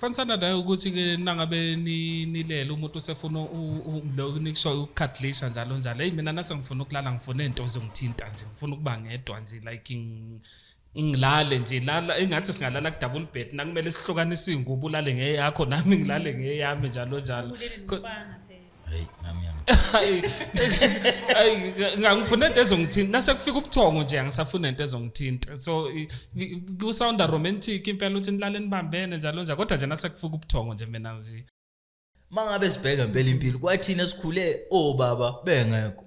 Kufanisana nayo ukuthi ke nangabe nilele umuntu usefuna lo nikusho ukukhadlisha njalo njalo. Hey, mina nase ngifuna ukulala, ngifuna into ezongithinta nje, ngifuna ukuba ngedwa nje, like ngilale nje, lala engathi singalala ku double bed, nakumele sihlukanise ingubo, ulale ngeyakho nami ngilale ngeyami njalo njalo. Hey, nami yami. Ayi, ngangifuna into ezongithinta nase kufika ubuthongo nje, angisafuna into ezongithinta. So kusounda romantic impela ukuthi nilale nibambene njalo njalo, kodwa nje nase kufika ubuthongo nje mina nje. Mangabe sibheka impela impilo, kwathina sikhule obaba bengekho.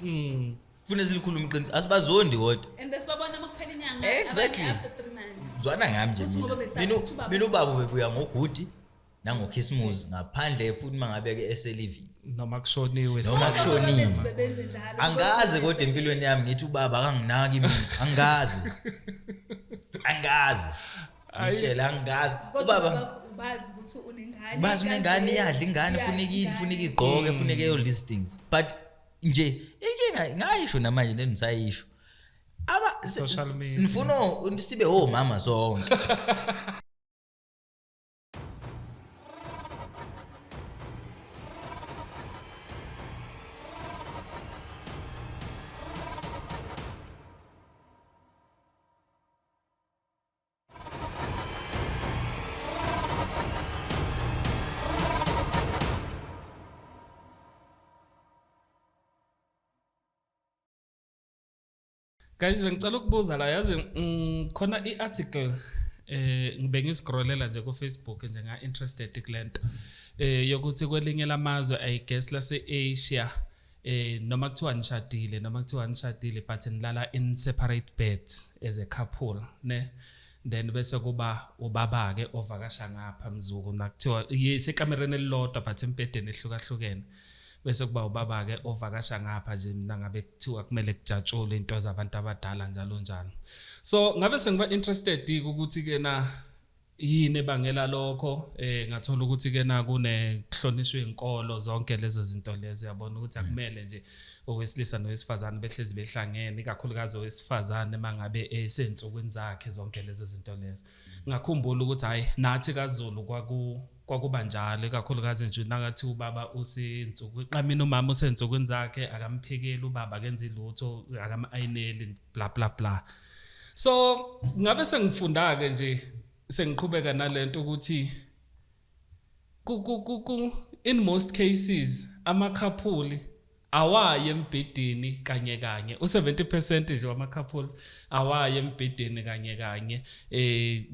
Funa silikhuluma iqiniso, asibazondi kodwa. And besibabona uma kuphela inyanga. Exactly. After 3 months. Zwana ngami nje Futhi mina. ngoba besazi Mina ukuthi ubaba- mina ubaba ubebuya ngogudi nangokhisimusi, ngaphandle futhi mangabe ke eselivini. Noma kushoniwe. Noma kushoniwe. Bethu bebenze njalo. Angazi kodwa empilweni yami ngithi ubaba akanginaki mina, angazi. Angazi. Ngitshela angazi. Kodwa Ubaba ubaba ubazi ukuthi unengane. bazi unengane, iyadla ingane, Iyadla funeka idle, ingane. funeka igqoke, funeka all these things. But nje inkinga ngayisho namanje nengisayisho. Aba Social media. Ngifuna sibe omama sonke. Guys, bengicela ukubuza la, yazi khona i-article ngibe ngiscrollela nje ku Facebook nje, nga interested kulento yokuthi kwelinye lamazwe, I guess lase Asia, noma kuthiwa nishadile, noma kuthiwa nishadile but nilala in separate beds as a couple, ne, then bese kuba ubaba ke ovakasha ngapha mzuku, nakuthiwa yes ekamereni elilodwa but embhedeni ehlukahlukene, bese kuba ubaba ke ovakasha ngapha nje mina ngabe kuthiwa kumele kujatshulwe into zabantu abadala njalo njalo. So ngabe sengiba interested ukuthi ke na yini ebangela lokho, ngathola ukuthi ke na kunekuhlonishwa izinkolo zonke lezo zinto lezo, uyabona ukuthi akumele nje owesilisa nowesifazane behlezi behlangene, ikakhulukazi owesifazane mangabe esensukwini zakhe zonke lezo zinto lezo. Ngakhumbula ukuthi hayi nathi kaZulu kwakuba njalo, ikakhulukazi nje nakathi ubaba usensukwini, qamina umama usensukwini zakhe, akamphekeli ubaba, akenzi lutho, akam-ayineli, bla bla bla. So ngabe sengifunda ke nje sengiqhubeka nalento ukuthi ku in most cases amakhaphuli awaye embhedeni kanye kanye, u70% nje wama couples awaye embhedeni kanye kanye,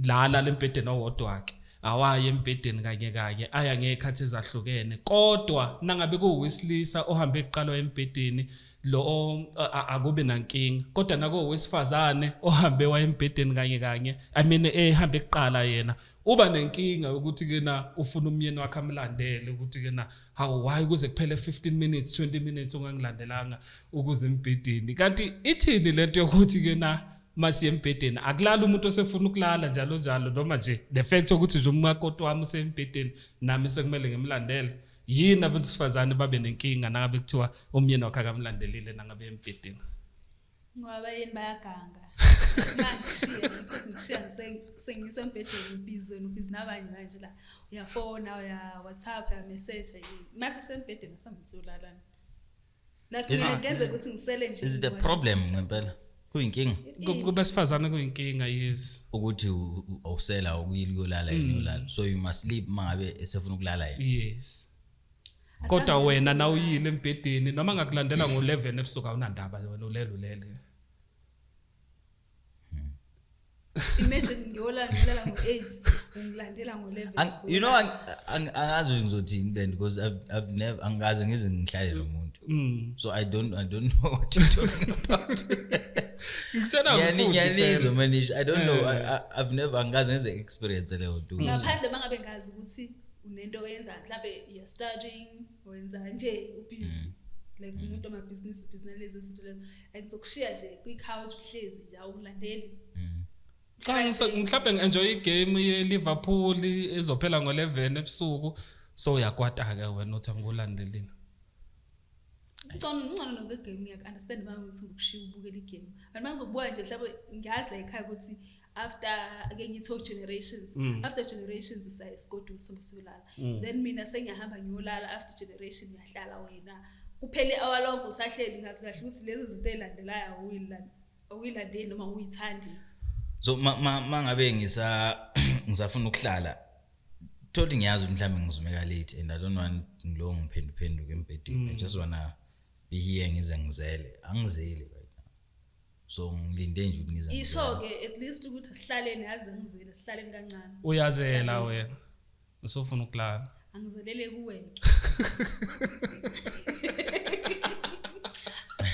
lala lembhedeni owodwa ke awaye embhedeni kanye kanye, aya ngekhathi ezahlukene. Kodwa nangabe kuwesilisa ohambe eqalwa embhedeni lo akube nankinga, kodwa nako wesifazane ohambe waye embhedeni kanye kanye, I mean ehambe eqala yena uba nenkinga ukuthi ke na ufuna umyeni wakhe amlandele, ukuthi ke na hawu why kuze kuphele 15 minutes 20 minutes ungangilandelanga ukuze embhedeni. Kanti ithini lento yokuthi ke na masiye embhedeni akulala umuntu osefuna ukulala njalo njalo, noma nje the fact ukuthi nje umakoti wami usembhedeni nami sekumele ngimlandele. Yini abantu besifazane babe nenkinga nangabe kuthiwa umyeni wakhe akamlandelile nangabe embhedeni? Ngoba yini bayaganga. Ngishiya ngishiya sengisembhedeni ubhizi wena, ubhizi nabanye manje la. Uyafona, uya WhatsApp, uya message yini. Mase sembhedeni asamthulalana. Like Is mina it- ngenze ukuthi ngisele nje. Is it a problem ngempela? Kuyinkinga Kubesifazane kuyinkinga, yes. ukuthi awusela ukuyila uyolala yena uyolala. So you must sleep mangabe esefuna ukulala yena. Yes. Kodwa wena nawuyile embhedeni noma ngakulandela ngo11 ebusuku awunandaba, wena ulele ulele. Imagine ngiyolala ngo8 ungilandela ngo11. You know, angazi ukuthi ngizothini then because I've never, angikaze ngize ngihlale nomuntu. So I don't know what you're talking about. Ngithena ngifunde Ngiyanizwa phela. manje, I don't know, I've never, angikaze ngize experience leyo nto. Ngaphandle mangabe ngazi ukuthi unento oyenzayo, mhlambe you're studying, wenza nje ubhizi. Like umuntu amabhizinisi, ubhizi nalezi zinto lezo. And ngizokushiya nje kwi-couch uhlezi nje awulandeli. Cha, mhlawumbe ngi-enjoy igame ye-Liverpool ezophela ngo-11 ebusuku, so uyakwata ke wena uthi angikulandelile. Ngcono nokwe-game, ngiyaku-understand uma ukuthi ngizokushiya ubukele igame. But uma ngizobuka nje mhlawumbe ngiyazi la ekhaya ukuthi After ake ngithi generations, after generations siya esigodini sihambe siyolala. Then mina sengiyahamba ngiyolala, after generation uyahlala wena. Kuphele hour lonke usahleli, ngazi kahle ukuthi lezi zinto ey'landelayo awuyilandeli noma awuyithandi. So ma ngabe ngisafuna ukuhlala, thothi ngiyazi ukuthi mhlawumbe ngizumeka late and I don't want ngilo ngiphenduphenduke embhedeni. I just wanna be here ngize ngizele. Angizeli right now, so ngilinde nje ukuthi ngize ngizele. Isho-ke at least ukuthi sihlaleni, yazi angizele, sihlaleni kancane. Uyazela wena, usufuna ukulala. Angizelele kuwe-ke,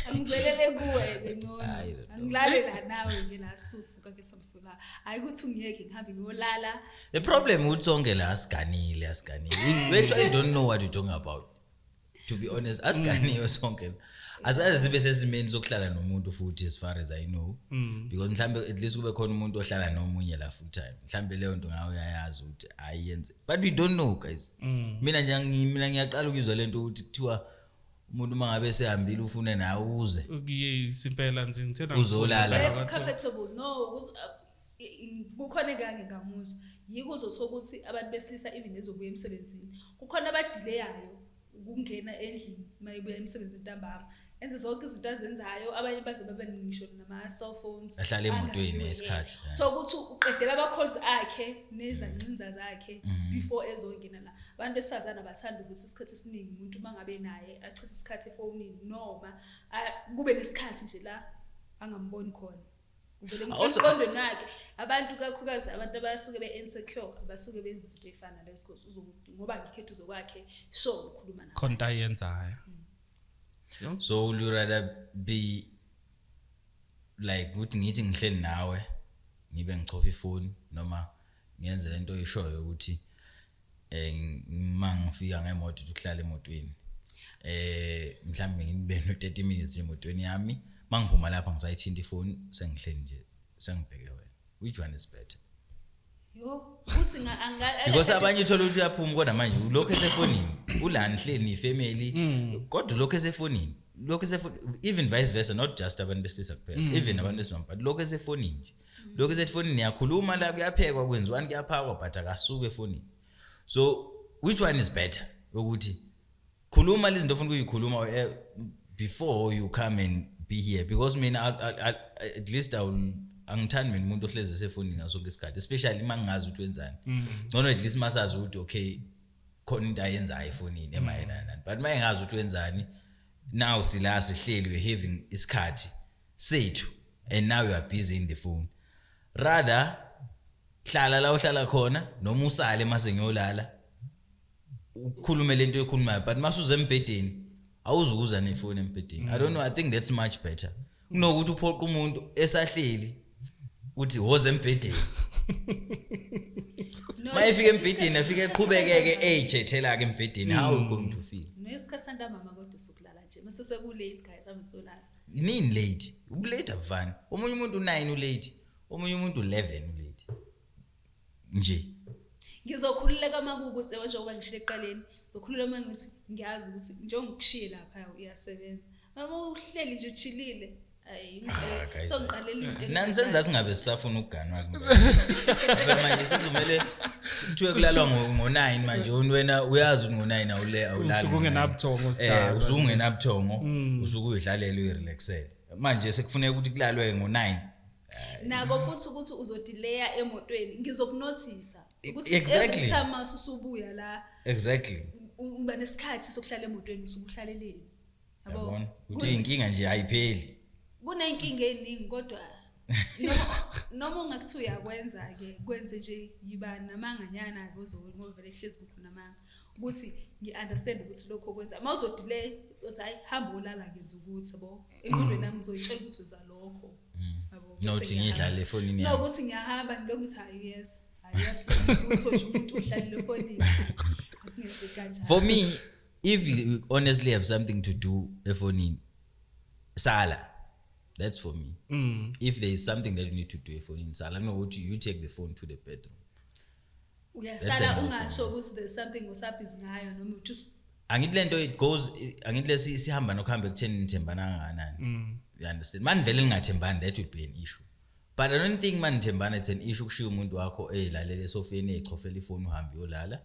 angizelele kuwe-ke ngcono. Hayi, lo. Angilale la nawe-ke la, susuka ke samsola, hhayi ukuthi ungiyeke ngihambe ngiyolala. The problem ukuthi sonke la asiganile, asiganile. We actually don't know what you're talking about, to be honest. Asiganiwe sonke, asaze sibe sesimeni sokuhlala nomuntu futhi, as far as I know, because mhlambe at least kube khona umuntu ohlala nomunye la full time, mhlambe leyo nto ngawe uyayazi ukuthi ayenze, but we don't know, guys. Mina nje mina ngiyaqala ukuzwa lento ukuthi kuthiwa umuntu uma ngabe sehambile ufune nawe uze. Yes, impela nje ngithena. Uzolala. Akekho comfortable, no. Kukhona engake ngamuzwa, yiko uzothola ukuthi abantu besilisa, even ezobuya emsebenzini, kukhona abadileyayo ukungena endlini uma ebuya emsebenzini ntambama, enze zonke izinto azenzayo. Abanye baze babe ngisho nama-cellphones. Ahlale emotweni angaziwe ngesikhathi, yena. Yeah. So ukuthi uqedela ama-calls akhe nezancinza zakhe before ezongena la. Abantu besifazane abathanda ukuthi isikhathi esiningi umuntu uma ngabe naye achithe isikhathi efonini, noma kube nesikhathi nje la angamboni khona. Kuvele emqondweni wakhe. Abantu, kakhulukazi abantu abasuke be-insecure, abasuke benza izinto ey'fana nalezo, because uzokuthi ngoba ngikhetha uzokwakhe sure ukhuluma naye. Khona into ayenzayo. So would you rather be like ukuthi ngithi ngihleli nawe ngibe ngichofa ifoni, noma ngiyenze lento oyishoyo ukuthi uma ngifika ngemoto uthi ukuhlala emotweni, mhlawumbe ngibe no 30 minutes emotweni yami, mangiphuma lapha ngisayithinta ifoni, sengihleli nje sengibheke wena? Which one is better? Yo, ukuthi Because abanye uthola ukuthi uyaphuma kodwa manje ulokhu esefonini, ulana nihleli nifamily kodwa ulokhu esefonini, lokhu esefonini. Even vice versa, not just abantu besilisa kuphela, even abantu besimame, but lokhu esefonini nje, lokhu esefonini. Niyakhuluma la, kuyaphekwa, kwenziwani, kuyaphakwa, but akasuke efonini. So which one is better, ukuthi khuluma lezi zinto ofuna ukuyikhuluma before you come and be here? Because mina at least I will, angithandi mina umuntu ohlezi esefonini ngaso sonke isikhathi, especially uma ngingazi ukuthi wenzani. Ngcono at least masazi ukuthi okay, khona into ayenzayo efonini emayelana nani, but uma engazi ukuthi wenzani, now sila sihleli, we're having isikhathi sethu and now you are busy in the phone. Rather hlala la uhlala khona, noma usale mase ngiyolala, ukhulume lento oyikhulumayo, but masuze embhedeni awuzukuza nefoni embhedeni. I don't know, I think that's much better kunokuthi uphoqa umuntu esahleli uthi woze embhedeni. No, Uma efika embhedeni, afike eqhubekeke eyijethela ke embhedeni, how are you going to feel? No, isikhathi santambama kodwa sokulala nje, mase sekulate guys, hambe solala. Nini late? Ubulate abufani. Omunye umuntu u9 ulate, omunye umuntu u11 ulate nje. Ngizokhululeka uma kuwukuthi, yabo, njengoba ngishilo ekuqaleni, ngizokhululeka uma ngithi ngiyazi ukuthi njengoba ngikushiye lapha uyasebenza. Uma uhleli nje uchilile, ayi. Ah, guys, Songiqalela into. Nani senza singabe sisafuna ukuganwa ke ngoba manje sizomele kuthiwe kulalwa ngo-9 manje, wena uyazi ukuthi ngo-9 awule awulali. Usuke ungenabuthongo, sidalwa. Usuke ungenabuthongo, usuke uyidlalela, uyirelaxele. Manje sekufuneka ukuthi kulalwe ngo-9. Nako futhi ukuthi uzodileya emotweni, ngizokunothisa ukuthi Exactly. every time mase usubuya la, uba nesikhathi sokuhlala emotweni, usuke uhlaleleni, yabo. Yabona ukuthi inkinga nje ayipheli. Kuney'nkinga ey'ningi kodwa noma ungakuthi uyakwenza-ke, kwenze nje, yiba namanganyana-ke ngoba vele hlezi kukhona amanga, ukuthi ngi-understand ukuthi lokho okwenza uma uzodileya uthi hhayi, hamba olala, ngenza ukuthi, yabo, engqondweni yami ngizoyitshela ukuthi wenza lokho, yabo. Bese Nothi ngiyahamba. ngidlale efonini No, yami. ukuthi ngiyahamba ngilokhu ngithi hhayi uyeza, hhayi uyasuka lutho nje, umuntu uhlalele efonini, akungenzeki kanjalo. For me, if you honestly have something to do efonini, sala. That's for me. If there is something that you need to do efonini, sala, nokuthi you take the phone to the bedroom. That's Uyasala a no. ungasho ukuthi there's something osabhizi ngayo noma you just Angithi lento it goes, angithi lesi sihamba nokuhamba ekutheni nithembana kangakanani. You understand? Mani vele ningathembani, that would be an issue. But I don't think manithembana it's an issue ukushiya umuntu wakho eyilalele esofeni, eyichofela ifoni, uhambe uyolala,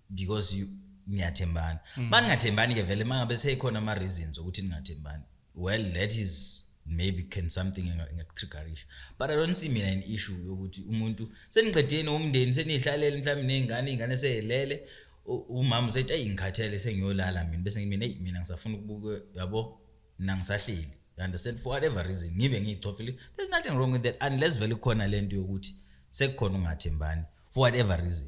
because you niyathembana. Maningathembani ke vele, mangabe seyikhona ama reasons ukuthi ningathembani, well, that is maybe can something engakutriggerisha, but I don't see mina an issue yokuthi umuntu seniqedeni umndeni, senihlalele mhlawumbe ney'ngane, iy'ngane sey'lele, umama usethi, "Eyi, ngikhathele, sengiyolala mina," bese mina, "Eyi, mina ngisafuna ukubuka, yabo, mina ngisahleli," you understand, for whatever reason ngibe ngiyichofile. There's nothing wrong with that unless vele kukhona lento yokuthi sekukhona ungathembani for whatever reason.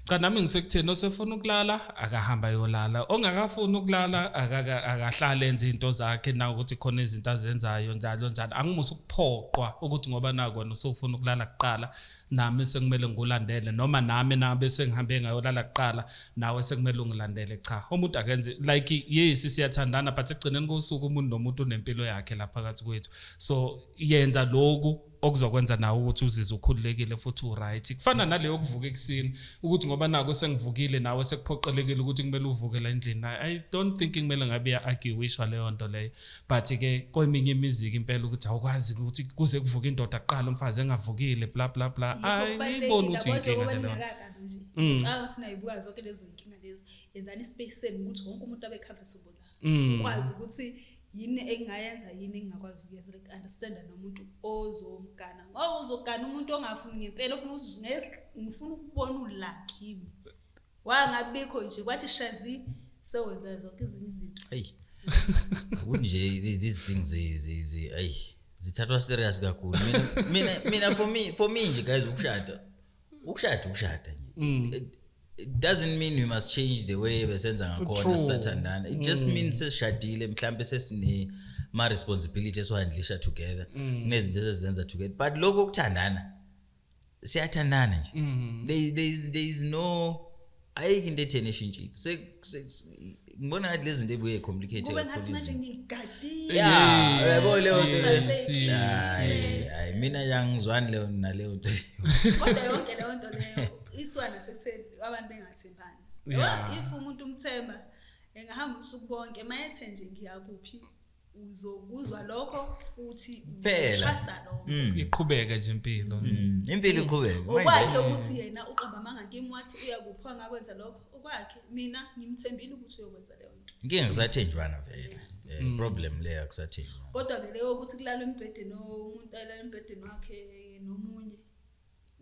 Cha, nami ngisekutheni, osefuna ukulala akahamba ayolala, ongakafuni ukulala akahlale enze izinto zakhe, na ukuthi khona izinto azenzayo njalo njalo. Angimusa ukuphoqwa ukuthi ngoba nakona usufuna ukulala kuqala, nami sekumele ngikulandele, noma nami nabe sengihambe ngayolala kuqala, nawe sekumele ungilandele. Cha, umuntu akenze like, yes, siyathandana, but ekugcineni kosuku umuntu nomuntu unempilo yakhe lapha phakathi kwethu. So yenza lokhu okuzokwenza nawe ukuthi uzizwe ukhululekile futhi uright. Kufana naleyo kuvuka ekuseni, ukuthi ngoba nako sengivukile, nawe sekuphoqelekile ukuthi kumele uvuke la endlini. I don't think kumele ngabe iya-arguishwa leyo nto leyo, but ke kweminye imiziki impela ukuthi awukwazi ukuthi kuze kuvuke indoda kuqala, umfazi engavukile, bla bla bla. Yikho. Ayingiyiboni ukuthi inkinga nje leyo nto. Nje ngicabanga ukuthi nayibuka zonke lezo nkinga lezi, yenzani ispace senu ukuthi wonke umuntu abe comfortable la, ukwazi ukuthi yini engingayenza, yini engingakwazi ukuyenza, like understand nomuntu ozomgana, ngoba uzogana umuntu ongafuni ngempela, ofuna ukuthi ngifuna ukubona ula kimi, wangabikho nje kwathi shazi sewenza zonke ezinye izinto. Eyi, kunje these things ayi, zithathwa serious kakhulu. Mina for me nje guys, ukushada nje, it doesn't mean we must change the way besenza ngakhona sisathandana. It just means sesishadile, mhlambe sesine ma responsibility esiwahandlisha together, kunezinto esizenza together, but lokho ukuthandana, siyathandana nje. There is no, ayikho into etheni eshintshile. Ngibona ngathi lezi zinto ebuye complicated Kube kakhulu ngathi manje izinto. ngigadile. Yeah, uyabo leyo nto leyo. Yes. Hayi, mina nje angizwani leyo naleyo nto. Kodwa yonke leyo nto leyo isuka nasekutheni abantu bengathembani. Yabo, if umuntu umthemba, engahamba ubusuku bonke, mayethe nje ngiyakuphi, uzokuzwa lokho futhi Phela. trusta lokho. Iqhubeke nje impilo. Impilo iqhubeke. Okwakhe ukuthi yena uqamba amanga kimi, wathi uyakuphi, angakwenza lokho, okwakhe. Mina ngimthembile ukuthi uyokwenza leyo nto. Inkinga kusathenjwana vele. Problem leyo, akusathenjwana. Kodwa-ke leyo ukuthi kulalwa embhedeni, umuntu alala embhedeni wakhe nomunye,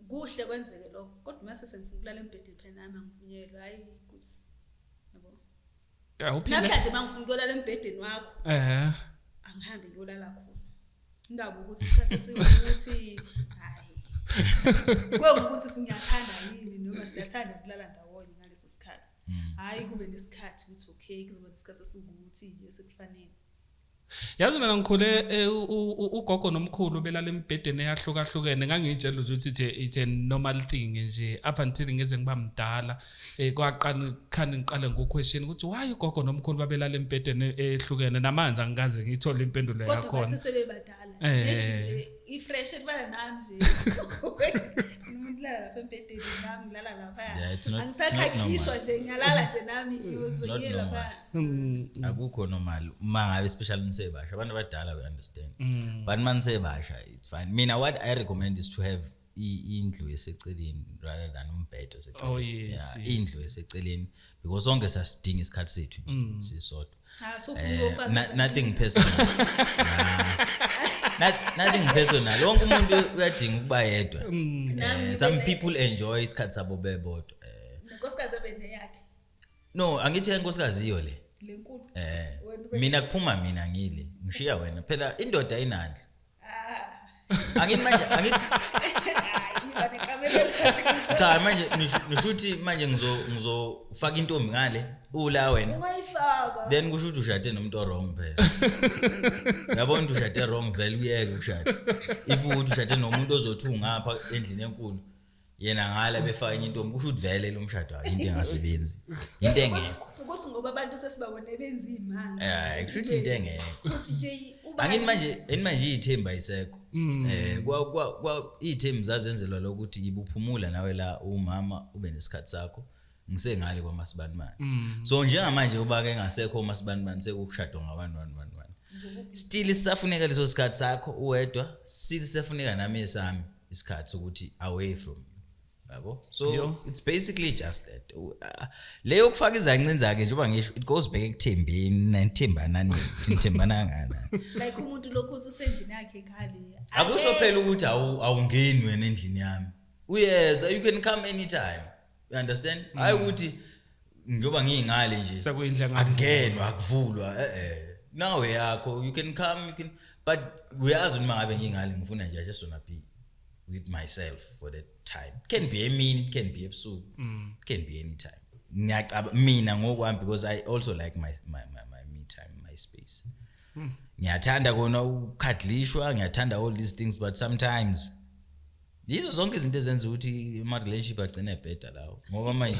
kuhle kwenzeke lokho, kodwa uma sesengifuna ukulala embhedeni phela nami angivunyelwa, hhayi ukuthi yabo. Yeah, uphinde. Namhlanje uma ngifuna ukuyolala embhedeni wakho, angihambe ngiyolala khona, indaba ukuthi isikhathi esiwukuthi hhayi kwengukuthi singathanda yini noma siyathanda ukulala ndawonye ngaleso sikhathi, hhayi kube nesikhathi ukuthi okay, kuzoba nesikhathi esiwukuthi esikufanele. Yazi mina ngikhule ugogo nomkhulu belala emibhedeni eyahlukahlukene. Ngangiyitshela nje ukuthi it's a normal thing nje, up until ngize ngiba mdala, kwaqala khani ngiqale ngoquestion ukuthi why ugogo nomkhulu babelala emibhedeni ehlukene. Namanje angikaze ngiyithole impendulo Kodwa yakhona. base sebebadala. Nje i-fresh efana nami nje, umuntu lala lapha embhedeni, nami ngilala lapha. Yeah, it's not Angisakhakhishwa normal. nje, ngiyalala nje nami. Not Ngiyozonyela normal. lapha. Akukho normal uma ngabe, especially nisebasha. Abantu abadala, we understand, but uma nisebasha it's fine. Mina what I recommend is to have indlu eseceleni rather than umbhedo oseceleni. Oh, yes. Yeah, indlu eseceleni, because sonke siyasidinga isikhathi sethu nje sisodwa. Ah, so ufuna ukuyofaka Nothing personal. Nah. Nothing personal, wonke umuntu uyadinga ukuba yedwa. Nami Some ngibe people enjoy isikhathi sabo bebodwa. Nenkosikazi abe neyakhe. No, angithi enkosikazi iyo le. Lenkulu. Wena Mina kuphuma mina ngile, ngishiya wena phela, indoda inandla. Ah. Angithi manje, angithi Hayi, iba nekamelo lakho. Cha, manje nisho ukuthi manje ngizofaka intombi ngale ula wena. Ungayifaka. Then kusho ukuthi ushade nomuntu o-wrong phela, yabona ukuthi ushade wrong vele, uyeke ukushada if ukuthi ushade nomuntu ozothi ungapha endlini enkulu, yena ngala befaka enye intombi, kusho ukuthi vele lo mshado hayi, into engasebenzi, into engekho. Ukuthi ngoba abantu sesibabone benza imali. Kusho ukuthi into engekho. Ukuthi nje uba Angithi manje, eni manje iy'thembu ayisekho. Kwa iy'thembu zazenzelwa lokuthi ibuphumula nawe la, umama ube nesikhathi sakho, ngisengale kwamasibanibani. So njengamanje uba ke ngasekho uMasibanibani, sekushadwa ngabantu bani bani bani. Still sisafuneka leso sikhathi sakho uwedwa, still sisafuneka nami esami isikhathi sokuthi away from you, yabo. So it's basically just that. Leyo kufaka izancinza-ke, njengoba ngisho, it goes back ekuthembeni, nithembana, nithembana kangakanani. Like umuntu lokhu uthi usendlini yakhe ekhale. Akusho phela ukuthi awungeni wena endlini yami. Uyeza, you can come anytime, you understand? Hayi ukuthi njengoba ngiyingale nje Sekuyindlu engavulwa. akungenwa, akuvulwa, nawe yakho, you can come, you can, but uyazi uma ngabe ngingale ngifuna nje, I just wanna be with myself for that time. It can be emini, it can be ebusuku, it can be anytime. Ngiyacaba mina ngokwami because I also like my me time, my space. Ngiyathanda kona ukukhadlishwa, ngiyathanda all these things, but sometimes yizo zonke izinto ezenza ukuthi ama relationship agcine ebheda lawo, ngoba manje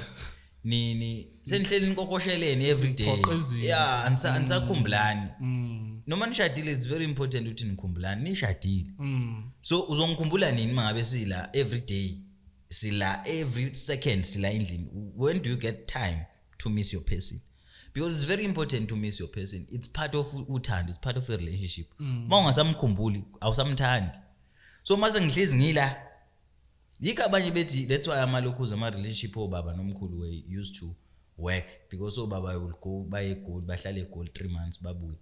ni senihleli nikokoshelene every day. Niphoqa izinto. Yeah, anisakhumbulani noma nishadile. It's very important ukuthi nikhumbulane nishadile. So uzongikhumbula nini mangabe sila every day, sila every second, sila endlini? When do you get time to miss your person? Because it's very important to miss your person. It's part of uthando, it's part of a relationship. Uma ungasamkhumbuli, awusamthandi. So mase ngihlezi ngila, yikho abanye bethi that's why amalokhuza ama-relationship obaba nomkhulu were used to work, because obaba will go, baye eGoli, bahlale eGoli 3 months, babuye.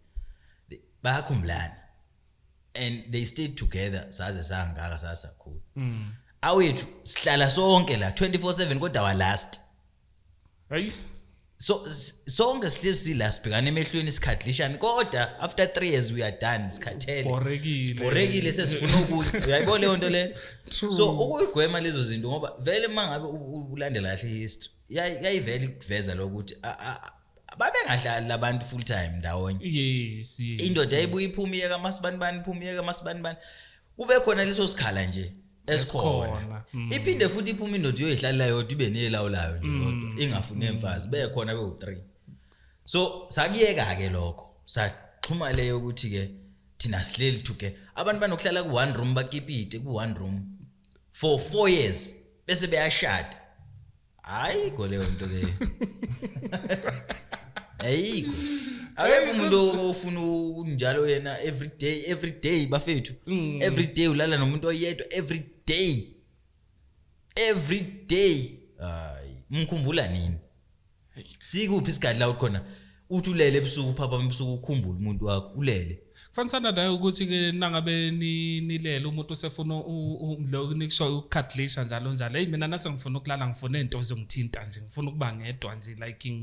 Bayakhumbulana and they stayed together saze sangaka sasakhula. Awethu sihlala sonke la 24/7, kodwa wa last. Hayi. So sonke sihlezi sila, sibhekana emehlweni, sikhadlishana, kodwa after 3 years we are done, sikhathele. Sibhorekile. Sibhorekile, sesifuna okunye. Uyayibona leyo nto leyo? True. So ukuyigwema lezo zinto, ngoba vele uma ngabe ulandela kahle i-history, yayivele ikuveza lokuthi babengahlali labantu full time ndawonye. Indoda yayibuye iphume iyeka masibanibani, iphume iyeka masibanibani, kube khona leso sikhala nje esikhona. Esikhona, Iphinde futhi iphume indoda iyoyihlalela yodwa, ibe nelawulayo nje yodwa, ingafuni emfazi, bekhona bewu-3. So sakuyeka-ke lokho, saxhuma leyo ukuthi-ke thina sihleli together. Abantu banokuhlala ku-one room, bakipite ku-one room for 4 years, bese beyashada. Ayikho leyo nto leyo, ayikho. Akekho umuntu ofuna unjalo yena every day, every day, bafethu. Every day ulala nomuntu oyedwa, every day, every day. Hayi, mkhumbula nini? Sikuphi isikhathi la ukhona uthi ulele ebusuku, uphapha ebusuku, ukhumbule umuntu wakho ulele? Kufanisana nayo ukuthi-ke nangabe nilele, umuntu usefuna lo nikusho ukukhadlisha njalo njalo. Eyi, mina nase ngifuna ukulala, ngifuna iy'nto zongithinta nje, ngifuna ukuba ngedwa nje, like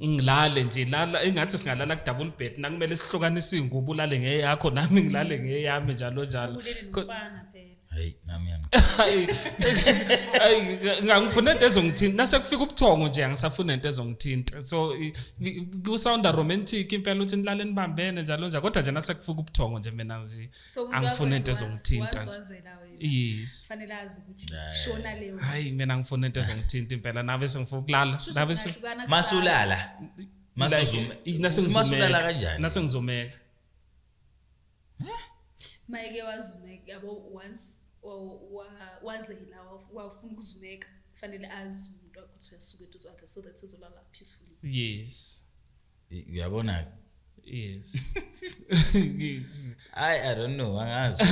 ngilale nje, lala engathi singalala ku-double bed, nakumele sihlukanise iy'ngubo, ulale ngeyakho, nami ngilale ngeyami, njalo njalo. Ulele nomfana phela. Hayi, nami yami. Hayi, hayi, ngangifuna into ezongithinta. Nase kufika ubuthongo nje, angisafuna into ezongithinta. So kusounda romantic impela ukuthi nilale nibambene njalo njalo, kodwa nje nase kufika ubuthongo nje, mina nje So umuntu angifuna wakho into ezongithinta nje. wazela wena. Yes. Fanele azi ukuthi shona leyo. Hayi, mina ngifuna into ezongithinta impela, nabe sengifuna ukulala, Shuthi nabe singahlukana kusasa. Masulala, masuzume. Like, Masulala kanjani? Nase ngizumeka. Mayeke wazumeka, yabo, once wazela wafuna ukuzumeka, fanele azi umuntu wakho ukuthi uyasuka eduze kwakhe so that ezolala peacefully. Yes. Uyabona ke. Yes. I don't know, angazi,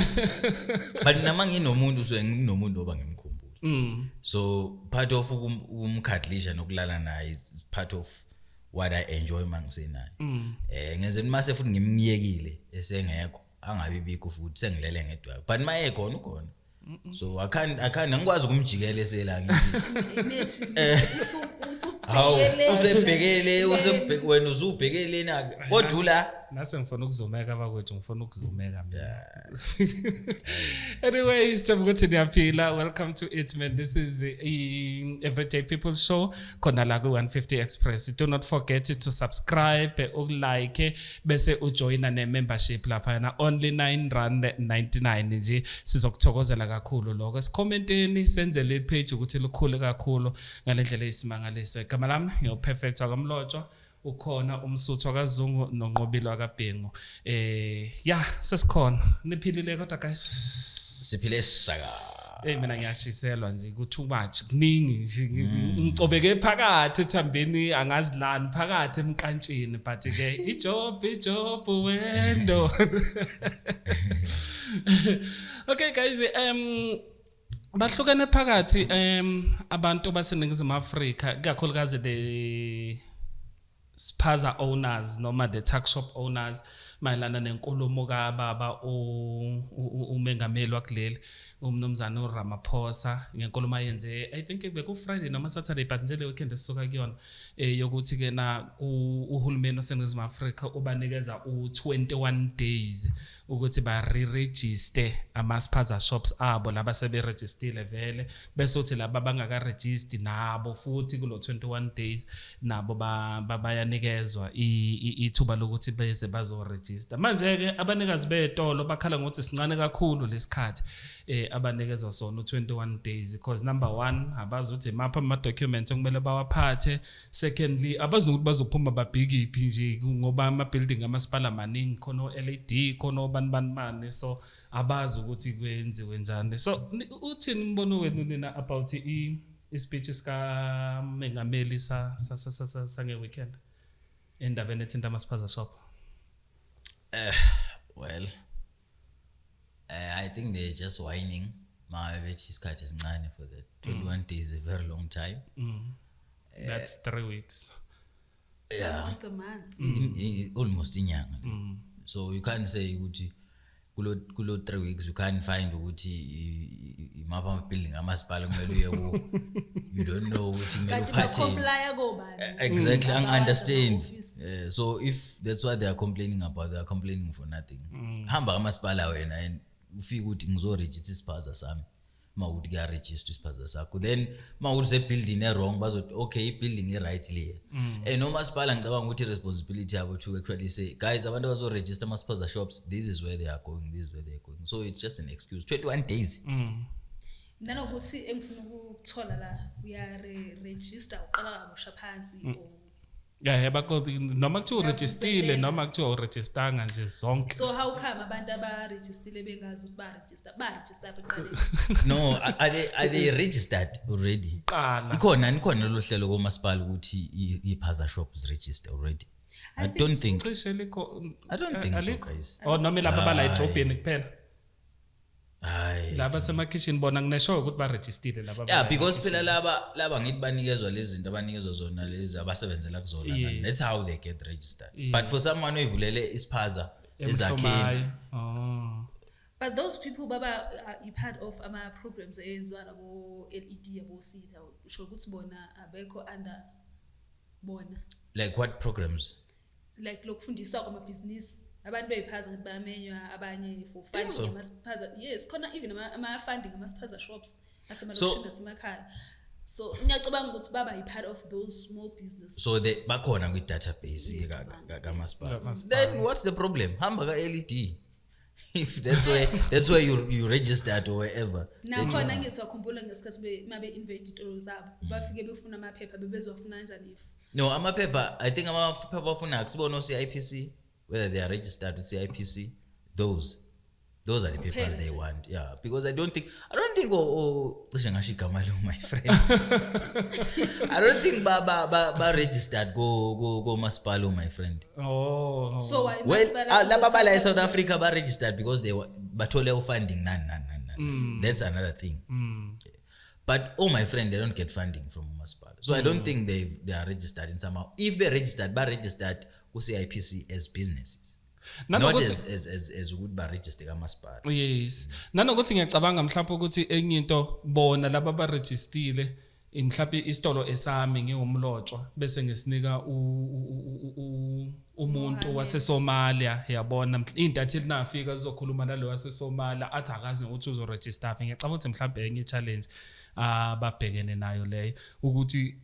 but nama nginomuntu, so nginomuntu oba ngimkhumbula. So part of ukumkhadlisha nokulala naye is part of what I enjoy mangisenaye. Ngenze mase futhi ngimyekile esengekho, angabi bikho futhi, sengilele ngedwa, but maye khona ukhona. So I can't, angikwazi ukumjikela esela ngithi Imagine hawu, usubhekele usebhekele, usebheke wena, uzubhekele na kodwa ula. Nase ngifuna ukuzumeka, bakwethu, ngifuna ukuzumeka mina. Anyway, sithemba ukuthi niyaphila. Welcome to it, man. This is the Everyday People Show khona la ku-150 Express. Do not forget to subscribe, ukulike, bese ujoyina ne-membership laphayana, only 9 rand 99 nje. Sizokuthokozela kakhulu lokho. Sikhomenteni, senzele ipage ukuthi likhule kakhulu ngale ndlela eyisimangaliso. Igama lami ngiyoperfect wakamlotshwa, ukhona umsuthu wakazungu nonqobile wakabhengu. Ya, sesikhona. Niphilile kodwa, guys? Siphile saka. Hey, mina ngiyashiselwa nje, ku too much, kuningi nje. Ngicobeke phakathi ethambeni, angazi lani phakathi emkantshini, but ke i-job wendo. Okay guys, bahlukene phakathi abantu baseNingizimu Afrika, kakhulukazi the spaza owners noma the tuck shop owners, mayelana nenkulumo kababa umengameli wakuleli, umnumzana uRamaphosa, ngenkulumo ayenze, I think beku Friday noma Saturday, but nje le weekend esisuka kuyona, yokuthi ke na uhulumeni waseNingizimu Afrika ubanikeza u21 days ukuthi ba re-register ama spaza shops abo laba seberegistile vele, bese uthi laba abangaka-register nabo futhi kulo 21 days nabo bayanikezwa ithuba lokuthi beze bazoregister. Manje ke abanikazi betolo bakhala ngokuthi sincane kakhulu lesikhathi abanikezwa sona, u21 days, because number 1, abazi ukuthi mapha ama documents okumele bawaphathe. Secondly, abazi ukuthi bazophuma babhikiphi nje, ngoba ama building amasipala maningi, khona o-LED, khona obani bani bani, so abazi ukuthi kwenziwe njani. So uthini umbono wenu nina about i-speech sika mengameli sa sange weekend endabeni ethinta ama-spaza shop? Well, I think they're just whining ma bethi isikhathi esincane for that. 21 days is a very long time. That's 3 weeks. Yeah. Almost a month. Almost inyanga le. So you can't say ukuthi kulo 3 weeks you can't find ukuthi imapha ama-building amasipala kumele uye kuwo. You don't know ukuthi kumele Kanti uphatheni. ba-complya kobani? Exactly, Abawazi angi-understand. ama-office. So if that's what they are complaining about, they are complaining for nothing. Hamba kamasipala wena and ufike ukuthi ngizoregister isiphaza sami, uma ukuthi kuyaregister isiphaza sakho, then uma ukuthi sebuilding e-wrong, bazothi okay, i-building i-right le. And omasipala, ngicabanga ukuthi i-responsibility yabo to actually say, guys, abantu abazoregister ama-spaza shops, this is where they are going, this is where they are going. So it's just an excuse, 21 days. Nanokuthi engifuna ukukuthola la, uya-register uqala kabusha phansi or Yeah, bako noma kuthiwa uregistile Uyavuselela. noma kuthiwa uregistanga nje, zonke. So how come abantu abarejistile bengazi ukuthi baregister, baregister ekuqaleni? No, are they registered already? Qala. Ikhona, nikhona lolu hlelo komasipala ukuthi i-spaza shops register already? I I think don't so. think. Cishe likho. I don't think so, Alikho? guys. Oh, noma laba bala edrobheni kuphela. Hayi. Laba semakhishini bona nginesho ukuthi barejistile laba. Yeah, because phela laba ngithi banikezwa lezi zinto abanikezwa zona, lezi abasebenzela kuzona. That's how they get registered. But for someone oyivulele isiphaza ezakheni Emhlomayo. Oh. But those people baba i-part of ama-programs eyenziwa nabo-LED, abo-SEDA, usho ukuthi bona abekho under bona? Like what programs? Like lokufundiswa kwamabhizinisi, abantu beyiphaza ngathi bayamenywa abanye for Think funding so? amasiphaza. Yes, khona even ama-funding amasiphaza shops asemalokishini nasemakhaya, so ngiyacabanga ukuthi baba yi-part of those small business. So they bakhona kwi-database kamasipala. Kamasipala. Then what's the problem? Hamba ka-LED if that's where you registered or wherever. Nakhona ngithi wakhumbula ngesikhathi uma be-invade iy'tolo zabo, bafike befuna amaphepha, bebezowafuna kanjani if No, amaphepha, I think amaphepha afuna akusibona o-CIPC, whether they are registered with CIPC. Those are the papers Kuphela they nje. want. Yeah, because I don't think oh, cishe ngasho igama lo, my friend, I don't think ba registered go masipala, oh, my friend. Oh. So why Well, masipala laba bala uzothatha- e-South Africa ba registered because they bathole funding, nani nani nani nani. That's another thing. But oh, my friend, they don't get funding from masipala, so I don't think they are registered in somehow. If they registered, ba registered ku-CIPC as businesses, not Nanokuthi as ukuthi ba register kamasipala. Yes. Nanokuthi ngiyacabanga mhlawumbe ukuthi enye into, bona laba abarejistile, mhlawumbe isitolo esami ngiwumlotshwa bese ngisinika umuntu Mohammed. waseSomalia, yabona, intatheli nafika zizokhuluma nalo waseSomalia, athi akazi nokuthi uzoregister. Ngiyacabanga ukuthi mhlawumbe enye challenge ababhekene nayo leyo, ukuthi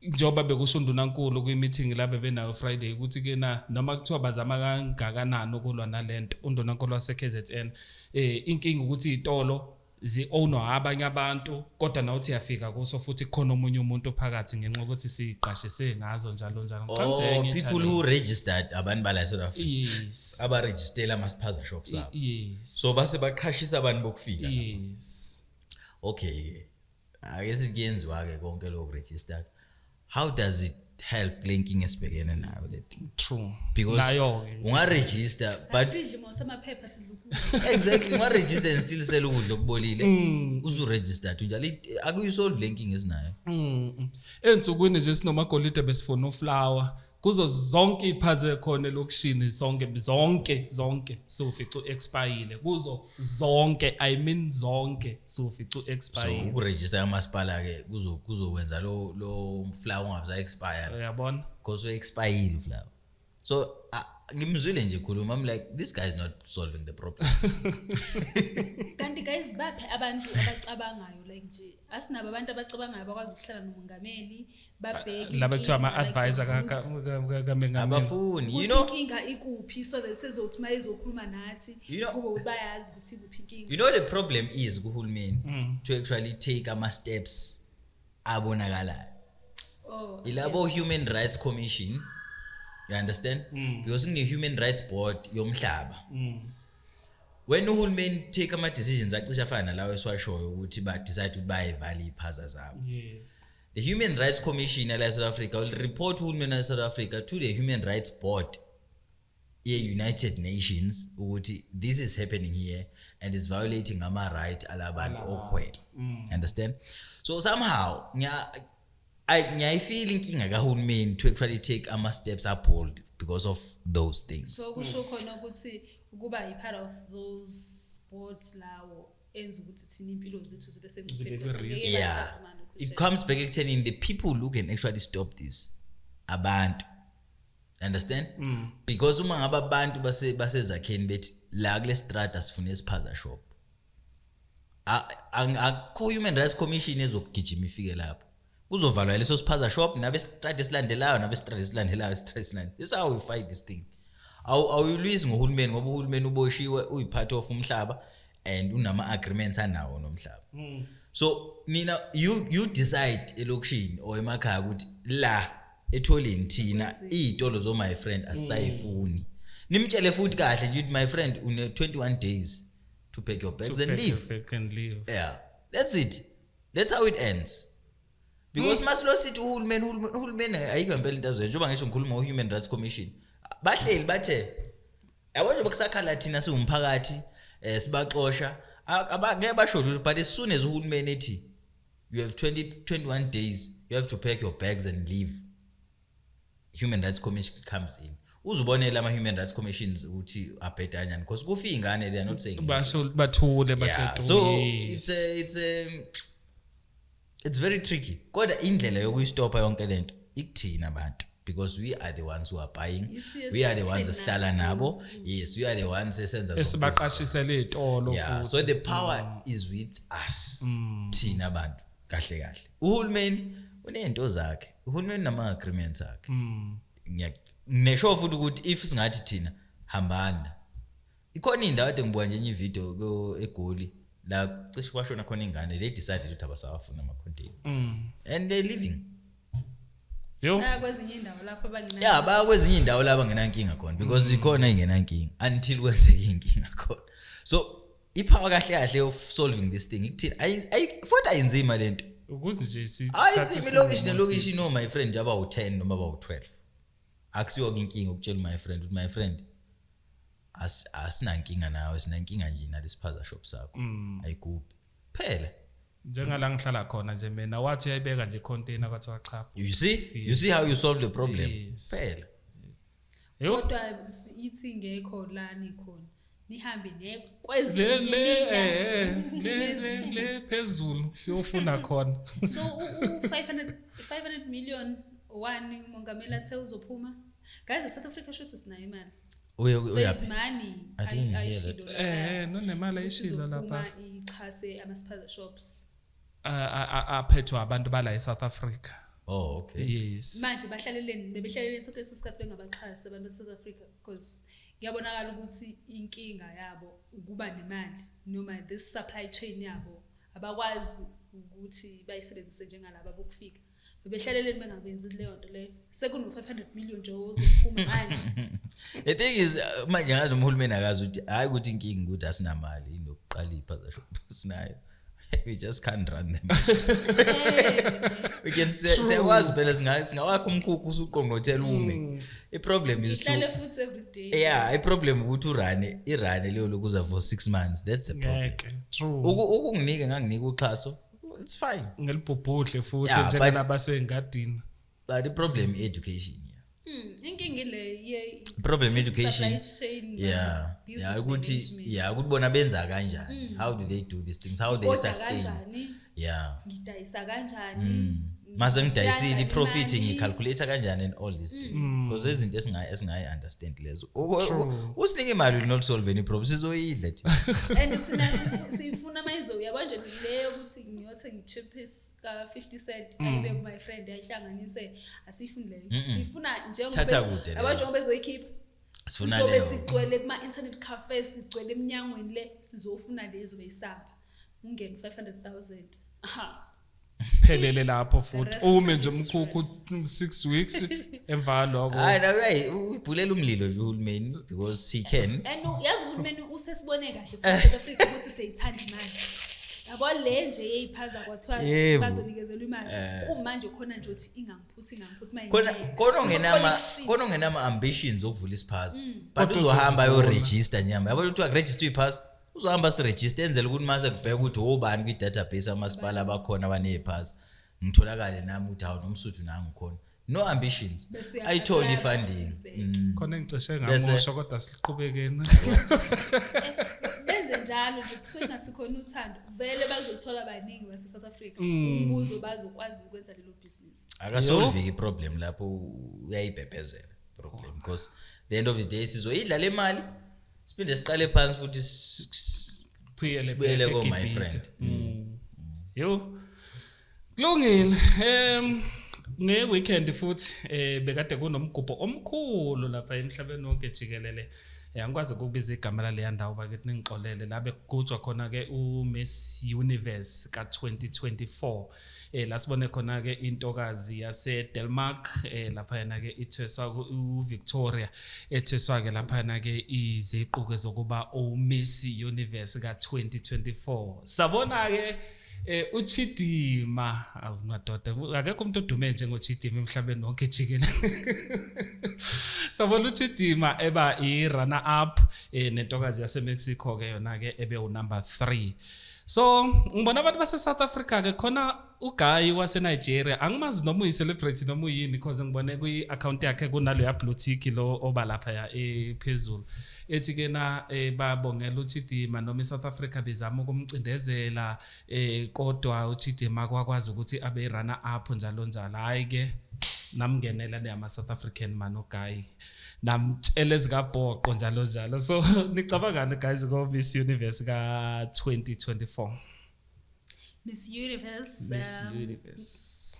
njengoba bekusho undunankulu kwi-meeting la bebenayo Friday, ukuthi ke na noma kuthiwa bazama kangakanani ukulwa nalento, undunankulu wase-KZN, inkinga ukuthi izitolo zi-ownwa abanye abantu, kodwa nawe uthi uyafika kuso futhi kukhona omunye umuntu phakathi ngenxa yokuthi siqashise ngazo njalo njalo. Ngicabanga ukuthi Oh, enye people i-challenge. who registered, abantu bala e-South Africa abarejistela ama-spaza shops abo, so base baqhashisa abantu bokufika. Okay, ake sithi kuyenziwa-ke konke lokhu register, how does it help kule nkinga esibhekene nayo, le thing? True. Because Nayo-ke. ungaregister, but Asidli mos amaphepha, sidla ukudla. Exactly, ungaregister and still sell ukudla okubolile usuregistered njalo. Akuyisolve le nkinga esinayo. Ensukwini nje sinomagolide besifuna uflour kuzo zonke iphaze khona elokishini, zonke zonke zonke sofica u-expire kuzo zonke, I mean zonke sofica So u-expire. ukuregister kamasipala-ke kuzokwenza lo flour ungabe expire Uyabona. Because u-expire flour. So ngimzwile nje khuluma, I'm like, this guy is not solving the problem. Kanti guys, baphe abantu abacabangayo, like nje asinabo abantu abacabangayo abakwazi ukuhlala nomongameli babheke Laba kuthiwa inkinga, like ama-advisor the roots. kamengameli. Abafuni, you Ukuthi know. inkinga ikuphi so that sezothi uma ezokhuluma nathi kube ukuthi bayazi ukuthi ikuphi inkinga. You know, the problem is kuhulumeni to actually take ama-steps abonakalayo. Oh. Ilabo Human Rights Commission, you understand? Because kune-Human Rights Board yomhlaba. When uhulumeni take ama-decisions acishe afana nalawo esiwashoyo ukuthi ba-decide ukuthi bayayivala iy'phaza zabo, the Human Rights Commission yala e-South Africa will report uhulumeni wase-South Africa to the Human Rights Board ye-United Nations ukuthi this is happening here and is violating ama-right alabantu okuhweba, understand? So somehow ngiyayifeel inkinga kahulumeni to actually take ama-steps abold because of those things. So kusho khona ukuthi ukuba yi-part of those boards lawo enza ukuthi thina impilo zethu zibe Zibe sengcupheni. kwi-risk. Yeah, it comes back ekuthenini the people who can actually stop this abantu, understand? Because uma ngabe abantu basezakheni bethi la kule strata sifune isiphaza shop, akukho Human Rights Commission ezokugijima ifike lapho. Kuzovalwa leso siphaza shop nabe strata esilandelayo, nabe strata esilandelayo, strata esilandelayo. This is how we fight this thing. Awuyilwisi ngohulumeni ngoba uhulumeni uboshiwe, uyipart of umhlaba and unama agreements anawo nomhlaba. So nina you decide elokishini or emakhaya ukuthi la etholeni thina iy'tolo zo my friend asisayifuni. Nimtshele futhi kahle nje ukuthi, my friend, une 21 days to pack your bags To and pack leave. your bag and leave. Yeah, that's it, that's how it ends, because masilo sithi uhulumeni ayikho impela into azoyenza. Njengoba ngisho ngikhuluma ngo-Human Rights Commission, bahleli bathe yabo nje kusakhala thina siwumphakathi sibaxosha, ngeke basho lutho, but as soon as uhulumeni ethi you have 20 21 days, you have to pack your bags and leave, Human Rights Commission comes in. Uzubonela ama-Human Rights Commissions ukuthi abheda kanjani because kufa iy'ngane, they are not saying. Basho bathule bathe Yeah, tu, so it's very tricky, kodwa indlela yokuyistopha yonke lento ikuthina abantu because we are the ones who are buying. Yithi We are the ones esihleli esihlala nabo. nabo. Yes, we are the ones esenza zonke izinto. Esibaqashisele iy'tolo Yeah. futhi. So the power is with us, thina abantu. Kahle kahle uhulumeni uney'nto zakhe, uhulumeni nama-agreements akhe. Nginesho futhi ukuthi if singathi thina hambani, ikhona indawo ade ngibuka nje enye ivideo eGoli la cishe kwashona khona ingane, they decided ukuthi abasawafuna ama-container and they're leaving. Yo. Baya kwezinye indawo lapho abangenayo. Yeah, baya kwezinye iy'ndawo la abangenankinga khona because ikhona ey'ngenankinga until kwenzeke iy'nkinga khona. So ipower kahle kahle of solving this thing ikuthini? Futhi ayinzima lento. Ukuthi nje sithathe Ayinzima. Ilokishi isinqumo nelokishi sithi. no my friend nje abawu-10 noma abawu-12, akusiyo-ke inkinga ukutshela my friend ukuthi, my friend, asinankinga nawe, sinankinga nje nalesiphaza shop sakho, ayigubhi phela. Njengala ngihlala khona nje mina, wathi uyayibeka nje icontainer, kwathiwa cha. You see how you solve the problem? Yes. Phela. Yo. Kodwa ithi ngekho la nikhona, nihambe Le nekwezinye le nina. Le phezulu siyofuna khona. So u-500 million one umongameli athe uzophuma, guys, e-South Africa sho sesinayo imali. Uye There is uyaphi? money. I didn't hear Ayishilo lapha. Nonemali ayishilo Ukuthi lapha. izophuma ixhase ama-spaza shops. Aphethwe abantu bala eSouth Africa. Oh, okay. Yes. Manje bahlaleleni, bebehlaleleni sonke lesi sikhathi bengabaxhasi abantu base-South Africa? Because kuyabonakala ukuthi inkinga yabo ukuba nemali noma this supply chain yabo abakwazi ukuthi bayisebenzise njengalaba bokufika. Bebehlaleleni bengabenzi leyo nto leyo? Sekuno-500 million nje ozophuma manje. The thing is, manje ngazi umhulumeni akazi ukuthi hhayi ukuthi inkinga ukuthi asinamali inokuqala iy'phaza shop, sinayo. We just can't run them. We can siyakwazi phela singawakha umkhukhu usuqongqothela ume. I-problem is to Ngihlale futhi every day. Yeah, i-problem ukuthi urane irane leyo lokuza for 6 months. That's the problem. Ngeke, true. Ukunginika nganginika uxhaso, it's fine. Ngelibhubhudle futhi Yeah, but- njengalabasey'ngadini. But the problem education, yeah. Inkinga ile ye Problem education. supply chain, Yeah. business Yeah, ukuthi management. yeah, ukuthi bona benza kanjani? How do they do these things? How they Order sustain? kanjani? Yeah. Ngidayisa kanjani? Mase ngidayisile Kanjani i-profit imali? ngiyicalculate kanjani and all these things. Because izinto esingayi understand lezo. Usinike imali will not solve any problem. Sizoyidla thina. And thina sifuna mayizo, yabo nje leyo ukuthi ngiyothenga i-chips ka-50 cent ayibe ku-my friend ayihlanganise, asiyifuni leyo. Sifuna njengoba Thatha kude yabo leyo. njengoba ezoyikhipha. Sifuna Sizobe leyo. sigcwele kuma-internet cafe, sigcwele eminyangweni le, sizofuna le ezobe isamba ungene 500 000. Aha. Phelele lapho futhi. The rest Ume is nje history. umkhukhu 6 weeks emva kwaloko. Hayi, nawe uyibhulela umlilo nje uhulumeni because he can. And yazi uhulumeni usesibone kahle thina South Africa ukuthi siyithanda imali. Yabo le nje yeyiphaza kwathiwa bazonikezelwa imali. Kumanje khona nje uthi ingangiphuthi ingangiphuthi maye. Khona ongenama ambitions okuvula isiphaza. But Kodwa uzohamba uzosivula. ayoregister nyama. Yabo ukuthi akuregister iphaza. Uzohamba siregister enzele ukuthi mase kubheka ukuthi obani kwi-database amasipala abakhona abaneziphaza. Ngitholakale nami ukuthi hawu nomsuthu nami khona. No ambitions. Bese uya- Ayithole apply i-funding. basizeke. Khona engicishe Bese- ngamosha kodwa siqhubekeni. Benze njalo nje kusuke ngasikhona uthando. Vele bazothola baningi base South Africa. Umbuzo bazokwazi ukwenza lelo business. Akasolve i-problem lapho, uyayibhebhezela problem because the end of the day sizoyidla le mali siphinde siqale phansi futhi Phuyele sibuyele back ko my eGibhithe. friend. Yo. Kulungile. Nge weekend futhi bekade kunomgubho omkhulu lapha emhlabeni wonke jikelele. Angikwazi ukubiza igama laleya ndawo, bakithi ningixolele, la bekugujwa khona ke uMiss Universe ka2024. La sibone khona ke intokazi yase Denmark lapha yena ke ithweswa uVictoria, ethweswa ke lapha yena ke iziqu ke zokuba uMiss Universe ka2024. Sabona ke uChidima, awu madoda, akekho umuntu odume njengoChidima emhlabeni wonke jikelele. Sabona uChidima eba i-runner up nentokazi yaseMexico ke yona ke ebe unumber 3. So ngibona abantu base South Africa ke khona uguy wase Nigeria, angimazi noma uyi celebrity noma uyini, because ngibone kwi account yakhe kunalo ya blue tick lo oba lapha ya ephezulu ethi ke na babongela uChidima noma iSouth Africa bezama ukumcindezela, kodwa uChidima kwakwazi ukuthi abe runner up njalo njalo. Hayi ke, namngenela neyama South African man uguy, namtshela ezikabhoqo njalo njalo. So nicabangani guys ko Miss Universe ka 2024? Miss Universe. Miss Universe.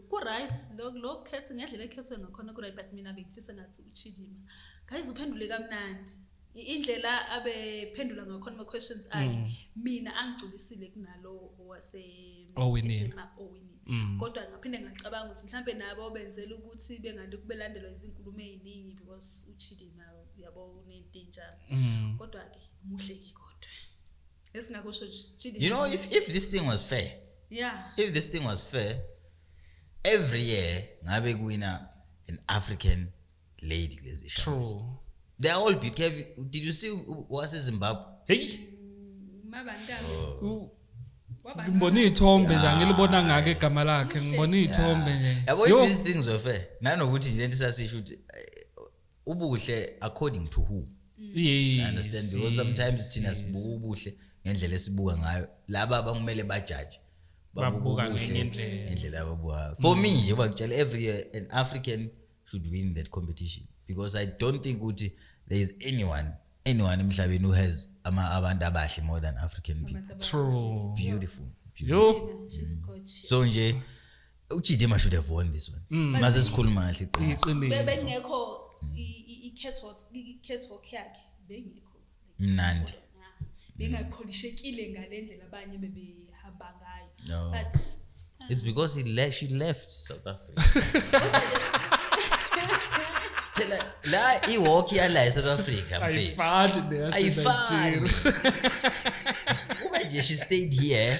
Ku-right lo khethe ngendlela ekhethwe ngakhona, ku-right, but mina bengifisa ngathi uChidima guys uphendule kamnandi. Indlela abephendula ngakhona ama-questions akhe mina angigculisile kunalo owase Owinile. eDenmark owinile. Kodwa ngaphinde ngacabanga ukuthi mhlampe nabo benzela ukuthi bengalokhu belandelwa izinkulumo ey'ningi because uChidima uyabo unento enjalo. Kodwa-ke muhle-ke, kodwa esingakusho nje Chidima. You know, if this thing was fair, if this thing was fair, every year ngabe kuwina an African lady kulezi shows. True. They are all beautiful. Did you see waseZimbabwe? Hey. Mabantwana. Ngibona iy'thombe nje, angilibona ngake igama lakhe, ngibona iy'thombe nje. Yabo, Yo. if these things were fair, nanokuthi nje lento sasisho ukuthi ubuhle according to who? Yes. I understand, because sometimes thina sibuka ubuhle ngendlela esibuka ngayo, laba abakumele bajaje Babuka ubuhle ngenye indlela. ngendlela ababuka ngayo. For me nje bakutshela, every year an African should win that competition because I don't think ukuthi there is anyone emhlabeni who has abantu abahle more than African people. True. Beautiful, beautiful. Yo. She's gorgeous. So nje uChidima should have won this one, mase sikhuluma kahle iqiniso. Iqiniso. Bengekho i-catwalk yakhe bengekho Mnandi. Yeah. Bengayipholishekile ngale ndlela abanye bebehamba ngayo. No. But It's because he left, she left South Africa. Phela la i-walk yala eSouth Africa, mfethu. Ayifani Ayifani. neyase-Nigeria. Kube nje she stayed here.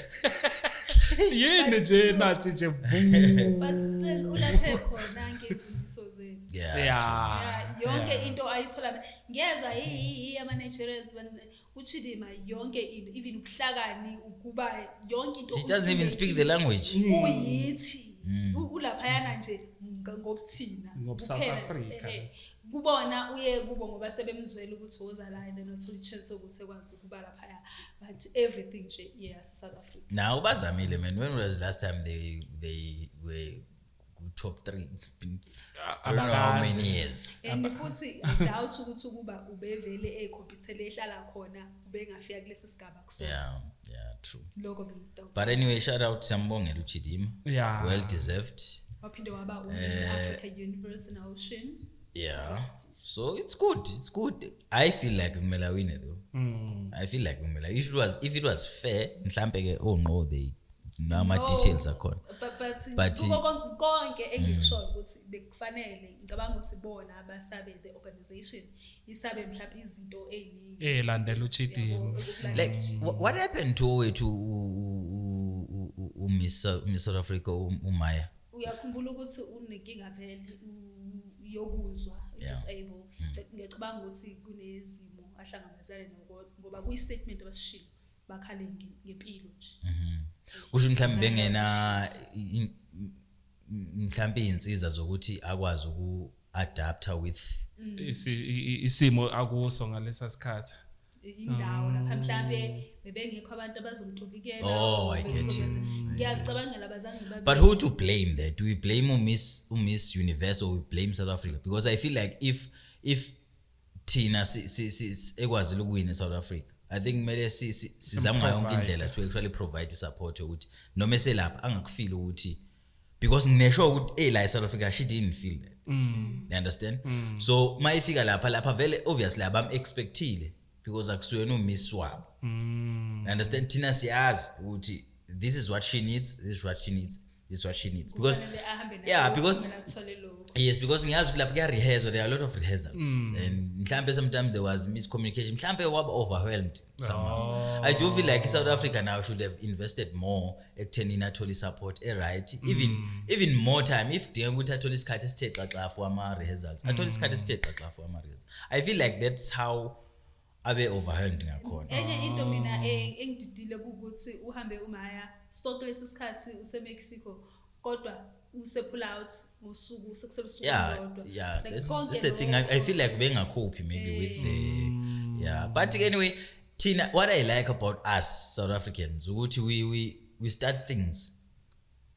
Yini nje nathi nje boom. But still ulaphe khona ngemfundiso zenu. Yeah. Yeah. Yeah, yonke into ayithola ngiyezwa yi ama Nigerians uChidima yonke into, even ubuhlakani, ukuba yonke into. She doesn't even speak the language. Uyithi ulaphayana nje ngobuthina Ngobu-South kuphela nje, Africa. ehe. Kubona uye kubo ngoba sebemzwela ukuthi woza la and then wathola i-chance yokuthi ekwazi ukuba laphaya, but everything nje, yeah, South Africa. Now bazamile, man. When was the last time they were top 3? It's been, I don't know how Abakaze. many years. And futhi I doubt ukuthi ukuba ubevele ekhompyutheni ehlala khona ubengafika kulesi sigaba kusona. Yeah, true. Lokho ngikudoubt. But anyway, shout out siyambongela uChidima. Yeah. Well deserved. Waphinde waba uMiss Africa Universe and Ocean. Yeah. So it's good. It's good. I feel like kumele awine though. I feel like kumele. If it was fair, mhlambe ke, oh no, they nama No, details akhona. But But- kuko konke engikushoyo ukuthi bekufanele, ngicabanga ukuthi bona abasabe the organization isabe mhlawumbe izinto eziningi. Elandela uChidima. Yabo, ukulandela. Like what happened to owethu Miss South Africa, uMaya? Uyakhumbula ukuthi unenkinga vele yokuzwa, disable. Ngiyacabanga ukuthi kunezimo ahlangabezane nako ngoba kuyi-statement abasishilo bakhale ngempilo nje. Kusho mhlawumbe bengena mhlawumbe izinsiza zokuthi akwazi uku-adapta with Isimo akuso ngalesa sikhathi. Indawo lapha mhlambe bebengekho abantu abazomtolikela. Oh, I get you. Ngiyazicabangela abazange babe. But who to blame there? Do we blame uMiss Universe or we blame South Africa? Because I feel like if thina ekwazile ukuwina eSouth Africa, I think kumele sizame ngayo yonke Provide. indlela to actually provide support yokuthi noma eselapha angakufeel ukuthi, because nginesho ukuthi la eSouth Africa she didn't feel that. You understand? So mayifika lapha vele obviously abam expectile because akusuyena uMiss wabo. You understand? Thina siyazi ukuthi this is what she needs, this is what she needs, this is what she needs. Because Kufanele ahambe nayo, yeah, because kumele athole lokho. Yes, because ngiyazi ukuthi lapha kuya-rehearswa, there are a lot of rehearsals. And mhlambe sometimes there was miscommunication. Mhlambe waba overwhelmed somehow. I do feel like South Africa now should have invested more ekuthenini athole support e-right. Even more time if kudingeka ukuthi athole isikhathi esithe xaxa for ama-rehearsals. Athole isikhathi esithe xaxa for ama-rehearsals. I feel like that's how abe overwhelmed ngakhona. Enye into mina engididile ukuthi uhambe uMaya sonke lesi sikhathi useMexico kodwa use-pull out ngosuku sekusebusuku lodwa. Yeah, Like, that's, konke that's the thing. I feel like bengakhophi maybe with the, yeah, but anyway, thina, what I like about us South Africans ukuthi we start things.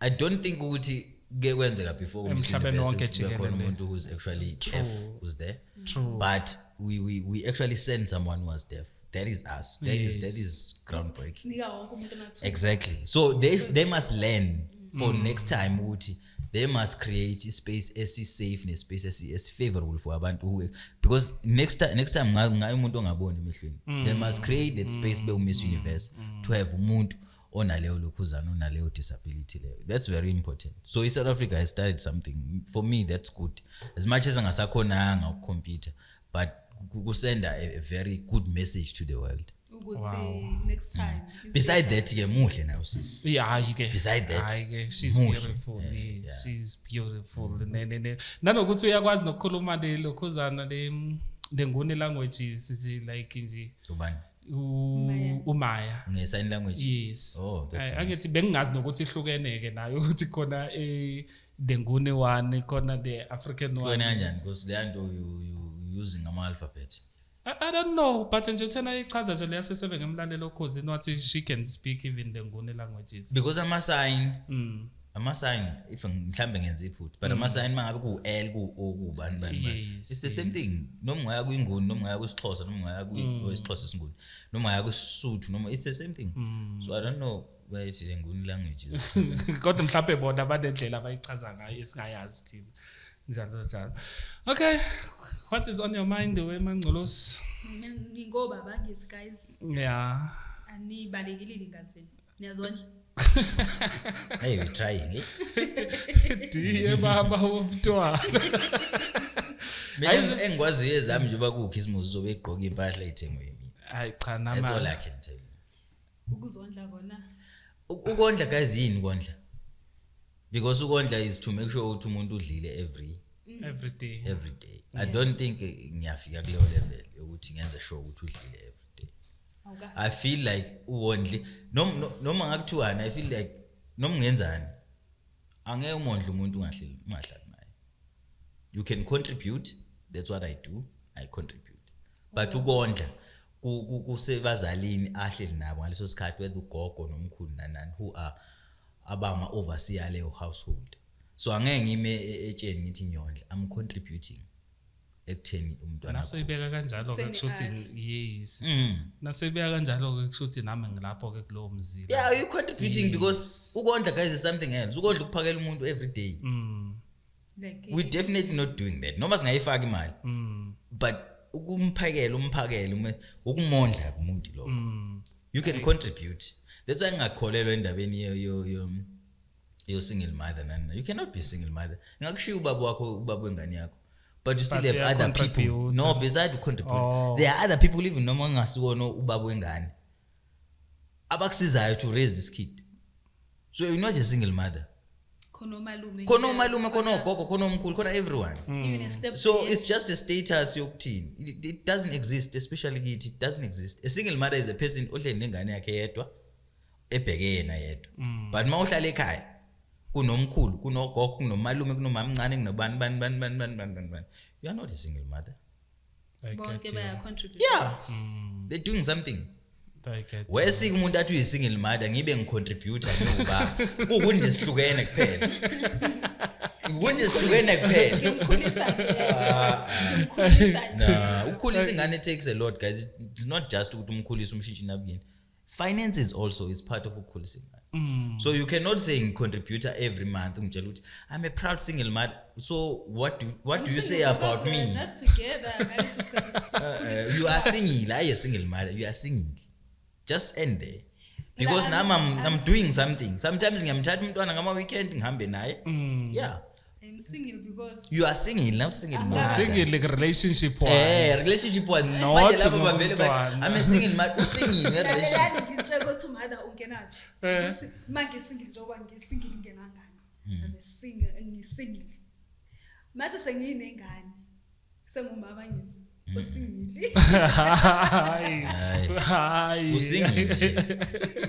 I don't think ukuthi kuke kwenzeka before Miss Emhlabeni Universe wonke kube khona jikelele. umuntu who's actually deaf who's there. True. But we actually send someone who was deaf. That is us. That Yes. is groundbreaking. Sinika wonke umuntu amathuba. Exactly. So they must learn for next time ukuthi they must create ispace esi-safe nespace esi-favorable for abantu who, because next time ngaye umuntu ongaboni emehlweni, they must create that space bewu-Miss Universe to have umuntu onaleyo lokhuzana, onaleyo disability leyo. That's very important. So i-South Africa has started something. For me, that's good. As much as angasakhonanga ukucompete, but kusenda a very good message to the world. Ukuthi next time is Beside that ke, muhle nayo sisi. Yeah, hayi ke. Beside that, Hayi ke, she's muhle. beautiful. Yes, she's beautiful. Ne. Nanokuthi uyakwazi nokukhuluma le lokhuzana le Nguni languages nje, like nje Ubani? uMaya. Nge-sign language? Yes. Oh, that's Ay, angithi bengingazi nokuthi ihlukene ke nayo, ukuthi khona the Nguni one, khona the African Hlukene one. kanjani? Because leya nto you using ama-alphabet. I don't know, but nje uthena ichaza nje leya sesebe ngemlalelo okhozini wathi she can speak even the Nguni languages. Because ama-sign if mhlambe ngenza iphutha, but ama-sign mangabe ku-L, ku-O, kubani bani bani, it's the same thing noma ungaya kwinguni, noma ungaya kwisiXhosa, noma ungaya kwisixhosa isinguni, noma ungaya kwisisuthu, noma it's the same thing. So I don't know why it's the Nguni languages. Kodwa mhlawumbe bona banendlela abayichaza ngayo esingayazi thina, njalo njalo. Okay, what is on your mind, wemangcolosi? Mina ningobaba ngithi guys, anibalekile ingane zenu, niyazondla. Hey, we're trying, eh? Diye baba womntwana. Mina engikwaziyo ezami njengoba kuwukhisimusi uzobe egqoke impahla ey'thengwe yimina. Hayi cha, That's all nama I can tell you. Ukuzondla kona. Ukondla guys, yini ukondla? Because ukondla is to make sure ukuthi umuntu udlile every Every day. Every day. I don't think ngiyafika kuleyo level yokuthi ngenze sure ukuthi udlile every day. Awuka. I feel like uwondli noma ngakuthiwani, I feel like noma ungenzani angeke umondle umuntu ungahleli, ungahlali naye. You can contribute, that's what I do, I contribute, but ukondla kusebazalini ahleli nabo ngaleso sikhathi, whether ugogo nomkhulu nanani, who are abama overseer leyo household. So angeke ngime etsheni ngithi ngiyondla. I'm contributing ekutheni umntwana Nasoyibeka kanjalo-ke Kutheni kusho ukuthi yes. Nasoyibeka kanjalo-ke kusho ukuthi nami ngilapho-ke kulowo mzila. Yeah, you contributing because ukondla guys is something else. Ukondla ukuphakela umuntu every day. Like We definitely not doing that noma singayifaki imali, but ukumphakela, umphakele, ukumondla kumuntu lokho. You can contribute. That's why ngingakholelwa endabeni yo single mother nani. You cannot be single mother. Ngakushiya ubaba wakho, ubaba wengane yakho, but you still But have other people. uyacontribute. No, beside to contribute, Oh. there are other people, even noma ngasiwona ubaba wengane, abakusizayo to raise this kid. So you're not a single mother. Khona omalume. Khona omalume, khona ogogo, khona omkhulu, khona everyone. Even a step So it's just a status yokuthini. It doesn't exist, especially kithi it doesn't exist. A single mother is a person ohleli nengane yakhe yedwa, ebheke yena yedwa. But uma uhlala ekhaya kunomkhulu, kunogogo, kunomalume, kunomamncane, kunobani bani bani bani bani bani bani bani, you are not a single mother. I bonke get you. baya contribute. Yeah, they're doing something. I get you. Wesike umuntu athi uyi-single mother, ngibe ngicontributor, ngiwubaba, kuwukuthi nje sihlukene kuphela, ukuthi nje sihlukene kuphela. Ngimkhulisa ngimkhulisa. Na ukukhulisa ingane takes a lot, guys. It's not just ukuthi umkhulise, umshintshe inabukini. Finances also is part of ukukhulisa ingane. So you cannot say ngicontributor every month, ungitshela ukuthi I'm a proud single mother. So what do you say about me? Not together ngaleso sikhathi. You are single. I a single mother. You are single, just end there, because But now I'm doing something. Sometimes ngiyamthatha umntwana ngama weekend ngihambe naye. Yeah. I'm single because You are single, not single mother. Single, like relationship wise. Relationship wise. Not Manje labo bavele bathi ngomntwana. I'm a single mother, usingle nge-relationship. Lalelani, ngitshela ukuthi umother ungenaphi. Ukuthi uma ngisingle, njengoba ngisingle ngingenangane. I'm a single, ngisingle. Mase senginengane. Sengumama ngithi osingle. Hayi. Hayi. Usingle nje.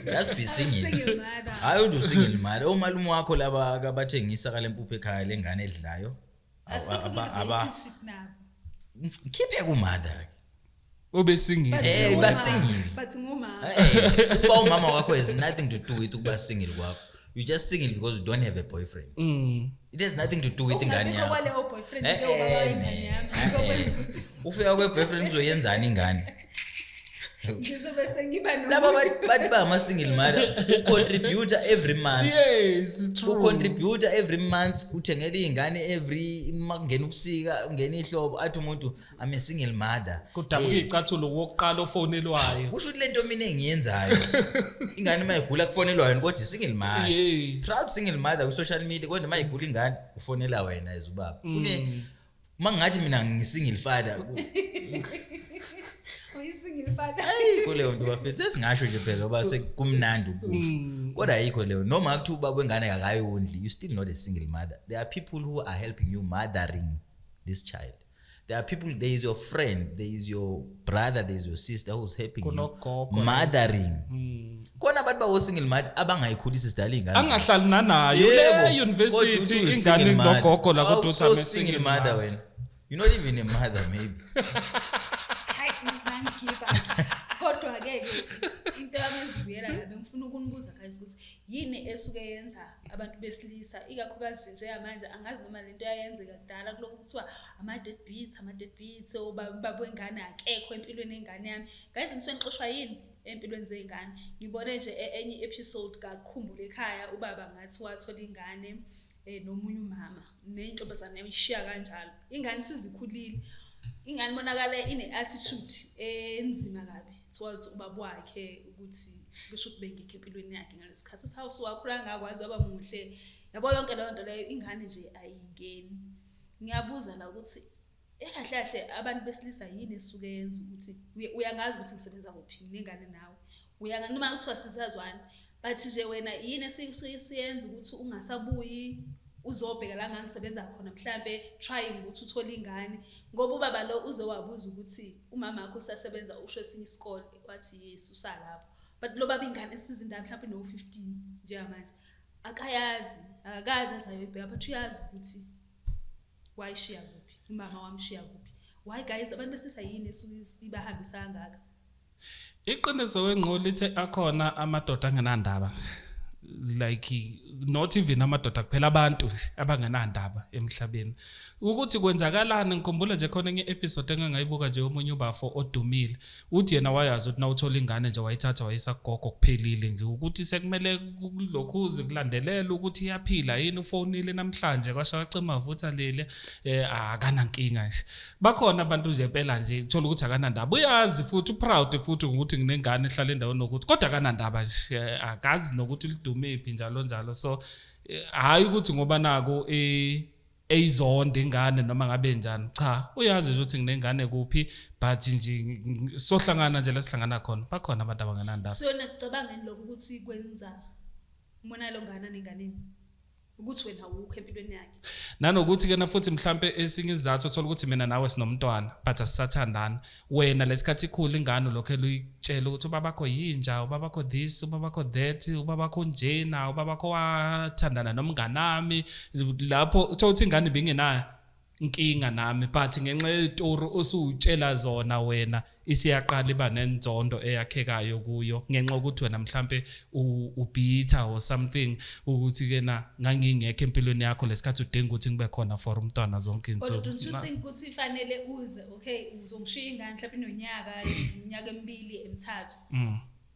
Just be single. Single mother. Hayi, uthi usingle mother, omalume wakho laba abathengisa kale mpuphu ekhaya lengane edlayo. Asikho relationship nabo. Khiphe kumother. Ube single. But Eh, ngumama. ba single. But ngumama. Ukuba umama wakho has nothing to do with ukuba single kwakho. You just single because you don't have a boyfriend. It has nothing to do with ingane Ungabikho yakho. kwaleyo boyfriend Eh, ke ubaba eh, wengane yami. eh, Ngizokwenza ukuthi ufika kwe-boyfriend uzoyenzani ingane? ngizobe sengiba Laba nomuntu. bathi ba ama-single mother, ucontributor every month. Yes, true. Ucontributor every month, uthengela iy'ngane every uma kungena ubusika, ungena ihlobo, athi umuntu I'm a single mother. Kudabuka iy'cathulo wokuqala ofonelwayo. Kusho ukuthi le nto mina engiyenzayo, ingane uma igula kufonelwa wena, kodwa i-single mother, Yes. proud single mother ku-social media, kodwa uma igula ingane ufonela wena as ubaba. Fune uma ngingathi mina ngi-single father, Uyi-single father. Ayikho leyo nto bafethu. Sesingasho nje phela ngoba sekumnandi ukusho, kodwa ayikho leyo. Noma kuthiwa ubaba wengane akayondli, you still not a single mother. There are people who are helping you mothering this child. There are people, there is your friend, there is your brother, there is your sister who's helping you Kunogogo. mothering. Khona abantu bawo-single mother abangayikhulisi sidala iy'ngane zabo. Angahlali nanayo Yebo, le university kodwa uthi ingane uyi-single mother. nogogo la, kodwa Awu, uthi so I'm a single single mother mother. wena. You're not even a mother maybe. Hayi, ngisangikhipha. Kodwa-ke ke into yami ezibuyela la, bengifuna ukunibuza guys ukuthi yini esuke yenza abantu besilisa, ikakhulukazi nje njengamanje, angazi noma lento yayenzeka kudala, kulokhu kuthiwa ama-dead beats, ubaba wengane akekho empilweni yengane yami. Guys, ngisuke ngixoshwa yini empilweni zey'ngane? Ngibone nje enye i-episode kaKhumbula Ekhaya, ubaba ngathi wathola ingane nomunye umama nentombazane yami, ishiya kanjalo ingane isizikhulile, ingane ibonakala ine-attitude enzima kabi towards ubaba wakhe, ukuthi kusho ukuthi bengekho empilweni yakhe ngalesi sikhathi, uthi hawu, usuwakhula ngakwazi waba muhle, yabo, yonke leyo nto leyo, ingane nje ayingeni. Ngiyabuza la ukuthi ekahle kahle abantu besilisa yini esuke yenza ukuthi uyangazi ukuthi ngisebenza kuphi, nginengane nawe. Uyanga noma kuthiwa sisazwana, but nje wena yini esisuke siyenza ukuthi ungasabuyi uzobheka la ngangisebenza khona, mhlambe trying ukuthi uthole ingane, ngoba ubaba lo uze wabuza ukuthi umama wakho usasebenza, usho esinye isikole, wathi yes, usalapho. But lo baba ingane esizinda mhlambe no-15 njengamanje akayazi, akakazi athi ayoyibheka, but uyazi ukuthi wayishiya kuphi, umama wamshiya kuphi. Why guys, abantu besilisa yini esuke ibahambisa kangaka? Iqiniso wenqo lithe akhona amadoda angenandaba, like not even amadoda kuphela, abantu abangenandaba emhlabeni ukuthi kwenzakalani. Ngikhumbula nje khona enye episode engangayibuka nje, omunye ubafo odumile uthi yena wayazi ukuthi nawuthola ingane nje wayithatha wayisa kugogo, kuphelile nje, ukuthi sekumele lokhuze kulandelela ukuthi iyaphila yini, ufonile namhlanje kwasha wacima vutha lele, akanankinga nje. Bakhona abantu nje impela nje uthola ukuthi akanandaba, uyazi futhi uproud futhi ukuthi nginengane ehlala endaweni nokuthi, kodwa akanandaba nje, akazi nokuthi lidumephi, njalo njalo. So hhayi ukuthi ngoba naku eyizonda ingane noma ngabe njani, cha, uyazi nje ukuthi nginengane kuphi, but nje sohlangana nje la sihlangana khona. Bakhona abantu abangenandaba. So yona kucabangani lokho ukuthi kwenza umonakalo ongakanani enganeni, ukuthi wena awukho empilweni yakhe? Nanokuthi ke na futhi mhlambe esinye isizathu, uthola ukuthi mina nawe sinomntwana but asisathandani. Wena lesikhathi ikhula ingane lokho eluyitshela ukuthi ubabakho yinja, ubabakho this, ubabakho that, ubabakho njena, ubabakho wathandana nomnganami, lapho uthola ukuthi ingane ibingenayo inkinga nami, but ngenxa yezitori osuwutshela zona wena isiyaqala iba nenzondo eyakhekayo kuyo, ngenxa yokuthi wena mhlambe ubitter or something, ukuthi ke na ngangingekho empilweni yakho lesikhathi udinga ukuthi ngibe khona for umntwana zonke Kodwa insuku. don't you think ukuthi fanele uze, okay, uzongishiya ingane mhlawumbe inonyaka, iminyaka emibili, emithathu,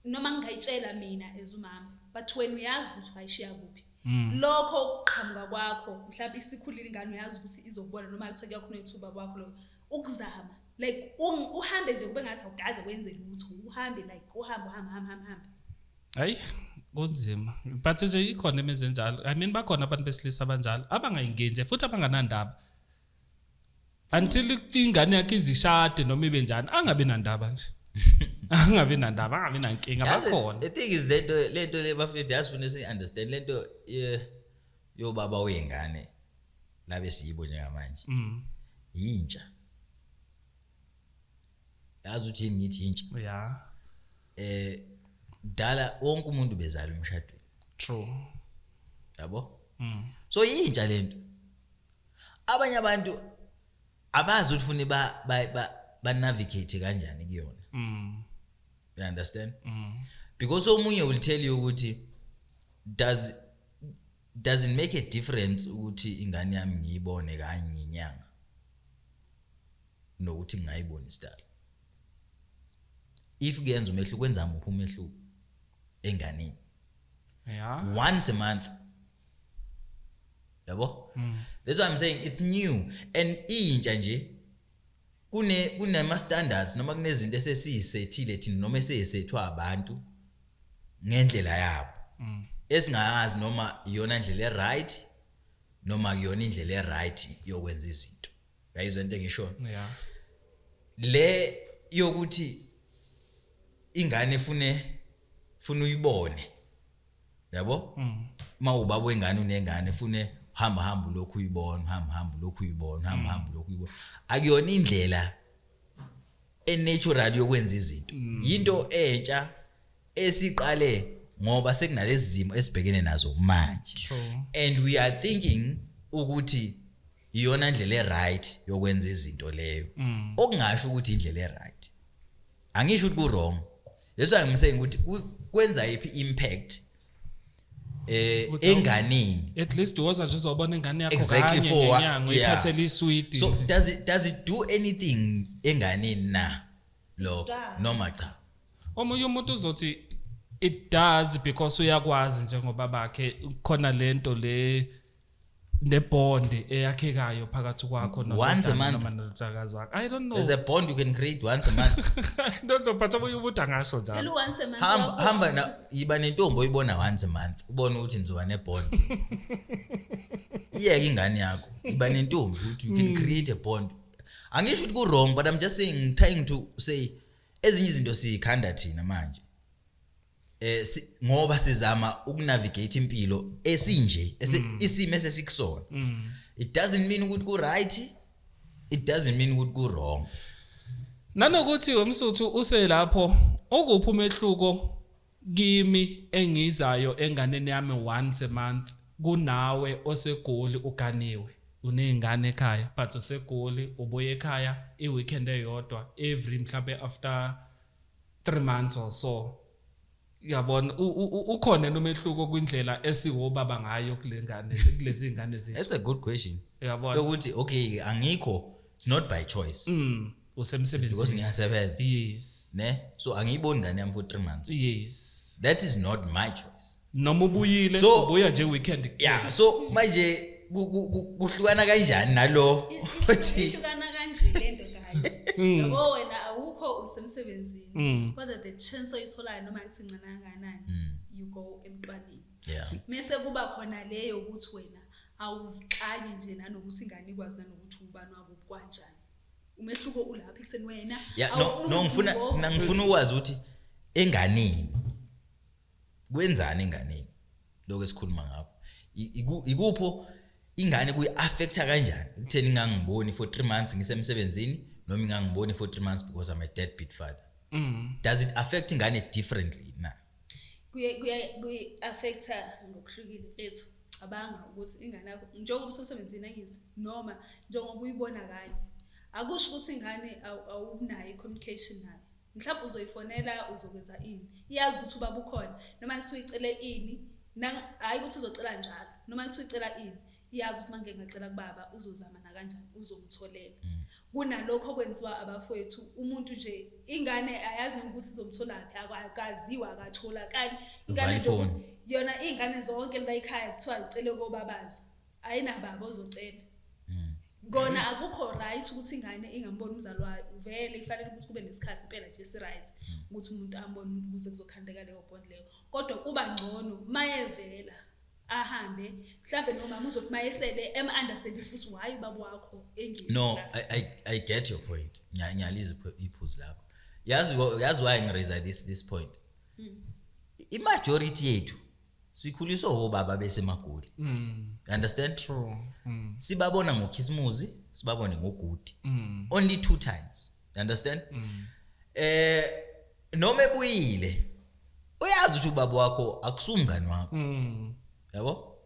noma ngingayitshela mina as umama, but wena uyazi ukuthi wayishiya kuphi. Lokho ukuqhamuka kwakho mhlawumbe isikhulile ingane, uyazi ukuthi izokubona noma kuthiwa kuyakhona ithuba kwakho lokho ukuzama, like uhambe nje kube ngathi awukaze wenze lutho, uhambe, like uhambe uhambe uhambe uhambe uhambe. Hayi, kunzima, but nje ikhona imizi enjalo. I mean, bakhona abantu besilisa abanjalo abangayingeni nje futhi abanganandaba until ingane yakhe izishade noma ibe njani, angabi nandaba nje, angabi nandaba, angabi nankinga. Yazi, Bakhona. the thing is, lento le bafethu, yasifuna si-understand lento yobaba wengane labe siyibo njengamanje. Yintsha, yazi ukuthi yini ngithi intsha? Dala wonke umuntu bezala emshadweni. True. Yabo, so yintsha lento. Abanye abantu abazi ukuthi fune ba navigate kanjani kuyona. You understand? Because omunye will tell you ukuthi does it make a difference ukuthi ingane yami ngiyibone kanye ngenyanga nokuthi ngingayiboni isidalo? If kuyenza umehluko, kwenza muphi umehluko enganeni once a month, yabo? That's why I'm saying it's new and intsha nje. Kunema standards noma kunezinto esesiyisethile thina noma eseyisethwa abantu ngendlela yabo esingayazi noma iyona indlela eright noma kuyona indlela eright yokwenza izinto. Yayizwa into engisho? Yeah. Le yokuthi ingane efune funa uyibone, yabo, uma ubaba wengane unengane, fune hamba hamba lokhu uyibona, hamba hamba lokhu uyibona, hamba hamba lokhu uyibona, akuyona indlela enatural yokwenza izinto. Into entsha esiqale ngoba sekunalezi zimo esibhekene nazo manje. And we are thinking ukuthi iyona indlela eright yokwenza izinto leyo, okungasho ukuthi indlela eright. Angisho ukuthi ku wrong. That's why I'm saying ukuthi kwenza iphi impact Ukuthi enganeni. At least woza nje uzobona ingane yakho Exactly, kanye ngenyanga, uyiphathele iswidi. So does it do anything enganeni na lokho Does. noma cha? Omunye umuntu uzothi it does because uyakwazi njengoba bakhe khona lento le nebond eyakhekayo phakathi kwakho Once a month. noma nondodakazi wakho. I don't know. There's a bond you can create once a month. I don't know, but omunye umuntu angasho Phela njalo. once a month Hamba wakho hamba na yiba nentombi oyibona once a month, ubone ukuthi nizoba nebond. Iyeke ingane yakho, iba nentombi ukuthi you can create a bond. Angisho ukuthi ku wrong, but I'm just saying, trying to say ezinye izinto siyikhanda thina manje. Ngoba sizama ukunavigate impilo esinje, isimo esesikusona. It doesn't mean ukuthi ku right, it doesn't mean ukuthi ku wrong. Nanokuthi wemsuthu uselapho, ukuphi umehluko kimi engizayo enganeni yami once a month kunawe oseGoli, uganiwe, uney'ngane ekhaya, but useGoli, ubuye ekhaya i-weekend eyodwa every mhlambe after 3 months or so, yabona? Ukhona yini umehluko kwindlela esiwobaba ngayo kule ngane, kulezi ngane zethu? That's a good question. Uyabona? Yokuthi okay, angikho, it's not by choice. Because Usemsebenzini. Ngiyasebenza. Ne, so angiyiboni ingane yami for 3 months. That is not my choice. Noma ubuyile, ubuya nje weekend. Yeah, so manje kuhlukana kanjani nalo othi Ihlukana kanje lento, guys. Yabo, wena awukho, usemsebenzini, kodwa the chance oyitholayo, noma ngithi incane kangakanani, you go emntwaneni. Mese kuba khona leyo ukuthi wena awuzixaki nje nanokuthi ingane ikwazi nanokuthi ubani wabo kanjani. Umehluko ulapha ekutheni wena Yeah, no. awufuni No, ngifuna ukuzi-involve. mina ngifuna ukwazi ukuthi enganeni kwenzani, enganeni lokho esikhuluma ngakho. Ikupho ingane kuyi-affecta kanjani ekutheni ingangiboni for 3 months ngisemsebenzini, noma ingangiboni for 3 months because I'm a deadbeat father? Does it affect ingane differently na? Kuye kuyi-affecta ngokuhlukile, mfethu. Cabanga ukuthi ingane yakho, njengoba usemsebenzini, angithi, noma njengoba uyibona kanye, akusho ukuthi ingane awunayo i-communication nayo. Mhlawumbe uzoyifonela, uzokwenza ini, iyazi ukuthi ubaba ukhona. Noma kuthiwa icele ini, hhayi ukuthi uzocela njalo, noma kuthiwa icela ini, iyazi ukuthi uma ngike ngacela kubaba, uzozama nakanjani, uzomtholela. Kunalokho okwenziwa abafowethu, umuntu nje ingane ayazi nokuthi izomtholaphi, akaziwa, akatholakali ingane Uvala nje. ifoni. Ukuthi yona iy'ngane zonke la ekhaya kuthiwa zicele kobabazo, ayinababa ozocela kona. Akukho right ukuthi ingane ingamboni umzali wayo. Vele kufanele ukuthi kube nesikhathi impela nje esi-right ukuthi umuntu ambone ukuze kuzokhandeka leyo bond leyo, kodwa kuba ngcono mayevela ahambe. Mhlambe nomama uzothi mayesele em-understandise ukuthi why ubaba wakho engezi No. la. I get your point. Ngiyalizwa iphuzu lakho. Yazi why ngiraise this point? I-majority yethu sikhuliswa obaba besemaGoli. You understand? True. Sibabona ngokhisimuzi, sibabone ngogudi, only two times, you understand? Noma ebuyile, uyazi ukuthi ubaba wakho akusumngani wakho. Yabo,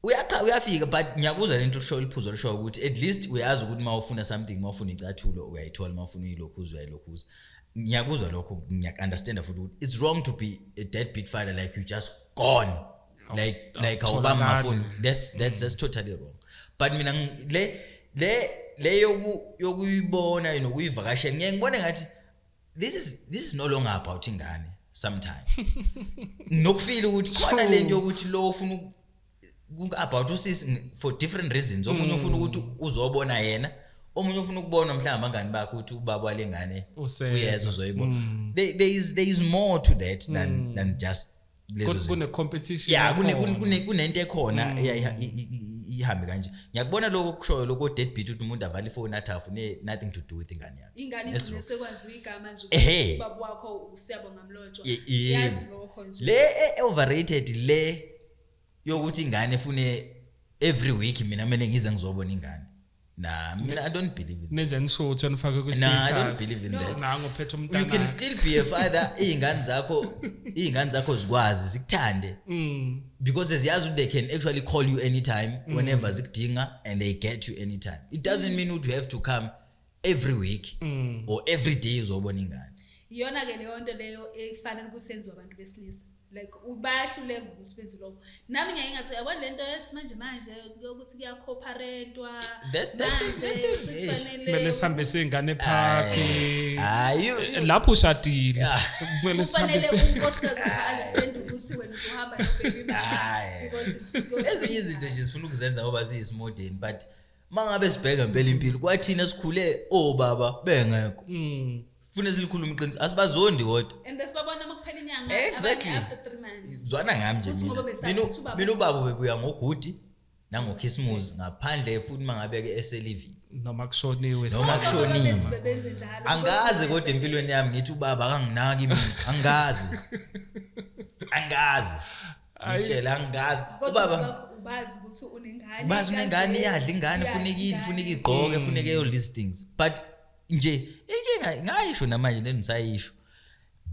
uyaqa uyafika, but ngiyakuzwa lento usho, iphuzo lisho ukuthi at least uyazi ukuthi mawufuna something, mawufuna icathulo uyayithola, mawufuna uyilokhuza uyayilokhuza. Ngiyakuzwa lokho, ngiyaku-understanda futhi ukuthi it's wrong to be a deadbeat father, like you just gone, like awubamba Awutholakali. amafoni. That's totally wrong, but mina le yokuyibona nokuyivakashela, ngiye ngibone ngathi this is no longer about ingane. Sometimes nokufeel ukuthi khona lento yokuthi lo ufuna about usisi for different reasons. Omunye ufuna ukuthi uzobona yena, omunye ufuna ukubona mhlawumbe abangani bakhe ukuthi ubaba walengane Useza. uyeza uzoyibona. There is more to that than just lezo zinto. Kune competition. Yeah, ekhona. kunento ekhona ihambe kanje. Ngiyakubona lokho okushoyo, lokho deadbeat, ukuthi umuntu avale ifoni athi afune nothing to do with ingane yakhe. Ingane That's igcine wrong. sekwaziwa igama nje Ehhe. ukuthi ubaba wakho uSiyabonga Mlotshwa. Yebo. Yazi lokho nje. Le overrated le yokuthi ingane efune every week mina kumele ngize ngizobona ingane, na mina I don't believe in Nize nishuthe, nifake Nah, I don't kwi-status. believe in that. Nangu uphethe You umntana. can still be a father, iy'ngane zakho zikwazi zikuthande because ziyazi ukuthi they can actually call you anytime, whenever zikudinga, and they get you anytime. It doesn't mean ukuthi you have to come every week or every day uzobona ingane. Iyona-ke leyo nto leyo efanele ukuthi yenziwe abantu besilisa, like bayahluleka ukuthi benze lokho. Nami ngiyaye ngathi, yabona le nto yesimanje manje yokuthi kuya-co-parentwa manje, sekufanele Kumele sihambise iy'ngane ephakhi. Hayi, Lapho ushadile, kumele kufanele sihambise. unkosikazi a-understand ukuthi wena uzohamba no-baby mama Hhayi. because Ezinye izinto nje sifuna ukuzenza ngoba siyisimodeni, but uma ngabe sibheka impela impilo, kwathina sikhule obaba bengekho. Funa silikhuluma iqiniso, asibazondi kodwa. And besibabona uma kuphela inyanga, Exactly. abanye after 3 months. Zwana ngami nje Futhi mina. ngoba besazi Mina ukuthi ubaba- mina ubaba bebuya ngogudi. nangokhisimusi, ngaphandle futhi mangabe ke eselivini noma kushoniwe. Noma kushoniwe. Bethu bebenze njalo. Angazi, kodwa empilweni yami ngithi ubaba akanginaki mina, angazi, angazi, ngitshela, angazi. Kodwa ubaba ubaba ubazi ukuthi unengane. Bazi unengane, iyadla ingane, Iyadla funeka idle, ingane. funeka igqoke, funeka all these things, but nje inkinga ngayisho namanje nengisayisho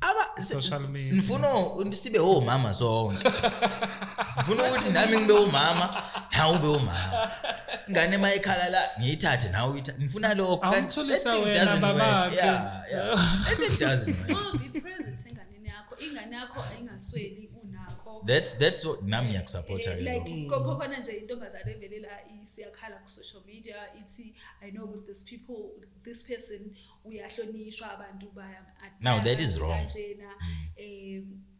aba Social media. Ngifuna sibe omama sonke, ngifuna ukuthi nami ngibe umama, nawe ube umama. Ingane mayikhala la ngiyithathe, nawe uyithathe, ngifuna lokho. Kanti Awumthulisa that thing wena doesn't work. babakhe. Yeah, that thing doesn't work. No, be present enganeni yakho. Ingane yakho ayingasweli unakho. That's what nami ngiyakusupporta ke Like lokho. khona nje intombazane evele la isiyakhala ku-social media, ithi, "I know ukuthi this people, this person uyahlonishwa, abantu baya Now that is wrong. kanjena,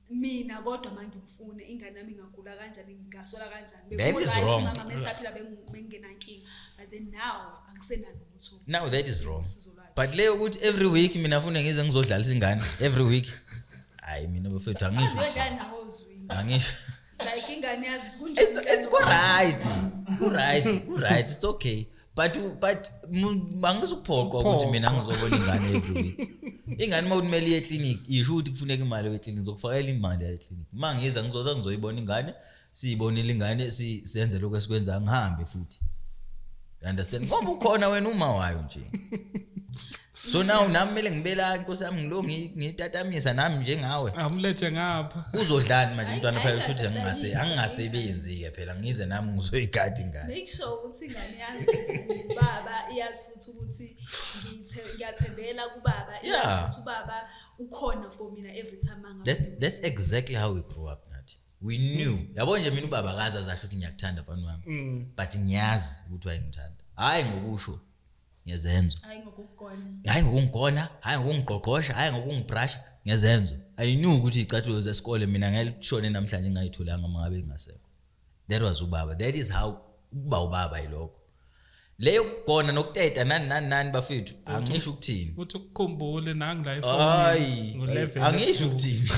mina kodwa mangimfune ingane yami ingagula kanjani, ngingasola kanjani." That is Beku-right, wrong. mama mesaphila bengingenankinga, but then now angisenalutho. Now that is wrong. Usizo lwakhe. But leyo ukuthi every week mina fune ngize ngizodlalisa ingane every week, hayi mina bafethu, angisho ukuthi Uyodlala nawo ozwini. Angisho. Like ingane yazi kunjani. It's ku-right, ku-right, ku-right, it's okay, but angizukuphoqwa ukuthi mina ngizobona ingane every week. Ingane uma kumele iye eklinikhi, isho ukuthi kufuneka imali eklinikhi, ngizokufakela imali eklinikhi. Uma ngiza ngizoza ngizoyibona ingane, siyibonile ingane, senze lokho esikwenzayo, ngihambe futhi. You understand? Ngoba ukhona wena uma wayo nje. So now nami kumele ngibe la, inkosi yami, ngilo ngiyitatamisa nami njengawe. Amlethe ngapha. Uzodlani manje umntwana phela? Ayi, Usho ukuthi angingasebenzi-ke phela, ngize nami ngizoyigada ingane. Make sure ukuthi ingane yazi ukuthi ubaba, iyazi futhi ukuthi ngiyathembela kubaba, iyazi ukuthi ubaba ukhona for mina every time mangabe. That's exactly how we grew up nathi. We knew, yabo nje, mina ubaba akaze azasho ukuthi ngiyakuthanda mfana wami, but ngiyazi ukuthi wayengithanda, hhayi ngokusho, ngezenzo. Hayi ngokugona. Hhayi ngokungigona, hhayi ngokungiqoqosha, hhayi ngokungibrasha, ngezenzo. I knew ukuthi iy'cathulo zesikole mina ngeke kushone namhlanje ngingayitholanga uma ngabe ngingasekho. That was ubaba. That is how ukuba ubaba yilokho. Leyo kugona nokuteta nani nani nani, bafethu, angisho ukuthini. Uthi ukukhumbule nangi la Hayi, efonini ngo-11 angisho ebusuku. ukuthini.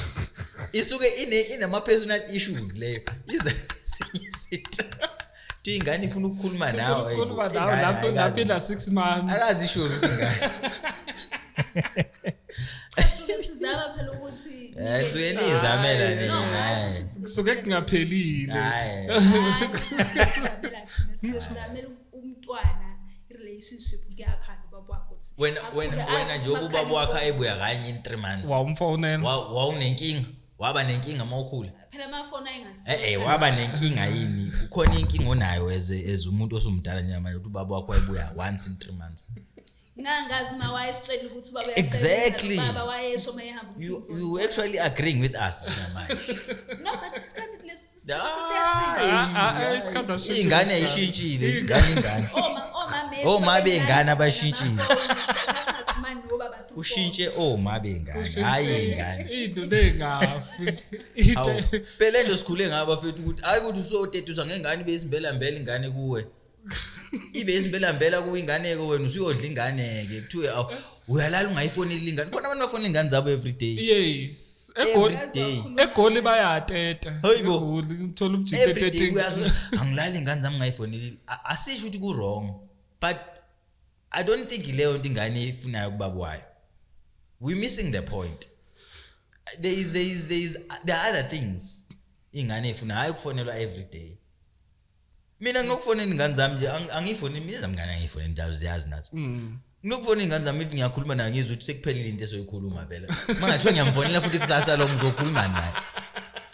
Isuke inama-personal issues leyo, iza nesinye isinto. Kuthiwa ingane ifuna ukukhuluma nawe. Ukukhuluma nawe Ingane lapho ayikazi- lapho ila 6 months. akazi isho ukuthi ingane. Suke sizama phela ukuthi Suke niyizamela No, nina, hayi hhayi. ukuthi Kusuke kungaphelile. Hhayi. Hayi ukuthi sizamela thina, sizamela umntwana i-relationship kuyakha nobaba wakhe ukuthi Wena akhule wena azi wena ukuthi njengoba ubaba makukhala wakho ifoni. ayebuya kanye in 3 months, Wawumfonela. wawunenkinga, waba nenkinga uma ukhula? Phela amafoni ayengasiyo. Waba nenkinga yini? Ukhona inkinga onayo as umuntu osumdala njengamanje ukuthi ubaba wakho wayebuya once in 3 months? Ngangazi uma wayesitshela ukuthi ubaba Exactly. uyasebenza, ubaba wayesho uma ehamba ukuthi You ngizobona. actually agreeing with us njengamanje. No, but isikhathi lesi Hayi. siyashintsha. Ah, ah, isikhathi asishintshile Ingane isikhathi. ayishintshile, ingane ingane. Oma bethu Oma bengane babenani abashintshile. namafoni, sasingaxhumani nobaba through Ushintshe phone. oma bengane, hayi ingane. Into nengafi. Hawu, Into phela lento sikhule ngayo bafethu ukuthi hayi ukuthi usotetuswa ngengane ibe isimbelambela ingane kuwe. Ibe isimbelambela kuwe ingane ke, wena usuyodla ingane ke, kuthiwe awu uyalala ungayifoneli ingane. Khona abantu bafonela ingane zabo every day. Yes. Egoli Every day. egoli bayateta. Hayibo. Egoli uthola umjito Every day etete. uyazi ukuthi angilali ingane zami ngayifoneli. Asisho ukuthi ku wrong, but I don't think leyo nto ingane ifunayo kubaba wayo. We missing the point. There are other things ingane ifuna, hayi ukufonelwa every day. Mina nginokufonela ingane zami nje, angiyifoneli mina zami ngane, angiyifoneli njalo, ziyazi nazo. Nginokufonela ingane zami ithi ngiyakhuluma nayo, ngizwe ukuthi sekuphelile into esoyikhuluma phela. Uma ngathiwa ngiyamfonela futhi kusasa lo ngizokhuluma naye.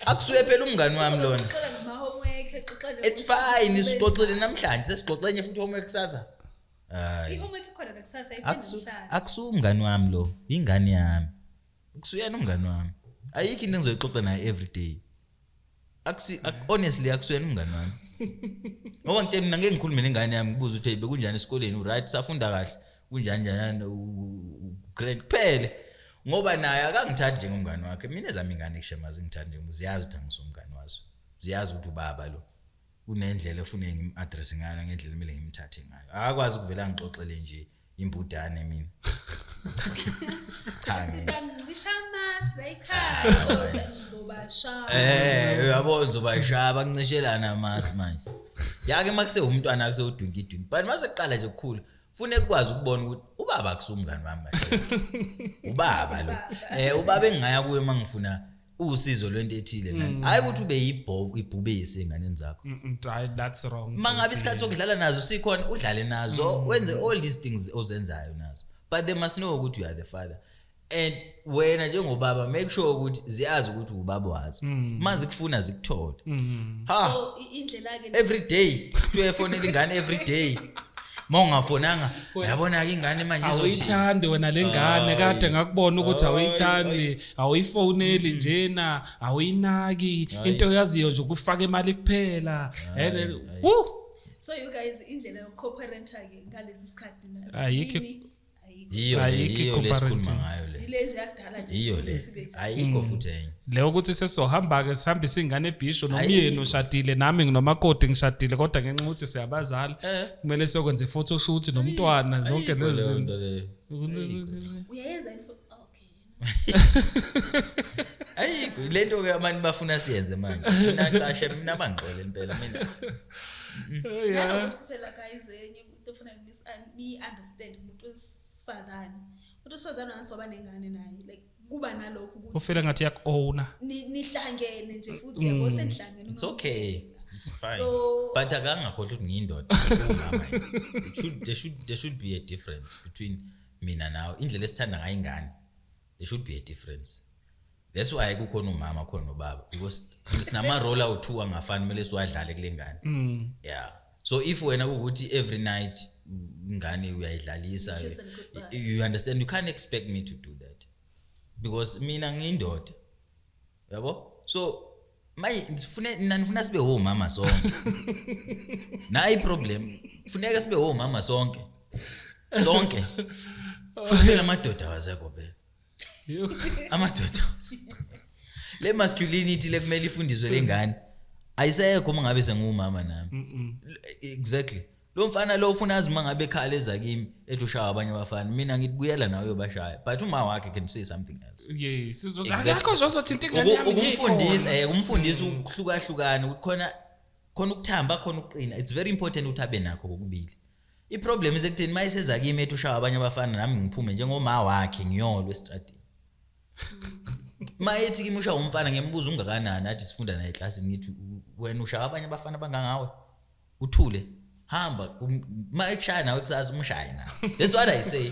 Akusuye phela umngani wami lona. Xoxela ngama-homework, xoxela It's ngokuthi fine, ube sixoxile njani. namhlanje, sesixoxe enye futhi homework kusasa. Hayi. I-homework ikhona nakusasa, ayiphinde namhlanje. Akusu umngani wami lo, ingane yami. Akusuyena umngani wami. Ayikho into engizoyixoxa naye every day. Honestly akusuyena umngani wami. Ngoba ngitshela mina ngeke ngikhulume nengane yami ngibuze ukuthi hey bekunjani esikoleni, uright, safunda kahle, kunjani njani, great kuphele. Ngoba naye akangithathi njengomngani wakhe. Mina ezami ingane kushema zingithandi njengoba ziyazi ukuthi angisumngani wazo. Ziyazi ukuthi ubaba lo unendlela efune ngim-address ngayo, ngendlela kumele ngimthathe ngayo. Akakwazi ukuvela ngixoxele nje imbudane mina. Cha ngeke. Bangicisha amasi la ekhaya, so ngizobashaya. Uyabo ngizobayishaya, bancishelana amasi manje. Yake makuse umntwana akuse udwinki dwinki, but mase kuqala nje ukukhula fune kukwazi ukubona ukuthi ubaba akusumngani wami kahle. Ubaba lo. Ubaba engingaya kuye mangifuna usizo lwento ethile nani. Hayi ukuthi ube ibhubesi enganeni zakho. That's wrong. Mangabe isikhathi sokudlala nazo sikhona, udlale nazo, wenze all these things ozenzayo nazo. But they must know ukuthi you are the father. And wena njengobaba make sure ukuthi ziyazi ukuthi ubaba wazo. Mazikufuna zikuthole. Ha, So indlela ke every day uyefonela ingane every day. Mawungafonanga uyabona ke ingane manje izothi Awuyithandi wena lengane, kade ngakubona ukuthi awuyithandi, awuyifoneli njena, awuyinaki, into oyaziyo nje ukufaka imali kuphela. And woo So you guys, indlela yoku-co-parenta ke ngalezi sikhathi na Ayikho. yini? Ayikho. Yiyo le, Ayikho yiyo le esikhuluma i-co-parenting. ngayo le. Ile nje yakudala nje. Yiyo le. sibe nje. Ayikho futhi enye. Leyo ukuthi sesizohamba ke sihambise ingane ebhisho nomyeni ushadile, nami nginomakoti ngishadile, kodwa ngenxa ukuthi siyabazali kumele siyokwenza i-photoshoot nomntwana, zonke Ayikho lezi leyo zinto. nto leyo. Uyayenza info, okay. Ayikho lento ke abantu bafuna siyenze manje. Mina cashe, mina bangixole impela mina. Nanokuthi phela guys, enye into efuna ni-understand umuntu wesifazane. Umuntu wesifazane angathi waba nengane naye, like kuba nalokho ukuthi Ufile ngathi yaku-owner. Nihlangene nje futhi, yabo, senihlangene. It's okay. It's fine. So- But akangakhohlwa ukuthi ngiyindoda, umama. It should there should there should be a difference between mina nawe. Indlela esithanda ngayo ingane. There should be a difference. That's why kukhona umama, khona nobaba, because sinama role awu2 angafani kumele siwadlale kule ngane. Yeah. So if wena ukuthi every night ingane uyayidlalisa, Kiss and goodbye. you understand, you can't expect me to do that. Because mina ngiyindoda. Yabo? So manje ngifune nina nifuna sibe omama sonke. Nayi problem. Kufuneka sibe omama sonke. Sonke. Futhi phela amadoda awasekho phela. Amadoda awasekho. Le masculinity lekumele ifundiswe lengane ayisekho uma ngabe sengumama nami. Exactly. Lo mfana lo ufuna azi uma ngabe ekhala eza kimi ethi ushaya abanye abafana, mina ngibuyela nawe uyobashaya, but uma wakhe can say something else. Yes, Exactly. akakho nje ozothinta ingane yami. Ukumfundisa, ukumfundisa ukuhlukahlukana ukuthi khona khona ukuthamba, khona ukuqina. It's very important ukuthi abe nakho kokubili. I-problem isekutheni uma iseza kimi ethi ushaya abanye abafana, nami ngiphume njengoma wakhe ngiyolwa estradini. Uma ethi kimi ushaya umfana, ngiyambuza ungakanani, athi sifunda naye eklasini, ngithi wena ushaya abanye abafana abangangawe, uthule, hamba, uma ekushaya nawe kusasa umshaye nawe. That's what I say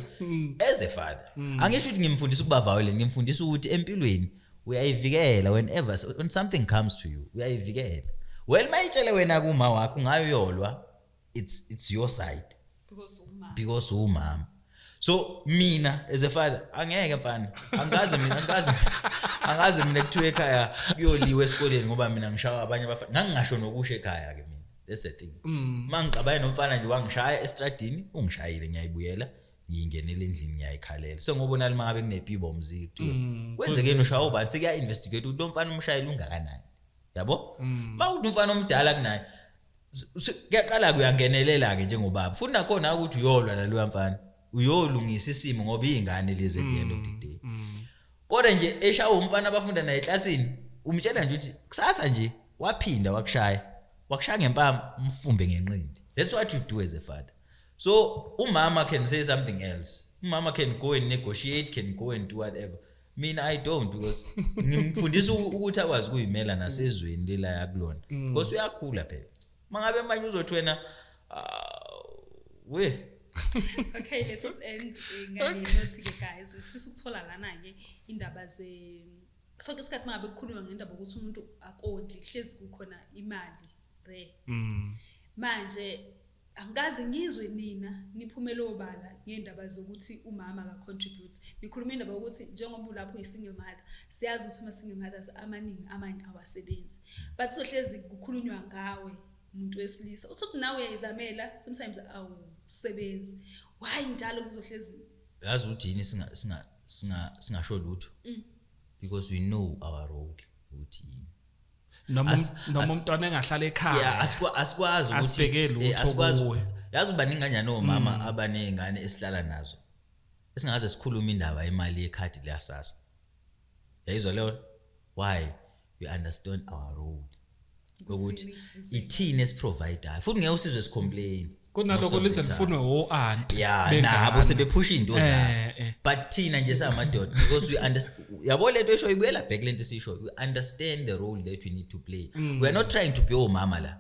as a father. Angisho ukuthi ngimfundisa ukuba violent, ngimfundisa ukuthi empilweni uyayivikela whenever when something comes to you, uyayivikela. Well, mayitshele wena kuma wakho ungayolwa, it's your side. Because umama. Because umama. So mina as a father angeke mfana, angaze mina, angaze angaze mina kuthiwe ekhaya kuyoliwa esikoleni ngoba mina ngishaya abanye abafana. Ngangingasho nokusho ekhaya ke mina. That's the thing. Mangixabane nomfana nje wangishaya estradini, ungishayile, ngiyayibuyela, ngiyingenele endlini, ngiyayikhalela. Sengobona lima ngabe kunepibo umziki kuthiwe kwenzekeni ushaya ubani, sekuya investigate ukuthi lo mfana umshayile ungakanani. Yabo? Mawuthi umfana omdala kunaye kuyaqala kuyangenelela ke njengobaba. Futhi nakhona ukuthi uyolwa naloya mfana, uyolungisa isimo ngoba izingane lezi at the end of the day. Kodwa nje eshawa umfana abafunda naye eklasini, umtshela nje ukuthi kusasa nje waphinda wakushaya, wakushaya ngempama, umfumbe ngenqindi. That's what you do as a father. So umama can say something else. Umama can go and negotiate, can go and do whatever. Mina I don't, because ngimfundisa ukuthi akwazi ukuyimela nasezweni lela yakulona. Because uyakhula phela. Mangabe manje uzothi wena we Okay, let us end ngale note ke guys. Ngifisa ukuthola lana ke indaba ze sonke isikhathi mangabe kukhulunywa ngendaba ukuthi umuntu akondli, kuhlezi kukhona imali there. Manje angikaze ngizwe nina niphumele obala ngendaba zokuthi umama aka-contribute. Nikhuluma indaba yokuthi njengoba ulapho uyi-single mother, siyazi ukuthi ama-single mothers amaningi amanye awasebenzi, but sohlezi kukhulunywa ngawe umuntu wesilisa, uthi uthi nawe uyayizamela, sometimes awusebenzi. Why njalo kuzohlezi? Yazi ukuthi yini singasho lutho, because we know our role ukuthi yini. Noma noma umntwana engahlala ekhaya. Yeah, asikwazi ukuthi Asibheke lutho asikwazi kuwe. Yazi baningi kanjani omama abanezingane esihlala nazo esingaze sikhulume indaba yemali yekhadi liyasasa. Yayizwa leyo? Why? We understand our role. Ukuthi ithini esiprovidayo, futhi ngeke usizwe sicomplain. Kunaloko lize lifunwe o-anti. Yeah, nabo sebephusha into zabo, but thina nje samadoda, because we understand, yabo, lento esho ibuyela back, lento esisho, we understand the role that we need to play. We are not trying to be omama la,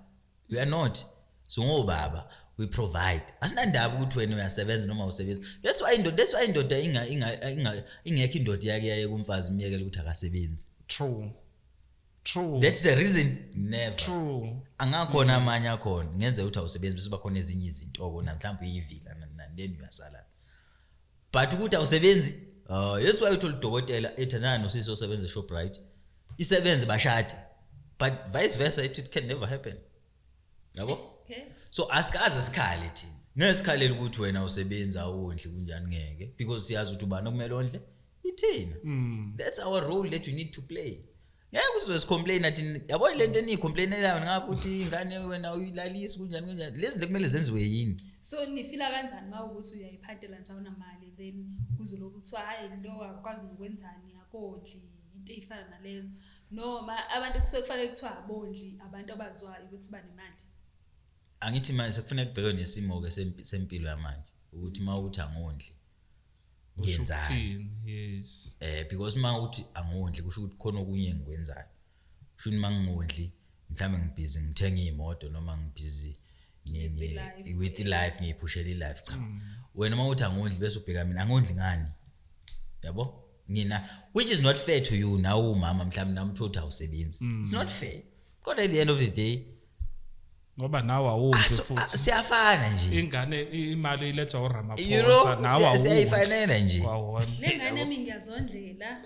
we are not. So ngobaba, we provide, asinandaba ukuthi wena uyasebenza noma awusebenzi. That's why indoda inga inga inga ingekho, indoda yake yaye kumfazi imiyekele ukuthi akasebenzi. True true That's the reason, never. Angakhona amanye akhona ngenzeka ukuthi awusebenzi, bese bakhona ezinye izinto kona, mhlawumbe uyivila nani nani, then uyasala, but ukuthi awusebenzi, that's why uthola udokotela ethandana nosisi osebenza eShoprite, isebenze, bashade, but vice versa it can never happen, yabo. So asikaze sikhale thina, ngeke sikhalele ukuthi wena usebenza, awondli, kunjani, ngeke, because siyazi ukuthi ubani okumele ondle, ithina. That's our role that we need to play. Ngeke usize sicomplain athi, yabo, lento eniyicomplainelayo ngapha ukuthi ingane wena uyilalisi, kunjani kunjani, lezi zinto kumele zenziwe yini? So nifila kanjani uma ukuthi uyayiphantela nje, awunamali, then kuzolokhu kuthiwa, hayi, lo akwazi nokwenzani, akondli, into ey'fana nalezo, noma abantu kusuke kufanele kuthiwa abondli abantu abaziwayo ukuthi banemali? Angithi manje sekufuneka kubhekwe nesimo-ke sempilo yamanje, ukuthi uma uthi angondli, Usho ngiyenzani? Ukuthini? Yes. Because uma uthi angondli, kusho ukuthi khona okunye engikwenzayo, kusho ukuthi uma ngingondli, mhlawumbe ngibhizi ngithenga iy'moto noma ngibhizi With the life, with i-life, ngiyiphushela i-life. Cha, wena uma uthi angondli, bese ubheka mina angondli ngani, yabo, ngina, which is not fair to you. Nawe umama, mhlawumbe nami uthi ukuthi awusebenzi, it's not fair, kodwa at the end of the day Ngoba nawe awondli futhi. Siyafana nje. Ingane imali ilethwa uRamaphosa, You know, nawe awondli. siyayifanela nje. Kwawona. Le ngane yami ngiyazondlela.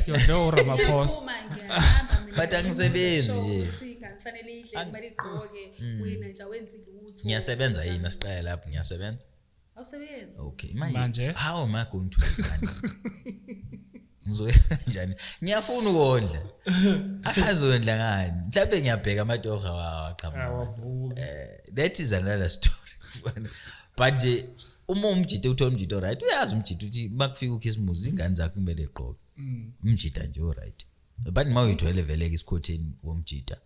Yondle uRamaphosa. Ngiyaphuma, ngiyahamba mina. But angisebenzi nje. Ukuthi ingane kufanele idle, kumele igqoke, wena nje awenzi lutho. Ngiyasebenza yini? Asiqale lapho, ngiyasebenza? Awusebenzi. Okay, Manje? manje how am I going to make money? Ngizoyenza njani? Ngiyafuna ukondla, akazondla ngani? Mhlawumbe ngiyabheka amatoha waqhamuka. Awavuki. That is another story, but nje uma umjita, uthola umjita right, uyazi umjita ukuthi makufika ukhisimusi ingane zakho kumele igqoke, umjita nje o-right, but uma uyithwele vele-ke isikhotheni womjita.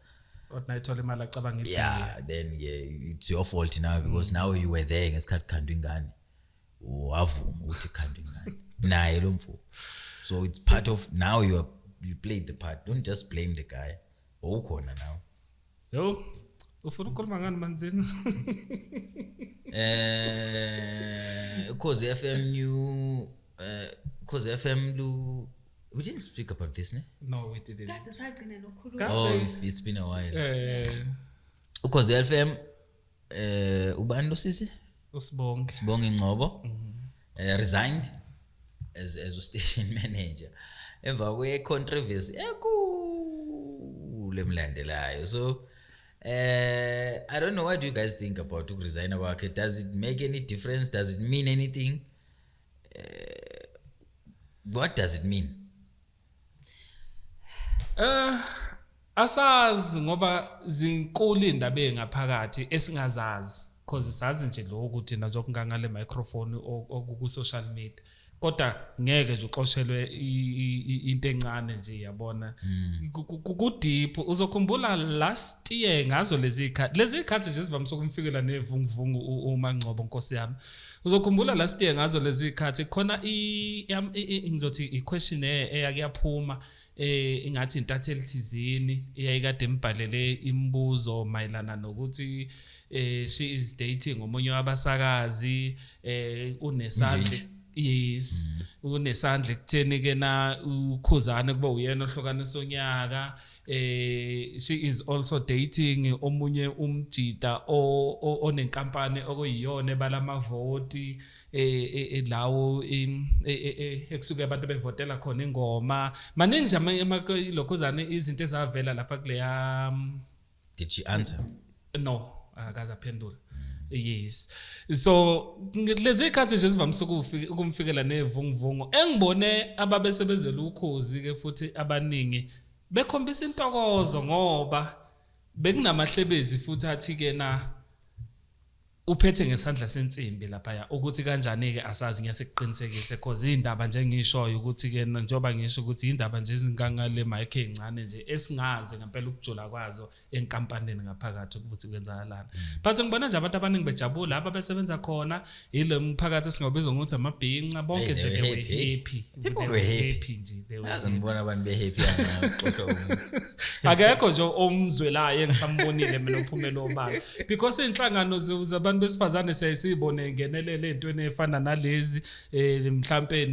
Othi nayithola imali acabanga ibhiya. Yeah, then yeah, it's your fault now, because now you were there ngesikhathi khandwa ingane, wavuma ukuthi khandwa ingane naye lo mfo, so it's part of now you played the part. Don't just blame the guy, owukhona now. Yo, ufuna ukukhuluma ngani, Manzini? Ukhozi FM new, Ukhozi FM lu, we didn't speak about this, ne? No, we didn't. Kade sagcina nokukhuluma. Oh, it's been a while. Ukhozi FM, ubani lo sisi? Usibonge. Sibonge Ngcobo resigned as a station manager emva kwe controversy enkulu emlandelayo. So I don't know, what do you guys think about ukuresigna kwakhe? Does it make any difference? Does it mean anything? What does it mean? Asazi ngoba zinkulu indaba engaphakathi esingazazi, because sazi nje lokhu ukuthi na ngale microphone oku social media, kodwa ngeke nje uxoshelwe into encane nje, yabona. Ku deep, uzokhumbula last year ngazo lezi khathi nje sivamise ukumfikela nevunguvungu uMangcobo, nkosi yami. Uzokhumbula last year ngazo lezi khathi khona ngizothi i-questionnaire eyake yaphuma, ingathi intatheli thizini eyayikade imbhalele imibuzo mayelana nokuthi she is dating omunye wabasakazi, unesandla. Njinji. Yes, unesandla ekutheni ke na uKhuzane kuba uyena ohlukanisa unyaka. She is also dating omunye umjita onenkampani okuyiyona ebala amavoti, lawo ekusuke abantu bevotela khona ingoma. Maningi nje ilokhuzane, izinto ezavela lapha kuleya. Did she answer? No, akaze aphendula. Yes, so lezi khathi nje sivamise ukumfikela nevunguvungu, engibone ababesebenzela Ukhozi ke futhi abaningi bekhombisa intokozo, ngoba bekunamahlebezi futhi athi ke na Uphethe ngesandla sensimbi laphaya, ukuthi kanjani-ke asazi, ngiyasikuqinisekise cause iy'ndaba nje engishoyo ukuthi-ke njengoba ngisho ukuthi iy'ndaba nje ezingangale mic ey'ncane nje esingazi ngempela ukujula kwazo enkampanini ngaphakathi ukuthi kwenzakalani. But ngibona nje abantu abaningi bejabula ababesebenza khona, yile mphakathi esingawubiza ngokuthi amabhinca bonke Hey, nje, they they were were happy. happy. People They were were happy. happy nje, they were Yazi happy. ngibona abantu be-happy angaxoshwa umuntu. Akekho nje omzwelayo engisambonile mina umphumela obala, because iy'nhlangano zabantu besifazane siyaye siyibone ngenelele ey'ntweni ey'fana nalezi, mhlampe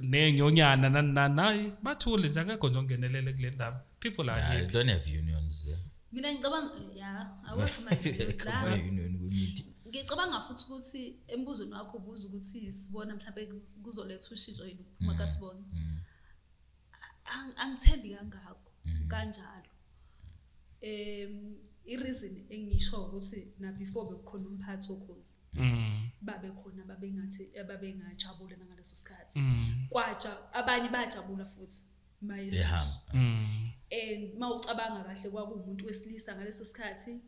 ney'nyonyana nani nani. Hayi, bathule nje, akekho nje ongenelele kule ndaba. People are I happy. don't have unions there. Mina ngicabanga, ya, awekho ama-unions la. Kuma-union kwi-media. Ngicabanga futhi ukuthi embuzweni wakho ubuza ukuthi sibona mhlawumbe kuzoletha ushintsho yini ukuphuma kaSibonga. Angithembi kangako kanjalo. I-reason engisho ukuthi na before bekukhona umphathi woKhozi, babe khona babengathi ababengajabula nangaleso sikhathi. Kwaja abanye bajabula futhi mayesusa. Ehamba. And mawucabanga kahle kwakuwumuntu wesilisa ngaleso sikhathi.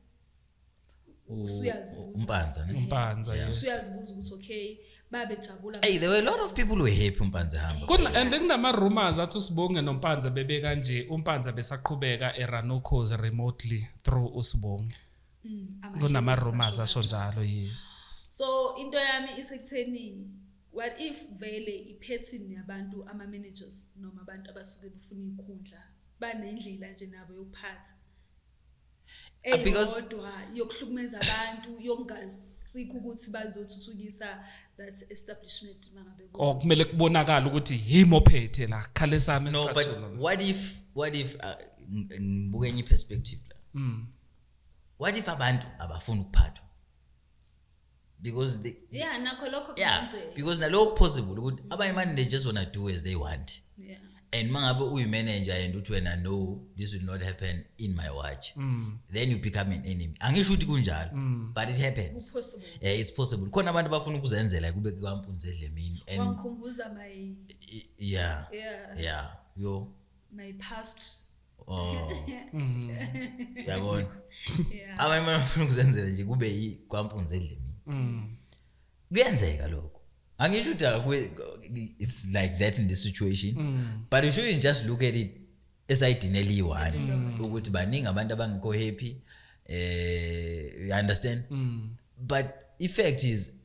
Usuyazibuza. Umpanza ne? Umpanza, yes. Usuyazibuza ukuthi okay, babejabula. Hey, there were a lot of people who were happy uMpanza ehamba. And kunama-rumors athi uSibonge noMpanza bebe kanje, uMpanza besaqhubeka erun uKhozi remotely through uSibonge. Kunama-rumors asho njalo, yes. So into yami isekutheni, what if vele i-pattern yabantu, ama-managers noma abantu abasuke befuna iy'khundla banendlela nje nabo yokuphatha Because- eyodwa yokuhlukumeza abantu, yokungasikho ukuthi bazothuthukisa that establishment mangabe Or kumele kubonakale ukuthi yimi ophethe la, khale sami No, but isicathulo. what if ngibuke enye perspective la. What if abantu abafuni ukuphathwa? Because they Yeah, nakho lokho yeah, kungenzeka. because nalokho possible ukuthi abanye manje they just want to do as they want. And mangabe uyi-manager and uthi wena, no, this will not happen in my watch, then you become an enemy. Angisho ukuthi kunjalo, but it happens. Ku-possible. It's possible. Khona abantu abafuna ukuzenzela kube kwampunzi edlemini and Wangikhumbuza my yeah. Yeah. Yeah, yo. My past. Oh. Yabona. Yeah. Abanye abantu bafuna ukuzenzela nje kube kwampunzi edlemini. Kuyenzeka lokho. Angisho ukuthi it's like that in this situation, but you shouldn't just look at it esayidini eliyi-one ukuthi baningi abantu abangekho happy, you understand? But effect is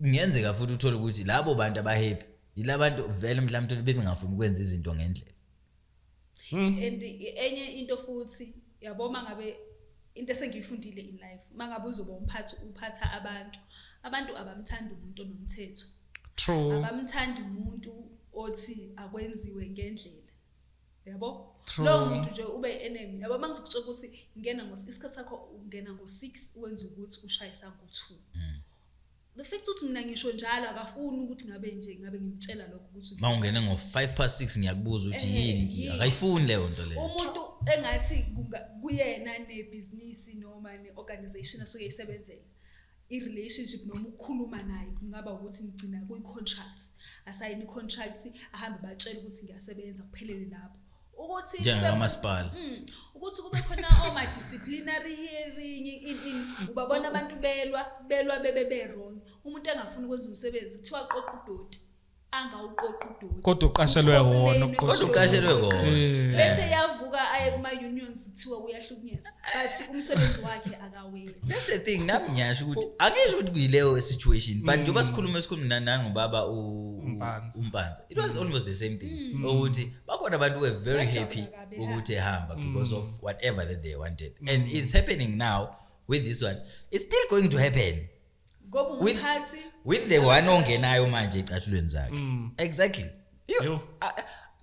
kungenzeka futhi uthole ukuthi labo bantu abahappy yilabantu vele mhlawumbe uthole bebengafuni ukwenza izinto ngendlela. And enye into futhi, yabo, mangabe into esengiyifundile in life, mangabe uzoba umphathi uphatha abantu, abantu abamthandi umuntu onomthetho. True. Abamthandi umuntu othi akwenziwe ngendlela, yabo. True. Lowo muntu nje ube enemy, yabo. Mangizokutshela ukuthi ngena ngo isikhathi sakho, ungena ngo6, wenza ukuthi ushayisa ngo2. The fact ukuthi mina ngisho njalo, akafuni ukuthi ngabe nje ngabe ngimtshela lokho ukuthi Uma ungene ngo-6:05 ngiyakubuza ukuthi yini inkinga. Yini? Akayifuni leyo nto leyo. Umuntu engathi kuyena nebhizinisi noma ne-organization asuke eyisebenzela, i-relationship noma ukukhuluma naye kungaba ukuthi ngigcina kuyi-contract, asayine i-contract, ahambe batshele ukuthi ngiyasebenza, kuphelele lapho ukuthi Njengakamasipala. Ukuthi kube khona oma-disciplinary hearing in ubabona abantu belwa bebe be-wrong, umuntu engafuni ukwenza umsebenzi, kuthiwa qoqa udoti, angawuqoqa udoti. Kodwa uqashelwe wona Ucomplain, ukuqoqa. Kodwa uqashelwe kona. Bese yavuka aye kuma-unions, kuthiwa uyahlukunyezwa, but umsebenzi wakhe akawenzi. That's the thing, nami ngiyasho ukuthi angisho ukuthi kuyileyo situation, but njengoba sikhuluma nangobaba Umpanza. uMpanza, it was almost the same thing ukuthi bakhona abantu who were very Bajabula happy kabi, ukuthi ehamba because of whatever that they wanted, and it's happening now with this one. It's still going to happen Ngoba umphathi with the one ongenayo manje ecathulweni zakhe. Exactly. Yo.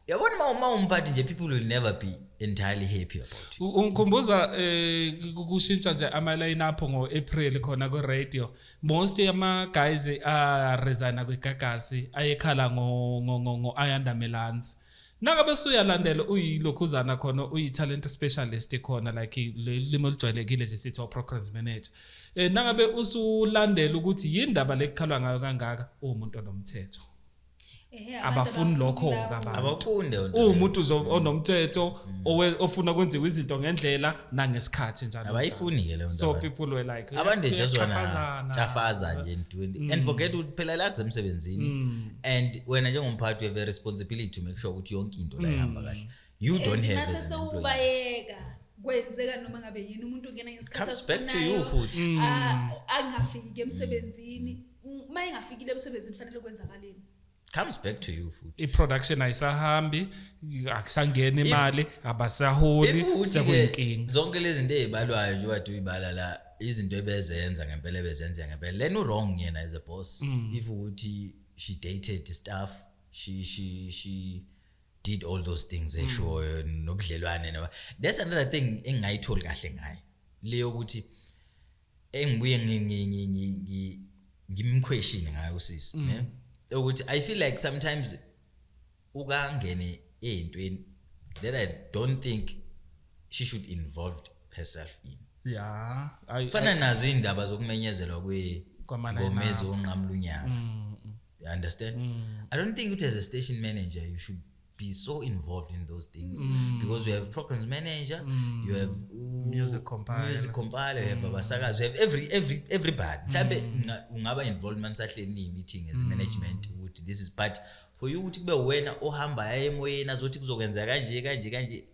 Yabona, uma umphathi nje, people will never be entirely happy about you. Ungikhumbuza kushintsha nje ama line up ngoApril khona ku radio. Most yama guys a resigna kwiGagasi ayekhala ngo ngo ngo ngo Ayanda Melanzi. Nangabe suyalandela uyilokhuzana khona, uyi talent specialist khona, like limi olujwayelekile nje sithi programs manager. Nangabe usulandela ukuthi yindaba lekukhalwa ngayo kangaka, umuntu onomthetho. Ehhe, abantu Abafuni lokho-ke ukulawulwa. abantu. Abafunde leyo nto leyo. Uwumuntu nje onomthetho, ofuna kwenziwe izinto ngendlela nangesikhathi, njalo njalo. Abayifuni-ke leyo nto So abantu. people were like, Abantu they just wanna "Uyaxhaphazana." chafaza nje and forget ukuthi phela la kusemsebenzini, and wena njengomphathi you have a responsibility to make sure ukuthi yonke into la ihamba kahle. You don't And have mase as an employee. sewubayeka, kwenzeka noma ngabe yini, umuntu ungena ngesikhathi Comes back to you asifunayo, futhi. Angafiki emsebenzini. Uma engafikile emsebenzini, fanele kwenzakaleni? Comes back to you futhi. I-production ayisahambi, akusangeni imali, abasaholi. If ukuthi-ke Sekuyinkinga. zonke lezi zinto ey'balwayo nje kade uyibala la, izinto ebezenza ngempela, ebezenza ngempela, then u-wrong yena as a boss. If ukuthi she dated staff, she did all those things eshoyo nobudlelwane that's another thing engingayitholi kahle ngayo le yokuthi engibuye ngimquestion ngayo usisi, ne, ukuthi I feel like sometimes ukangene ey'ntweni that I don't think she should involve herself in. Ya. Fana nazo iy'ndaba zokumenyezelwa Kwama-line-up. kwengoma onqamula unyaka, you understand? I don't think ukuthi as a station manager you should be so involved in those things, because you have programs manager, you have Music compiler. Music compiler, you have abasakazi, you have everybody. Mhlambe ungaba involved manisahleli niyi-meeting as management ukuthi this is, but for you ukuthi kube wena ohamba emoyeni azothi kuzokwenzeka kanje kanje kanje,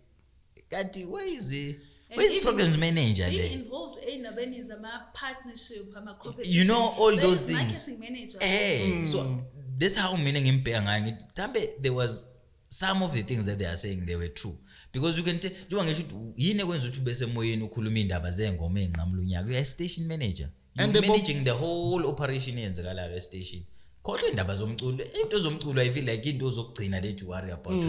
kanti where is the And where is even programs manager being there? involved ey'ndabeni zama-partnership, ama-competition, You know, all there those is things. marketing manager. So that's how mina ngimbheka ngayo, ngithi mhlambe there was some of the things that they are saying, they were true, because you can tell njengoba ngisho ukuthi yini ekwenza ukuthi ube semoyeni ukhuluma iy'ndaba zey'ngoma ey'nqamula unyaka. You are a station manager. And You're managing the whole operation eyenzekalayo estation. Khohlwa iy'ndaba zomculo, into zomculo I feel like into zokugcina that you worry about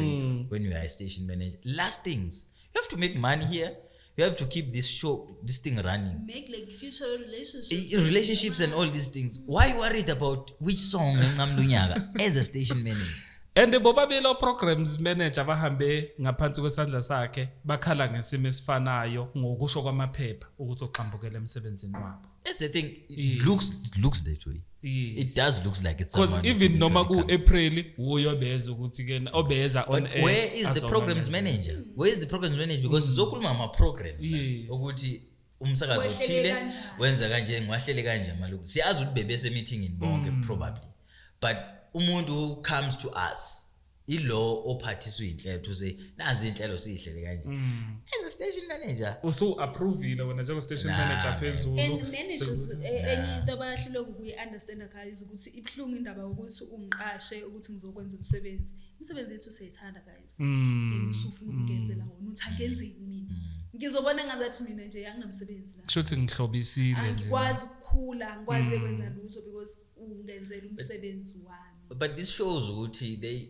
when you are a station manager. Last things, you have to make money here, you have to keep this show, this thing running. Make like future relationships. Relationships and all these things. Why worried about which song enqamula unyaka as a station manager? And bobabili o-programs manager bahambe ngaphansi kwesandla sakhe bakhala ngesimo esifanayo, ngokusho kwamaphepha, ukuthi uxambukele emsebenzini wabo. That's the thing, it looks that way. It does looks like it's Because someone who even noma literally come. ku-April wuye obeza ukuthi ke obeza on But air where is the programs azomemezela. manager? Where is the programs manager? Because sizokhuluma ngama-programs la, ukuthi umsakazo Wehlele othile kanjani. wenza kanje, ngiwahlele kanje amalungu. Siyazi ukuthi bebese-meetingini bonke probably, but umuntu who comes to us ilo ophathiswe iy'nhlelo to say nazi iy'nhlelo siyihlele kanje. As a station manager, Usu-approvile wena njengo-station Nah, manager man. phezulu. And managers, enye into abahluleka ukuyi-understanda guys, ukuthi ibuhlungu indaba yokuthi ungiqashe ukuthi ngizokwenza umsebenzi. Imisebenzi yethu siyayithanda guys, and usufuna ukungenzela wona, uthi angenzeni mina? Ngizobona ngazathi mina nje anginamsebenzi la. Kusho ukuthi ngihlobisile nje. Angikwazi ukukhula, angikwazi kwenza lutho because ungenzela umsebenzi wami. But this shows ukuthi they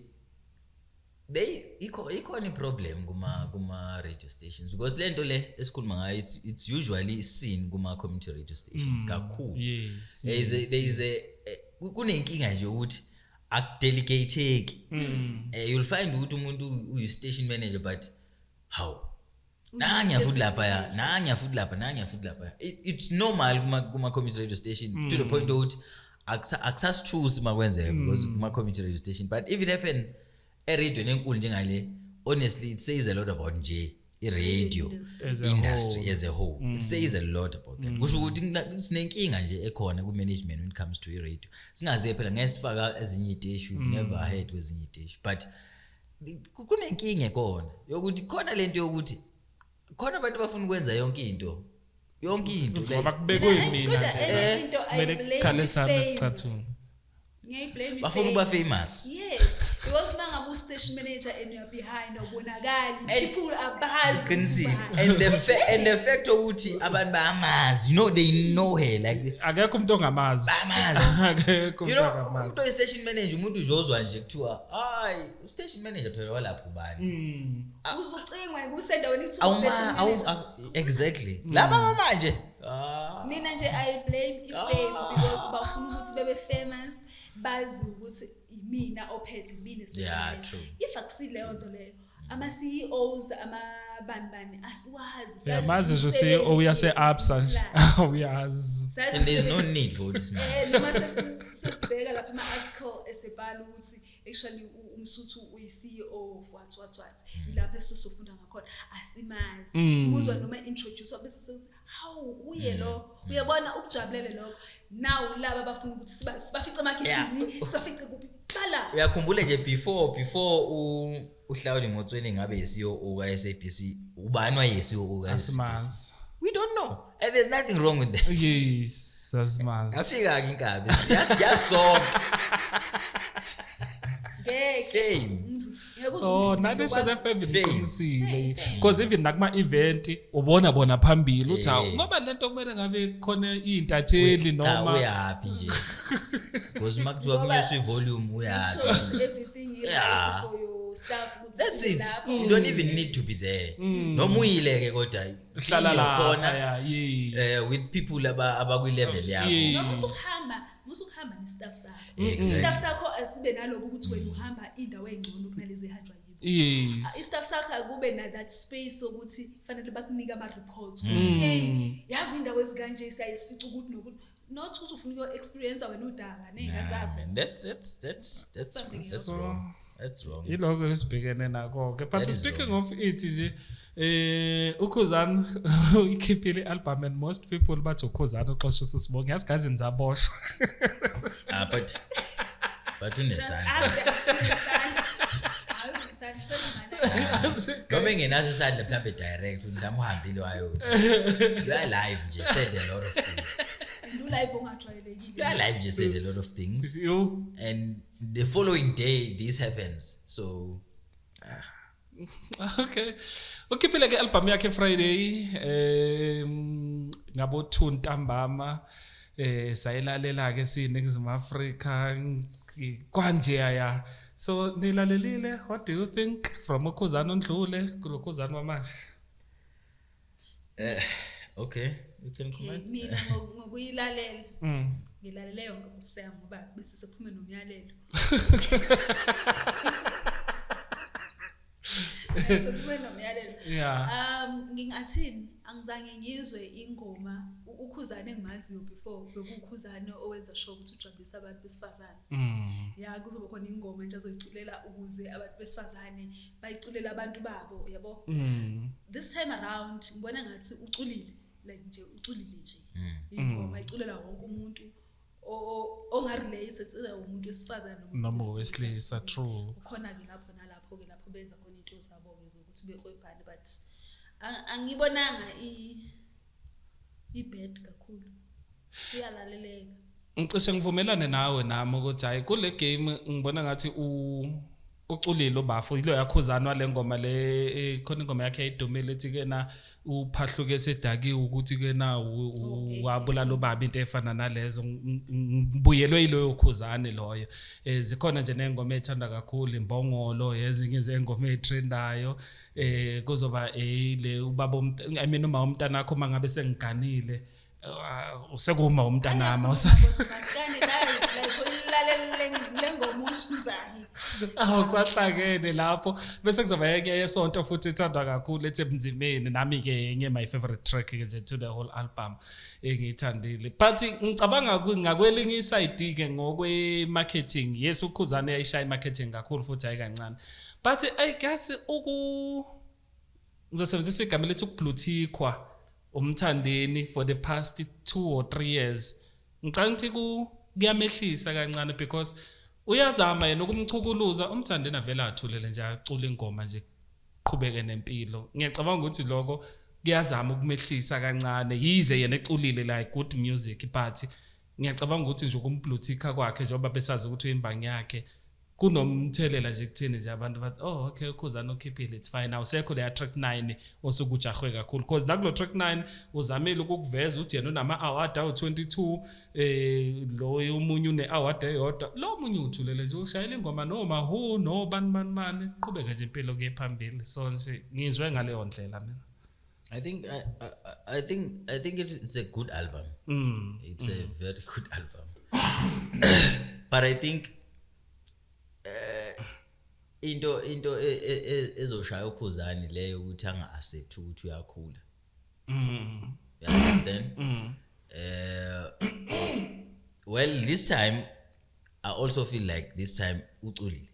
ikhona i-problem kuma radio stations, because le nto le esikhuluma ngayo, it's usually seen kuma community radio stations kakhulu. There is a kunenkinga nje ukuthi akudelegateki. You'll find ukuthi umuntu uyi-station manager, but how nangiya futhi laphaya, nangiya futhi lapha, nangiya futhi lapha. It's normal kuma community radio station to the point ukuthi akusasithusi makwenzeka because kuma community radio station. But if it happen eradioweni enkulu njengale, honestly, it says a lot about nje i-radio As a industry whole. as a whole. It says a lot about that. Kusho ukuthi sinenkinga nje ekhona ku-management when it comes to i-radio. Singaze phela ngeke sifaka ezinye iy'teshi, we've never heard kwezinye iy'teshi, but kunenkinga ekhona yokuthi khona lento yokuthi khona abantu abafuna ukwenza yonke into, yonke into, like, Ngoba kubekwe Mina, mina kodwa nje. enye into, I Kumele blame kukhale sami fame. isicathulo. Ngiyayiblame Bafuna i-fame. ukuba famous. Yes, because uma ngabe u-station manager and you are behind, awubonakali, people abazi Qinisile. ukuthi And the fact ukuthi abantu bayamazi, you know, they know her, like Akekho umuntu ongamazi. Bamazi. Akekho You umuntu know, ongamazi. umuntu oyi-station manager, umuntu uzozwa nje kuthiwa hayi, u-station manager phela walapho ubani. Uzucingwa kusendaweni kuthiwa Awuma u-station manager. Exactly, laba bamanje, ah. Mina nje I blame i-fame, because bafuna ukuthi bebe famous, bazi ukuthi imina ophethe, imina station Yeah, manager. true. If akusileyo nto leyo, Ama-CEOs, amabani bani, asiwazi. Uyamazi nje u-CEO uyase-Absa nje, uyazi. And there's no need for this man. Noma sesibheka lapha ama-article esebhala ukuthi actually uMsuthu uyi-CEO of what what what, ilapho esizofunda ngakhona, asimazi. Simuzwa noma introduce bese sithi hawu, uye lo, uyabona ukujabulele lokho. Now laba abafuna ukuthi sibafice emakhetini, sibafice kuphi, bala. Uyakhumbula nje before uHlaudi Motsoeneng ngabe yi-CEO ka-SABC, ubani waye-CEO ka-SABC? Asimazi. We don't know, and there's nothing wrong with that. Yes, asimazi. Afika-ke inkabi, siyasonke. Ngeke. Fame. Ngeke uze Oh, uzokwazi nale FM Fame. iqinisile, because even nakuma-event ubona bona phambili, uthi hawu, ngoba lento kumele ngabe khona iy'ntatheli Cha, noma uyaphi nje, because uma kuthiwa Ngoba- kunyuswa ivolume, uyaphi? Make sure everything is right for your staff ukuthi That's it. lapho. You don't even need to be there noma uyile-ke, kodwa hlala in your lapha corner, ya, yes. with people abakwi-level yakho. Noma usukuhamba ne-staff sakho, I-staff sakho asibe naloko ukuthi wena uhamba indawo ey'ngcono kunalezi ehanjwa yibo. I-staff sakho akube na that space sokuthi fanele bakunike ama-reports ukuthi hey, yazi indawo ezikanje siyaye sifice ukuthi nokuthi, not ukuthi ufuna ukuyo-experience wena udaka ney'ngane Nah, zakho. man, that's Something that's else. wrong. That's wrong. Yiloko esibhekene nako-ke, but That is speaking wrong. of it nje, uKhuzani ikhiphile i-album and most people bathi uKhuzani uxosha uSibonge, yazi gazi nizaboshwa. Ah, but Just unesandla. ask them, unesandla. Hayi, unesandla, senomana. Noma engenaso isandla mhlawumbe direct, mhlawumbe uhambile wayo. You are live nje said a lot of things. And ulive ongajwayelekile. You are live nje said a lot of things. Yo. And the following day this happens. So Okay, ukhiphile ke album yakhe Friday ngabo 2 ntambama, sayilalela ke siyiningizimu Afrika kwanje ya. So nilalelile, what do you think from uKhuzani ondlule kuloKhuzani wamanje? Okay, you can Okay, comment. mina ngokuyilalela, ngilalele yonke kusema ngoba bese sephume nomyalelo. Sephume nomyalelo. Ngingathini, angizange ngizwe ingoma uKhuzani engimaziyo before, bekukhuzani owenza sure ukuthi ujabulisa abantu besifazane. Ya, kuzoba khona ingoma nje azoyiculela ukuze abantu besifazane bayiculele abantu babo, yabo. This time around ngibona ngathi uculile, like nje uculile nje ingoma iculela wonke umuntu ongarelate, it's umuntu wesifazane noma owesilisa, true. Ukhona ke lapho nalapho ke lapho benza khona into zabo ke zokuthi bekwebhani, but angibonanga i-bad kakhulu, iyalaleleka. Ngicishe ngivumelane nawe nami ukuthi hayi, kule game ngibona ngathi uculile ubafo ilo yaKhuzani wale ngoma le, khona ingoma yakhe ayidumile ethi ke na uphahluke sedakiwe ukuthi ke na wabulala ubaba, into efana nalezo. Ngibuyelwe yiloyo Khuzani loyo. Zikhona nje nengoma ethanda kakhulu, imbongolo, ezinye izengoma ezitrendayo, kuzoba le ubaba I mean uma umntana wakho mangabe sengiganile, usekuma umntanami. Maskandi live, like ulalele le ngoma ushuzayo. Awusahlangene lapho, bese kuzoba enye yesonto futhi ethandwa kakhulu ethi Ebunzimeni, nami ke enye my favorite track ke nje to the whole album engiyithandile. But ngicabanga ngakwelinye iside ke ngokwe marketing, yes, uKhuzani uyayishaya marketing kakhulu futhi hayi kancane, but I guess uku ngizosebenzisa igama lethi ukubluthikwa uMthandeni for the past 2 or 3 years, ngicabanga ukuthi kuyamehlisa kancane, because uyazama yena ukumchukuluza uMthandeni, avele athulele nje acule ingoma nje, qhubeke nempilo. Ngiyacabanga ukuthi lokho kuyazama ukumehlisa kancane, yize yena eculile like good music, but ngiyacabanga ukuthi nje ukumbluthika kwakhe njengoba besazi ukuthi uyimbangi yakhe kunomthelela nje kuthini nje abantu bathi oh okay, uKhuzani ukhiphile, it's fine, awusekho leya track 9 osuke ujahwe kakhulu, because nakulo track 9 uzamile ukukuveza ukuthi yena unama award awu22, lo omunye une award eyodwa, lo omunye uthulele nje ushayela ingoma noma who no bani bani bani, qhubeka nje impilo kuye phambili. So nje ngizwe ngaleyo ndlela mina. I think it's a good album. It's a very good album. But I think Into ezoshaya uKhuzani leyo ukuthi anga accept ukuthi uyakhula. You understand? Well, this time I also feel like this time uculile.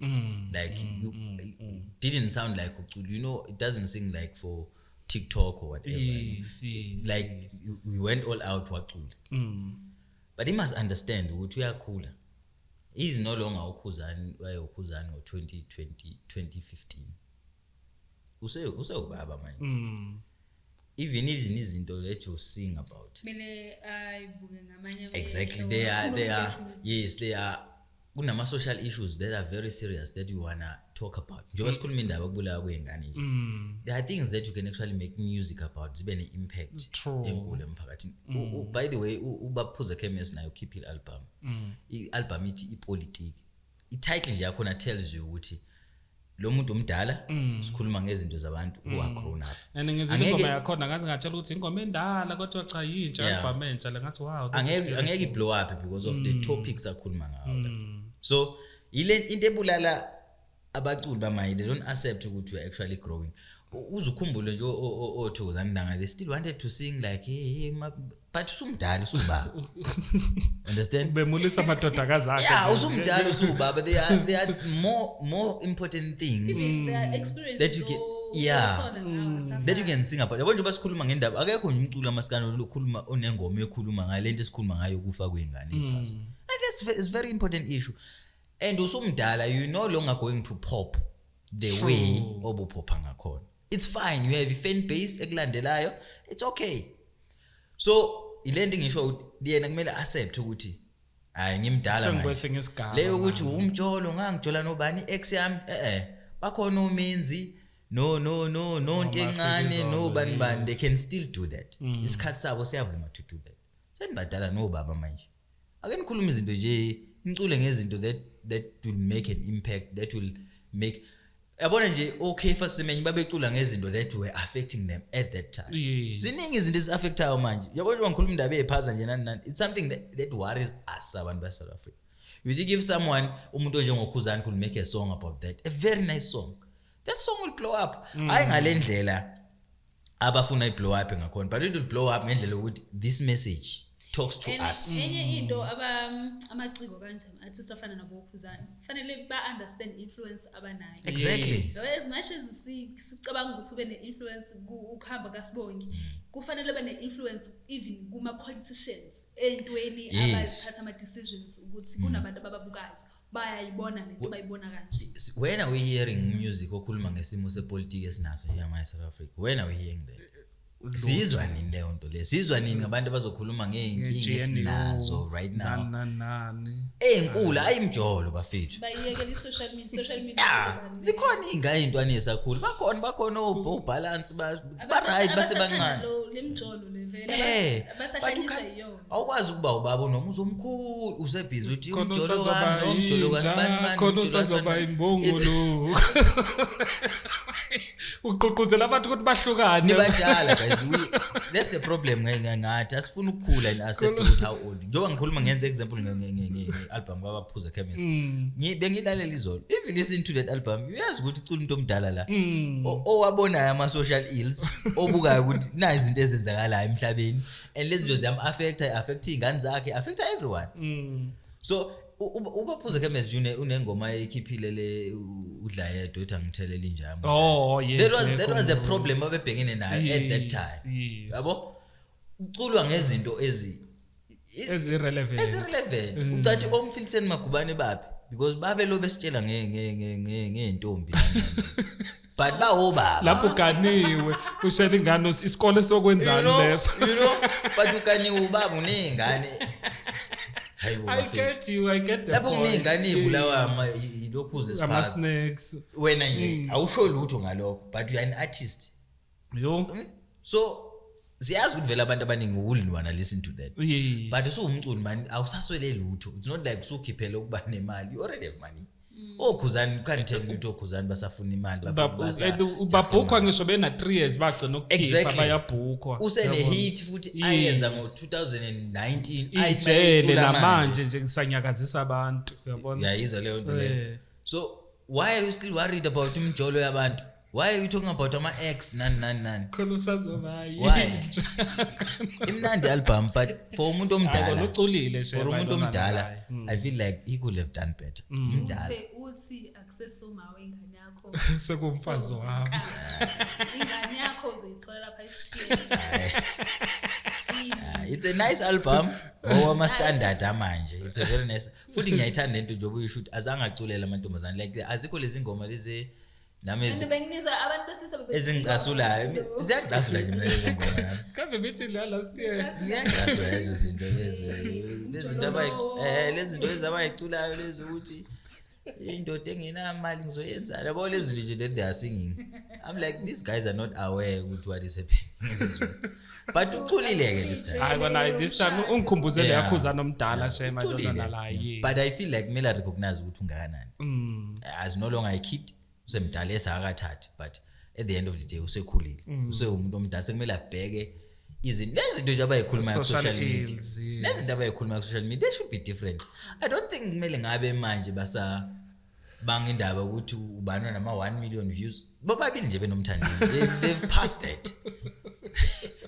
Like you, it didn't sound like uculi. You know, it doesn't sing like for TikTok or whatever. Yes. Like we went all out, wacula. But he must understand ukuthi uyakhula. He is no longer uKhuzani wayeUkhuzani ngo-2020, 2015. Usewubaba manje. Even ezinye izinto that you sing about, Kumele ayibuke ngamanye amehlo, exactly, they are akhulume. Yes, they are, kunama-social issues that are very serious that you wanna talk about, njengoba sikhuluma indaba yokubulawa kwey'ngane nje. There are things that you can actually make music about, zibe ne-impact enkulu emphakathini. By the way, uBaba Khemesi naye ukhiphe i-album. I-album ithi Ipolitiki. I-title nje yakhona tells you ukuthi lo muntu omdala, sikhuluma ngezinto zabantu who are grown up. And ngizwe Angeke- ingoma yakhona, ngathi ngatshela ukuthi ingoma endala, kodwa cha, yintsha. Album entsha le, ngathi wow, this is Angeke i-blow up because of the topics akhuluma ngawo la. So ile into ebulala abaculi bamanje, they don't accept ukuthi we are actually growing. Uze ukhumbule nje oThokozani Langa, they still wanted to sing like, "Hey, hey, but usumdala, usubaba," understand? Bemulisa amadodakazi akhe Yeah, nje. usumdala, usubaba. There are more important things There are experiences that you can- yeah. ozothola ngawo, asafani. That you can sing about. Yabo, njengoba sikhuluma ngendaba, akekho nje umculo amasikandi okhuluma, onengoma ekhuluma ngayo lento esikhuluma ngayo, ukufa kwey'ngane ephasi. And that's it's very important issue, and usumdala, you no longer going to pop the way obuphopha ngakhona. It's fine, you have a fan base ekulandelayo, it's okay. So ile nto ngisho ukuthi yena kumele accept ukuthi hayi, ngimdala manje. Sengikwesinye isigaba Leyo ukuthi umjolo, ngangijola nobani, ex yami, bakhona uMinzi no nto encane, Mafikizolo, no bani bani, they can still do that. Isikhathi sabo siyavuma to do that. Senibadala nobaba manje, ake nikhulume izinto nje, nicule ngezinto that will make an impact, that will make, yabona nje, okay, Simenye babecula ngezinto that were affecting them at that time. Ziningi izinto ezi-affectayo manje, yabo, njengoba ngikhuluma indaba ey'phaza nje, nani nani, it's something that worries us abantu base-South Africa. You think if someone, umuntu onjengoKhuzani, could make a song about that, a very nice song, that song will blow up, hhayi ngale ndlela abafuna i-blow up ngakhona, but it will blow up ngendlela yokuthi this message talks to And us. enye into, amaciko kanje, ama-artist afana naboKhuzani, fanele ba-understand influence abanayo. Though as much as sicabanga ukuthi ube ne-influence ukuhamba kaSibongi, kufanele be ne-influence even kuma-politicians ey'ntweni abazithatha ama-decisions, ukuthi kunabantu abababukayo, bayayibona lento, bayibona kanje. When are we hearing music okhuluma ngesimo sepolitiki esinaso njengamanje e-South Africa? When are we hearing that? Sizwa nini leyo nto leyo? Sizwa nini ngabantu abazokhuluma ngey'nkinga Nge-GNU, esinazo right now? Nani nani nani. Ey'nkulu, hayi imjolo, bafethu. Bayiyekela i-social media, social media Ya, izoba- zikhona iy'ngane, iy'ntwana ey'sakhula, bakhona o-balance, ba-right, basebancane. Le mjolo le vele But you abasahlanyiswa iyona. Awukwazi ukuba ubaba nomuzi omkhulu usebhizi uthi Khona umjolo usazoba wami nomjolo inja, kasibani. khona usazoba imbungulu, ugqugquzela abantu ukuthi bahlukane. Nibadala guys, we, that's the problem. Ngathi asifuni ukukhula and accept ukuthi how old. Njengoba ngikhuluma, ngenza example nge-album kwaBaphuza Chemist. Bengilalela izolo. If you listen to that album, uyazi ukuthi ucula umuntu omdala la, owabonayo ama-social ills, obukayo ukuthi nazi izinto ezenzakalayo emhlabeni, and lezi zinto ziyam-affecta, affect iy'ngane zakhe, affecta everyone. So uBaphuza Chemist unengoma ekhiphile le, udla yedwa, ethi angithelele injami. Oh yes. That was a problem abebhekene nayo at that time. Yabo, uculwa ngezinto ezi Ezi-relevant. Ezi-relevant. Ucathi bomfiliseni Magubane baphi? Because babe lo besitshela ngey'ntombi, but bawobaba. Lapho uganiwe, ushela ingane, isikole You sokwenzani know, leso? You know, but uganiwe, ubaba, uney'ngane. Hayi bo, I bafethu. get you, I get the Lapho point. kuney'ngane ey'bulawa yilokhuze Ama siphaza, snacks. wena nje awusho lutho ngalokho, but you are an artist. Yo. So siyazi ukuthi vele abantu abaningi wouldn't wanna listen to that. But usuwumculi mani, awusaswele lutho. It's not like usukhiphele ukuba nemali, you already have money. OKhuzani, you can't tell me ukuthi oKhuzani basafuna imali, And babhukhwa ngisho bena 3 years bagcina ukukhipha. Bayabhukhwa. Usene-hit futhi ayenza ngo-2019. Ijele namanje nje ngisanyakazisa abantu, uyabona. Uyayizwa leyo nto leyo? So Why are you still worried about umjolo yabantu? Why are you talking about ama-ex, nani nani nani? Khona usazoba Why? yintsha. Imnandi album, but for umuntu Hayi, kona omdala, uculile for umuntu omdala, I feel like he could have done better. Mdala. Uthi akusesoma wengane yakho. Sekumfazi wami. Ingane yakho uzoyithola lapha ishiye. Ah, it's a nice album ngokwama-standard amanje. It's a very nice, futhi ngiyayithanda lento njengoba uyisho ukuthi azange aculele amantombazane, like azikho lezi ngoma lezi nami Benginizwa abantu besilisa ezingicasulayo. Ziyangicasula nje mina lezo ngoma nami. Kambe bethi la last year. Ngiyangicasula lezo zinto, lezo lezi zinto lezi abayiculayo lezi, ukuthi indoda engenamali ngizoyenzani, yabo, lezi zinto nje that they are singing. I'm like, these guys are not aware ukuthi what is happening in this world. But uculile-ke this time. Hayi kona, this time ungikhumbuzele yakhuzana omdala shema Uculile. lona la, yes. But I feel like kumele arecognize ukuthi ungakanani, as no longer a kid, usemdala, esakathathi, but at the end of the day usekhulile, usewumuntu omdala, sekumele abheke izinto, nezinto nje abayikhulumayo Social ku-social media. ills, yes. Nezinto abayikhulumayo ku-social media, they should be different. I don't think kumele ngabe manje basa banga indaba ukuthi ubani nama-1 million views, bobabili nje benoMthandeni. They've passed it,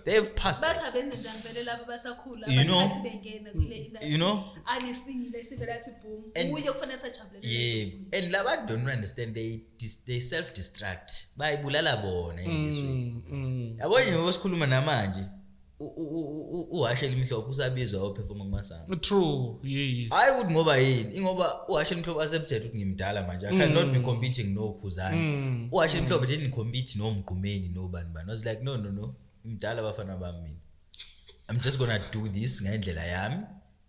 they've passed Bathi it. abenze njani vele labo basakhula You know- abantu bathi bengena kule industry You know? anesingile sivele athi boom, uye kufanele sajabulele Yeah, leso single. and labantu don't understand, they self destruct, bayibulala bona in this way. Yabona nje ngoba sikhuluma namanje, uHhashi Elimhlophe usabizwa ayoperforma kumaSAMA. True, yes. Hayi ukuthi ngoba yini, ingoba uHhashi Elimhlophe accepted ukuthi ngimdala manje, I cannot be competing noKhuzani. UHhashi Elimhlophe didn't compete noMgqumeni nobani bani. I was like, "No, no, no, ngimdala abafana bami mina, I'm just gonna do this ngendlela yami,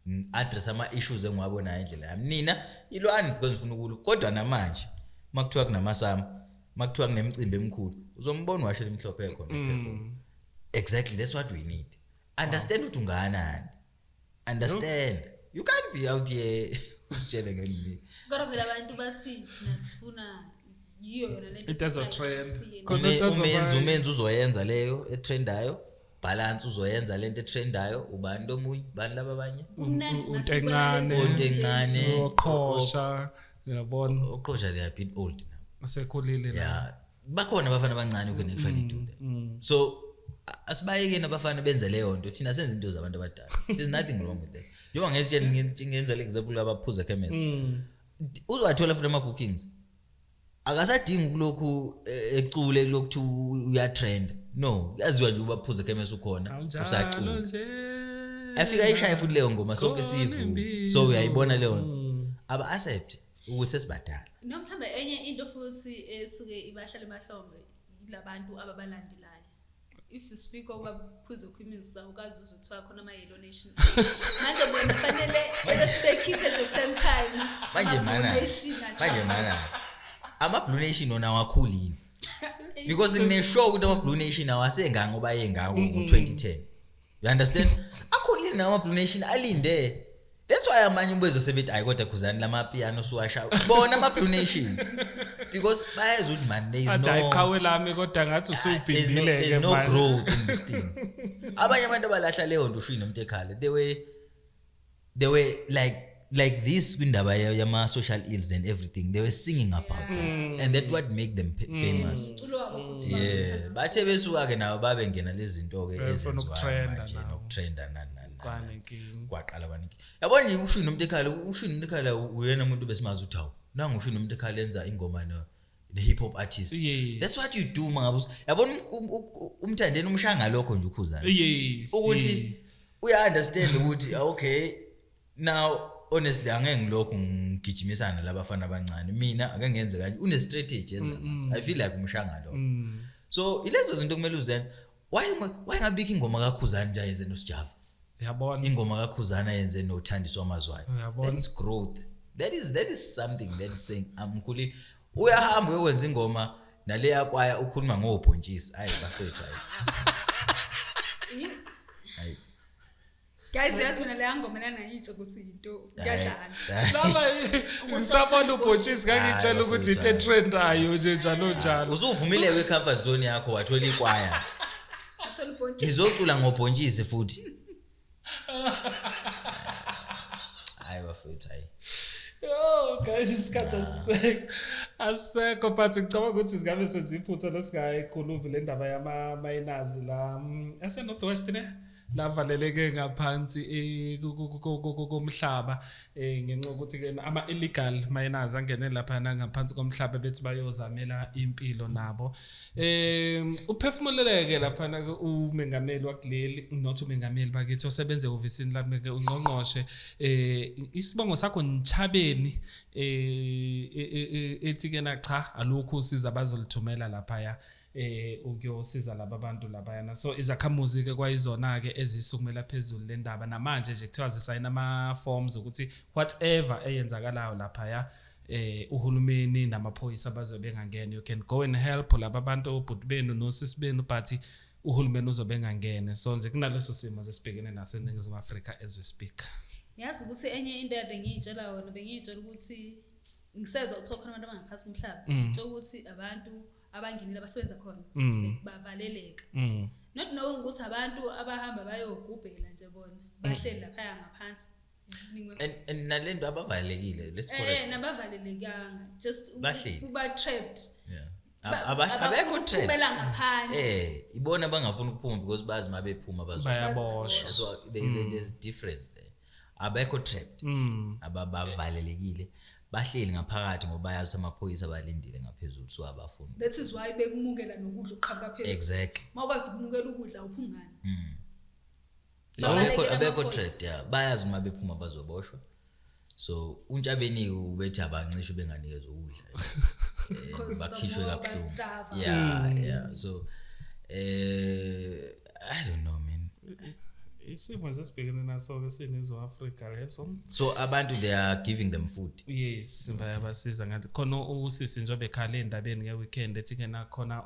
ngi-address ama-issues engiwabonayo indlela yami. Nina ilwani because ngifuna ukulwa." Kodwa namanje uma kuthiwa kunamaSAMA, uma kuthiwa kunemicimbi emikhulu, uzombona uHhashi Elimhlophe ekhona perform. Exactly, that's what we need. Understand ukuthi ungakanani. Understand, you can't be out here usitshele ngemini. Kodwa phela abantu bathi thina sifuna yiyo yona lento Into esifunayo ezotrend. ukuthi siye. Khona into Umenzi, umenzi uzoyenza leyo etrendayo, Balance uzoyenza lento etrendayo, ubani lomunye, bani laba abanye? Kumnandi Untencane. Untencane. Oqhosha, uyabona. Oqhosha, they are a bit old now. Usekhulile la. Yeah, bakhona abafana abancane who can actually do that. So asibayekeni abafana benze leyo nto, thina senze into zabantu abadala. There's nothing wrong with that. Njengoba ngesitshela, ngenza le example abaphuza khemesi, uzowathola futhi ama-bookings, akasadingi kulokhu ecule kulokhu kuthi uyatrend. No, kuyaziwa nje uba phuza khemesi ukhona, Awunjalo usacula, nje. afika ayishaye futhi leyo ngoma, sonke Khona siyivume. imbizo. So uyayibona leyo nto, aba-accept ukuthi sesibadala. Noma mhlawumbe enye into futhi esuke ibahlale emahlombe yilabantu ababalandelayo. If you speak obaphuze khwimisa, ukazi uzothiwa khona ama-yellow nation. Manje bona fanele bethi bekhiphe at the same time Manje ama-Blue mana, Nation manje mana, ama-Blue Nation wona awakhuli yini? Because ngine-sure ukuthi ama-Blue Nation awasenganga ngoba ayengako ngo-2010, you understand? Akhulile nawo ama-Blue Nation, alinde. That's why amanye ubezo sebethi, "Hayi kodwa Khuzani, lamapiyano suwashaya." Bona ama-Blue Nation, because bayazi ukuthi man, there is Athi no ayiqhawe lami, kodwa ngathi there's no, usubhimbile there's ke no manje. growth in this thing. Abanye abantu abalahla leyo nto, ushini nomuntu ekhala, they were like this kwindaba yama-social ills and everything. They were singing about them, and that what make them famous. Umculo wabo futhi. Yeah, bathe besuka-ke nabo babengena lezi zinto-ke Befuna ezenziwayo ukutrenda manje nabo. nokutrenda nani nani nani. Kwanenkinga. Kwaqala baningi, yabona nje, ushini nomuntu ekhala, ushini nomuntu ekhala uyena umuntu besimazi ukuthi hawu, nangu ushini nomuntu ekhala enza ingoma no ne-hip hop artist. That's what you do mangabe yabona uMthandeni umshaya ngalokho nje uKhuzani ukuthi uya-understand ukuthi okay, now honestly angeke ngilokhu ngigijimisana labafana abancane, mina ake ngenze kanje, une-strategy yenza ngaso. I feel like umshaya ngalokho. So ilezo zinto kumele uzenze. Why ngabikho ingoma kaKhuzani nje ayenze noSjava, Uyabona. ingoma kaKhuzani ayenze noThandiswa Mazwayo? Uyabona. That is growth. That is something that is saying amkhulile. Uyahamba uyokwenza ingoma naleya kwaya, ukhuluma ngobhontshisi. Hayi bafethu, hayi. Hayi. Guys, yazi mina leya ngoma lana yitsho ukuthi into kuyadlala. Laba ngisabona ubhontshisi, ngangitshela Hayi, ukuthi into bafethu, etrendayo nje njalo njalo. Usuphumile kwi-comfort zone yakho, wathola ikwaya. Athola ubhontshisi. Ngizocula ngobhontshisi futhi. Hayi bafethu, hayi. Oh guys, isikhathi asisekho. Asisekho, but ngicabanga ukuthi singabe senze iphutha lesingayikhulumi le ndaba yama miners la ase North West ne lavaleleke ngaphansi komhlaba, ngenxa yokuthi ke ama illegal miners angene lapha ngaphansi komhlaba bethi bayozamela impilo nabo. Uphefumuleleke lapha umengameli wakuleli, not umengameli bakithi, osebenze ehhovisini lami ke, ungqongqoshe, isibongo sakho Nchabeni, ethi ke na cha, alukho usiza abazolithumela laphaya ukuyosiza laba bantu labayana. So izakhamuzi ke kwayizona ke ezisukumela phezulu le ndaba. Namanje nje kuthiwa zisayina ama forms ukuthi whatever eyenzakalayo laphaya, uhulumeni namaphoyisa bazobe bengangena. You can go and help laba bantu, obhuti benu nosisi benu, but uhulumeni uzobe engangene. So nje kunaleso simo nje sibhekene naso eNingizimu Afrika as we speak. Yazi ukuthi enye into ade ngiyitshela yona, bengiyitshela ukuthi ngisezwa kuthiwa khona abantu abangaphansi komhlaba, ngitshela ukuthi abantu abangenile abasebenza khona bavaleleka, not knowing ukuthi abantu abahamba bayogubhela nje bona bahleli laphaya ngaphansi. And nalento abavalelekile, let's correct. Nabavalelekanga, just Bahleli. kuba trapped. Abekho Abafuna trapped. ukuphumela ngaphandle. Ibona bangafuni ukuphuma because bazi mabephuma bazo Bayaboshwa. So there's a difference there. Abekho trapped. Abavalelekile. Bahleli ngaphakathi ngoba bayazi ukuthi amaphoyisa abalindile ngaphezulu, so abafuni. That is why bekumukela nokudla okuqhamuka phezulu. Mawukwazi ukumukela ukudla uphuma ngani? So Babalekela abekho amaphoyisa. trapped, yeah. Bayazi uma bephuma bazoboshwa. So uNtshabeni ubethi abancishwe benganikezwe ukudla. Because Bakhishwe the more kabuhlungu. bastarve. Yeah, yeah. So I don't know, man. Isimo nje sibhekene naso ke sinezo Africa leso. So abantu, they are giving them food. Yes, bayabasiza ngathi khona usisi nje obekhala endabeni ngeweekend ethi kena khona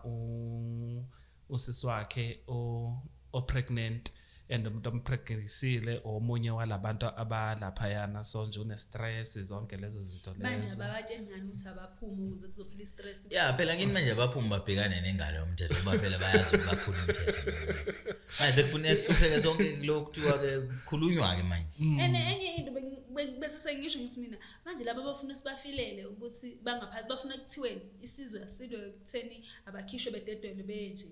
usisi wakhe o pregnant and umuntu ompregnantisile omunye walabantu abalaphayana, so nje une stress zonke lezo zinto Manje lezo. ababatsheli ngani ukuthi abaphume ukuze kuzophela i-stress? Yeah, phela ngini manje abaphumi babhekane nengalo yomthetho ngoba phela bayazi ukuthi bakhulu umthetho. Manje sekufuneka sihlupheke sonke kulokhu kuthiwa ke kukhulunywa ke manje. And enye into bese sengisho ngithi mina manje laba abafuna sibafilele ukuthi bangaphansi bafuna kuthiweni isizwe asilwe ekutheni abakhishwe bededelwe benje.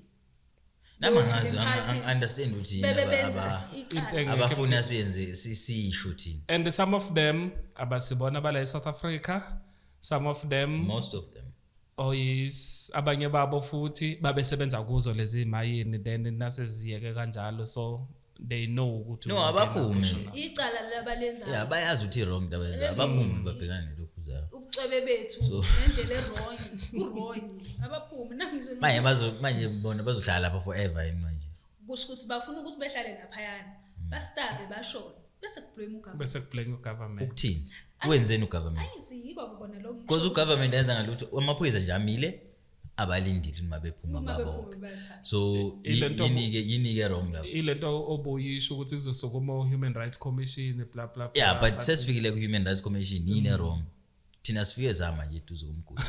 Nami angazi, Emphathi understand ukuthi yini bebe benza Into icala. engekho. Abafuna siyenze sisisho thina. And some of them abasibona bala eSouth Africa, some of them, Most of them. Oh yes, abanye babo futhi babesebenza kuzo lezi mayini, then naseziyeke kanjalo, so they know ukuthi No, ungena abaphume. kusho la. Icala labalenzayo. Yeah, bayazi ukuthi wrong into abayenzayo. Abaphume babhekane lokhu zayo. Ubucwebe bethu ngendlela e-wrong, ku-wrong. Abaphume nangisho. Manje bona bazohlala lapha forever yini manje? Kusho ukuthi bafuna ukuthi behlale laphayana. Bastarve bashone. Bese kublame ugovernment. Bese kublame ugovernment. Ukuthini? Wenzeni ugovernment? Angithi yiko kona lokho. Because ugovernment yenza ngalutho, amaphoyisa nje amile abalindile uma bephuma Uma babophe. bephuma bathathe. So Ile nto- yini ke wrong lapho? Ilento obuyisho ukuthi kuzosukuma human rights commission, bla bla bla. Yeah, but sesifikile ku Human Rights Commission, yini wrong? Thina sifike zama nje eduze komgodi.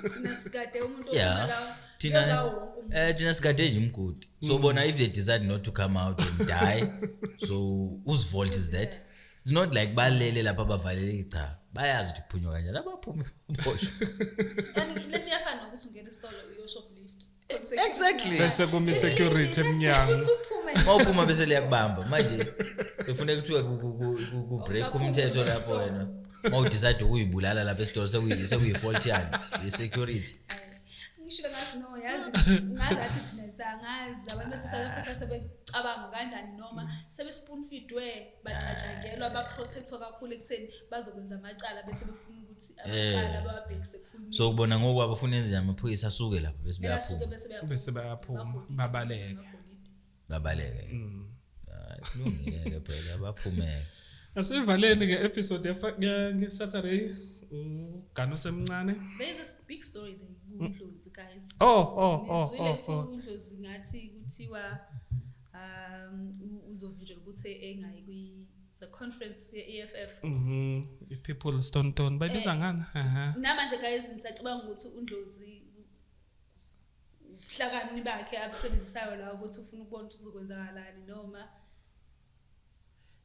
Thina sigade umuntu Yeah. ophuma la. Thina njengawo wonke umuntu. thina sigade nje umgodi. So bona if they decide not to come out and die, so whose fault is that? It's not like balele lapha bavalele, cha. Bayazi ukuthi kuphunywa kanjani. Abaphumi boshwe. And lento iyafana nokuthi ungena esitolo uyoshoplift. Exactly. Bese kumi security emnyango. Uthi uphume. Mawuphuma bese liyakubamba manje sekufuneka kuthiwe ku break Awusaphumi umthetho lapho esitolo. wena mawudecide ukuyibulala lapha esitolo, sekuyi fault yani ye-security. Ngisho ngathi no, yazi ngazathi thina sangazi abantu base South Africa sebecabanga kanjani noma sebe spoon feedwe bacatshangelwa baprotectwa kakhulu ekutheni bazokwenza amacala bese befuna ukuthi amacala bawabhekise kuhulumeni. So kubona ngokwabo ufuna enze amaphoyisa asuke lapho bese Basuke beyaphuma. bese beyaphuma. Bese bayaphuma babaleke. Babaleke. Hayi, kulungile-ke phela baphumeke. Asivaleni ke episode ye Saturday ugano semncane. There is this big story there kuNdlozi, guys. Oh. Nizwile Oh, kuthiwa oh. uNdlozi ngathi kuthiwa uzovinjelwa ukuthi engayi kwi the conference ye-EFF. I-People Stone Tone bayibiza ngani? Aha. Namanje guys ngisacabanga ukuthi uNdlozi ubuhlakani bakhe abusebenzisayo la ukuthi ufuna ukubona ukuthi kuzokwenzakalani noma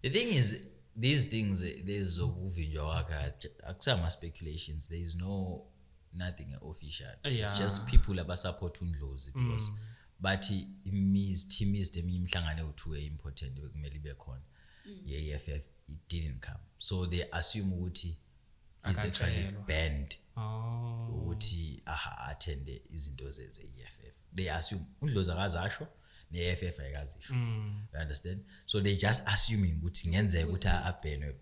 The thing is These things, lezi zokuvinjwa kwakhe, akusama speculations. There is no nothing official. It's just people abasupport uNdlozi because bathi imist eminye imihlangano ewu-2 e-important bekumele ibe khona ye-EFF, it didn't come, so they assume ukuthi he's actually Akatshelwa. banned Oh. ukuthi aha-attende izinto ze-EFF. They assume. uNdlozi akazasho, ne-EFF ayikazisho, you understand? So they just assuming ukuthi kungenzeka ukuthi abhenwe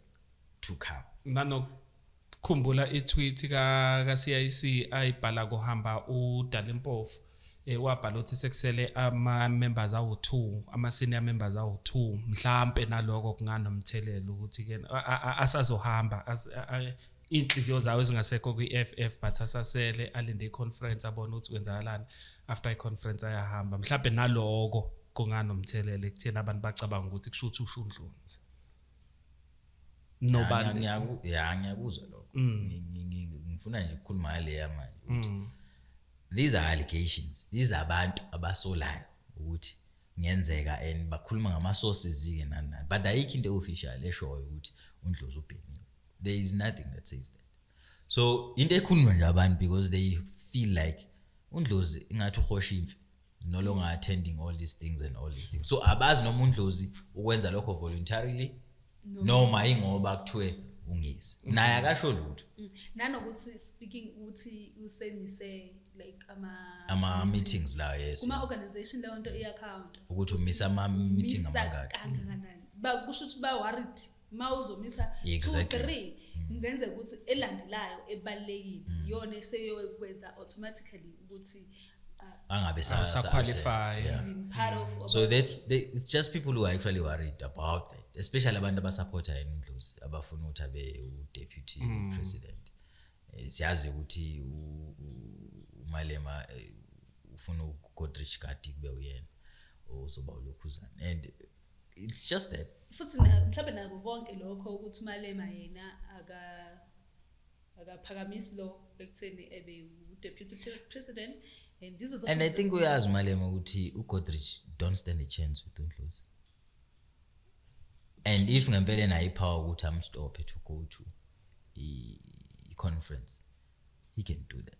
to come. Nanokukhumbula i-tweet ka CIC ayibhala kuhamba uDalimpofu, wabhala ukuthi sekusele ama members awu2, ama senior members awu2, mhlambe naloko kunganomthelelo ukuthi ke asazohamba, inhliziyo zawo ezingasekho kwi-EFF, but asasele alinde i-conference, abone ukuthi kwenzakalani. After i-conference ayahamba. Mhlambe naloko kunganomthelelo ekutheni abantu bacabanga ukuthi kusho ukuthi usho uNdlozi nobani. Ya, ngiyakuzwa lokho. Ngifuna nje ukukhuluma ngaleya manje ukuthi these are allegations, these are abantu abasolayo ukuthi kungenzeka, and bakhuluma ngama-sources-ke nani nani, but ayikho into e-official eshoyo ukuthi uNdlozi ubheniwe. There is nothing that says that. So into ekhulunywa nje abantu because they feel like uNdlozi ingathi uhosha imfe, no longer attending all these things and all these things. So abazi noma uNdlozi ukwenza lokho voluntarily noma ingoba kuthiwe ungezi naye akasho lutho. Nanokuthi speaking ukuthi usemise like ama Ama-meetings la, yes. Kuma organization leyo nto iya-count. Ukuthi umisa ama-meeting Misa amangaki. kangakanani. Ba kusho ukuthi ba worried ma uzomisa 2 3, kungenzeka ukuthi elandelayo ebalekile iyona eseyokwenza automatically ukuthi angabe Asa-qualify. Yeah. been part of. So it's just people who are actually worried about that, especially abantu abasupporta yena uNdlozi, abafuna ukuthi abe u-deputy president. Siyazi ukuthi uMalema ufuna uGodrich Gardee kube uyena ozoba ulokhuzana, and it's just that. Futhi mhlawumbe nako konke lokho ukuthi uMalema yena akaphakamisi lo ekutheni ebe u-deputy president and this is And I think uyazi uMalema ukuthi uGodrich don't stand a chance with uNdlozi, and if ngempela enayo ipower ukuthi amstop to go to i-conference, he can do that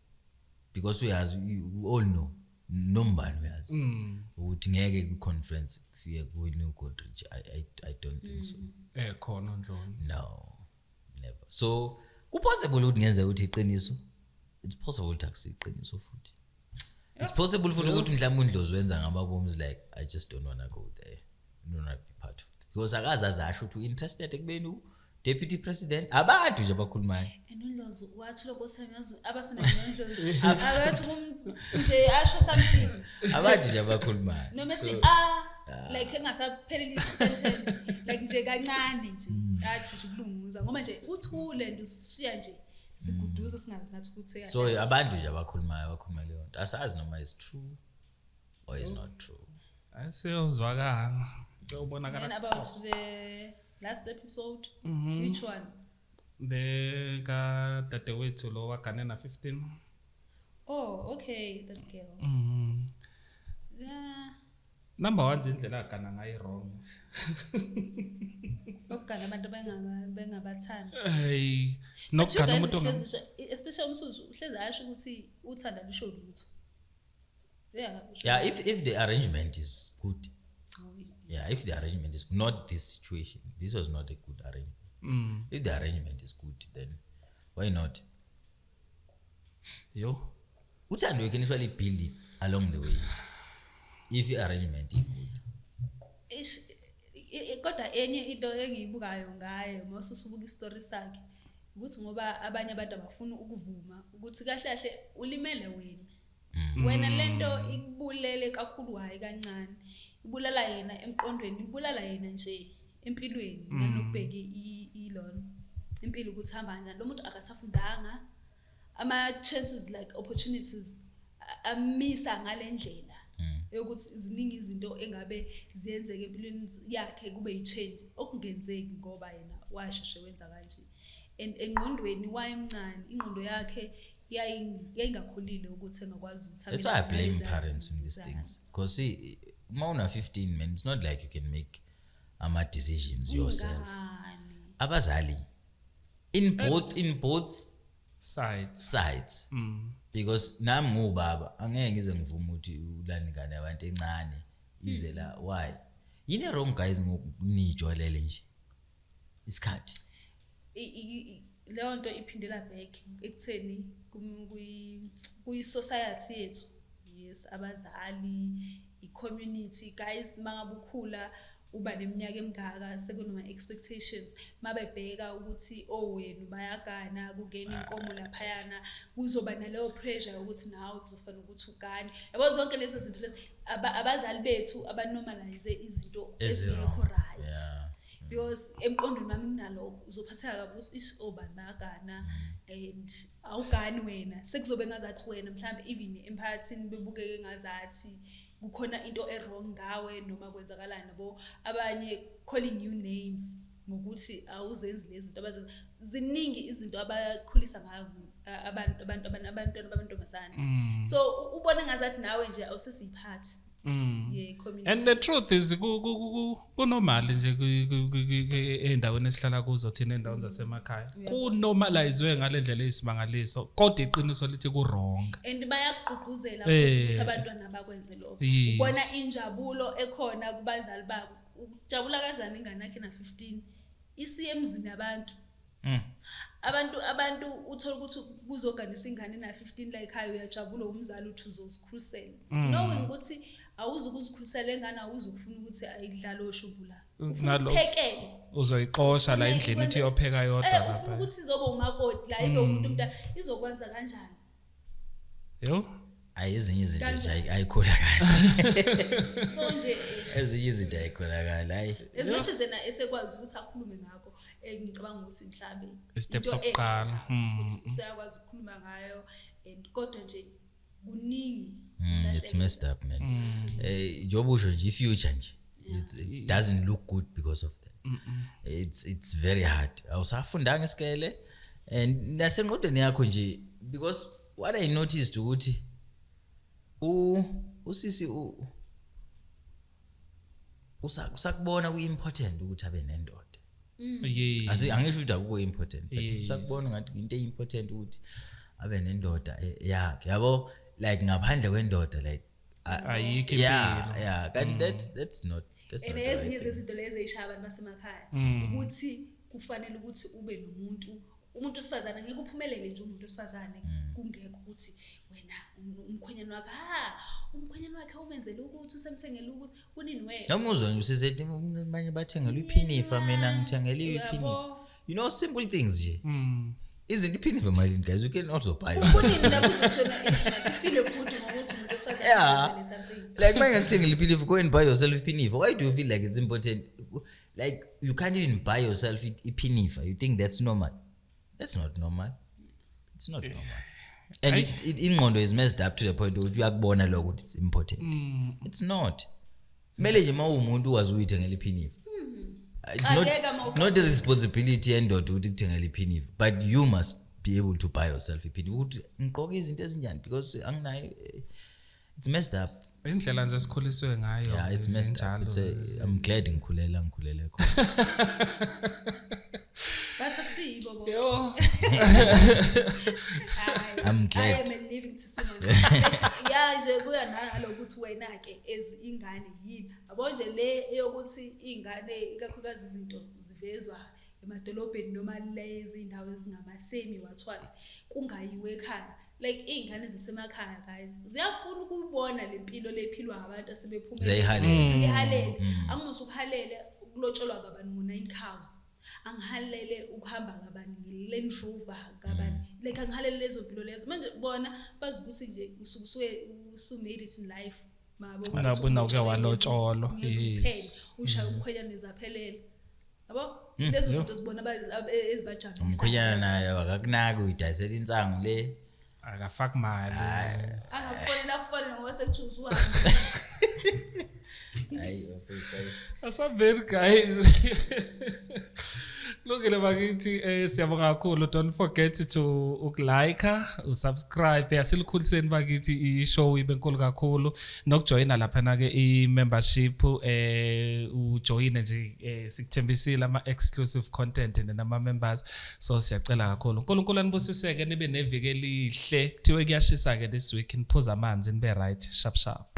because uyazi, we all know, nombani uyazi ukuthi ngeke kwi-conference kufike kuwine uGodrich. I don't think so. Khona uNdlozi. No, never. So kupossible ukuthi ngenzeka ukuthi iqiniso, it's possible ukuthi akusiqiniso futhi. It's possible futhi ukuthi mhlawumbe uNdlozi wenza ngamabomu, like, "I just don't wanna go there. I don't wanna be part of it," because akaze azasho ukuthi u-interested ekubeni u-deputy president. Abantu nje abakhulumayo. And uNdlozi wathi lokho sami, yazi, abasebenza noNdlozi abathi nje asho something. Abantu nje abakhulumayo. Noma ethi So, ah, like engasaphelelisi sentence, like nje kancane nje athi nje ukulunguza, ngoba nje uthule and usishiya nje siguduza singazi nathi ukuthi So abantu nje abakhulumayo abakhuluma leyo nto, asazi noma is true or is not true. Asiyozwakala, kuyobonakala. Then about the last episode, which one? Le kadadewethu lo wagane na 15. Oh, okay, that girl. Yeah. Number 1 nje, indlela agana ngayo wrong. Okugana abantu bengabathandi. Hey, nokugana umuntu Especially uMsuzu uhlezi asho ukuthi uthanda lisho lutho, yeah. Yeah, if the arrangement is good. Oh, Yeah, if the arrangement is not this situation, this was not a good arrangement. If the arrangement is good, then why not? Yo. Uthando, you can usually build it along the way if the arrangement is good. Ish, kodwa enye into engiyibukayo ngaye uma ususubuka isitori sakhe ukuthi ngoba abanye abantu abafuni ukuvuma ukuthi kahle kahle ulimele wena, wena lento ikubulele kakhulu, hayi kancane, ibulala yena emqondweni, ibulala yena nje empilweni, nanokubheka ilona impilo ukuthi hamba kanjani. Lo muntu akasafundanga, ama chances, like opportunities amisa ngale ndlela yokuthi ziningi izinto engabe ziyenzeka empilweni yakhe kube yi-change okungenzeki ngoba yena washeshe wenza kanje. And engqondweni wayemncane, ingqondo yakhe yayingakhulile ukuthi engakwazi ukuthi That's why I blame nalezi parents in these zinto. things, because see, uma una 15, man, it's not like you can make ama decisions yourself. Ingane. Abazali in both sides. Sides, because nami ngubaba, angeke ngize ngivume ukuthi ulanda ingane yabantu encane ize la. Why? Yini wrong, guys, ngokunijwalele nje isikhathi? Leyo nto iphindela back ekutheni kuyi-society yethu, yes, abazali, i-community, guys. Mangabe ukhula uba neminyaka emingaka, sekunama-expectations, mabebheka ukuthi owenu bayagana, kungena inkomo laphayana, kuzoba naleyo pressure yokuthi nawe kuzofanele ukuthi ugane, yabo. Zonke lezo zinto lezo, abazali bethu abanormalize izinto ezingekho right, because emqondweni wami kunalokho uzophatheka kabi ukuthi ish, obani bayagana and awugani wena. Sekuzobe ngazathi wena mhlawumbe even emphakathini bebukeke ngazathi kukhona into e-wrong ngawe noma kwenzakalani, yabo. Abanye calling you names ngokuthi awuzenzi lezi zinto abazenza. Ziningi izinto abakhulisa ngayo abantu, abantwana bamantombazane, so ubone ngazathi nawe nje awusesiyiphathi ye-community. And the truth is kunormal nje ey'ndaweni esihlala kuzo thina, ey'ndaweni zasemakhaya. Kunormaliziwe ngale ndlela eyisimangaliso, kodwa iqiniso lithi ku-wrong. And bayakugqugquzela futhi ukuthi abantwana bakwenze lokho. Ubona injabulo ekhona kubazali babo. Ujabula kanjani ingane yakhe na-15 isiye emzini abantu? Abantu uthola ukuthi kuzoganiswa ingane na-15 la ekhaya, uyajabula umzali, uthi uzozikhulisela, knowing ukuthi awuzukuzikhulisela engane, awuzukufuna ukuthi ayidlale oshumbu la. Ufuna ukuphekele. Uzoyixosha la endlini, ithi iyopheka yodwa. Ufuna lapha ukuthi izoba umakoti la, ibe umuntu omdala, izokwenza kanjani? Yo. Hayi, ezinye izinto nje ayikholakali. So nje Ezinye izinto ayikholakali, hayi. As much as yena esekwazi ukuthi akhulume ngakho, ngicabanga ukuthi mhlambe Istep into sokuqala. enhle ukuthi useyakwazi ukukhuluma ngayo and kodwa nje kuningi. It's messed up, man. Njengoba usho nje, i-future nje, it doesn't look good because of that. It's very hard. Awusafundanga isikele and nasengqondweni yakho nje, because what I noticed ukuthi usisi usakubona ku-important ukuthi abe nendoda. Angisho ukuthi akukho important, but usakubona ngathi into e-important ukuthi abe nendoda yakhe, yabo, like ngaphandle kwendoda, like Ayikho impilo. Yeah, kanti that's And not the ezinye right thing. zezinto lezi ey'shaya abantu basemakhaya ukuthi kufanele ukuthi ube nomuntu, umuntu wesifazane. Ngeke uphumelele nje umuntu wesifazane kungekho ukuthi wena umkhwenyana wakhe, ha, umkhwenyana wakhe umenzele ukuthi, usemthengele ukuthi kunini wena. Noma uzwa nje usisethi manje bathengelwe iphinifa, mina ngithengele iphinifa. Uyabo? Simple things nje, izinto, iphinifa malini, guys? You can also buy. Kunini lapho uzothi wena, "Eish, man, ufile good ngokuthi umuntu wesifazane umenzele something." Like uma ngikuthengele iphinifa, go and buy yourself iphinifa. Why do you feel like it's important? Like you can't even buy yourself iphinifa. You think that's normal? That's not normal. It's not normal. And ingqondo is messed up to the point ukuthi uyakubona lokho ukuthi it's important. It's not. Kumele nje uma uwumuntu ukwazi ukuyithengela iphinifa. It's not, Angeke ama not the responsibility yendoda ukuthi kuthengele iphinifa, but you must be able to buy yourself iphinifa, ukuthi ngigqoke izinto ezinjani, because anginayo. It's messed up. Indlela nje esikhuliswe ngayo. Yeah, it's messed up. Njalo. I'm glad ngikhulele khona. Bathi akusiyibo bo. Yo. Hayi, I'm glad. I am a living testimony. Ya nje, kuya nalokuthi wena ke as ingane yini. Yabo nje le eyokuthi ingane, ikakhulukazi izinto zivezwa emadolobheni noma lezi indawo ezingamasemi, what what, kungayiwe ekhaya. Like iy'ngane zasemakhaya, guys, ziyafuna ukubona le mpilo lephilwa abantu asebephumele. Ziyayihalela. Ziyihalele. Angimusa ukuhalele ukulotsholwa kabani ngo-nine cows, angihalele ukuhamba kabani nge-Land Rover kabani, like angihalele lezo mpilo lezo. Manje bona bazi ukuthi nje usuke usuke usu-made it in life. Ngabe uke walotsholwa, yes. Ushaya umkhwenyane, zaphelela, yabo, lezo zinto zibona ezibajabulisa. Umkhwenyana naye akakunaki, uyidayisela insangu le. Akafaki mali. Angakufonela, akufonele ngoba sekuthiwa usuhambe. Hayi bafethu, hayi. Asambeni, guys. Kulungile bakithi, siyabonga kakhulu. Don't forget to ukulike, usubscribe. Asilikhuliseni bakithi i-show ibe nkulu kakhulu, nokujoyina lapha na ke i-membership, ujoyine nje, sikuthembisile ama exclusive content nama members, so siyacela kakhulu. uNkulunkulu anibusiseke, nibe neviki elihle. Kuthiwe kuyashisa ke this week, niphuza amanzi, nibe right, sharp sharp.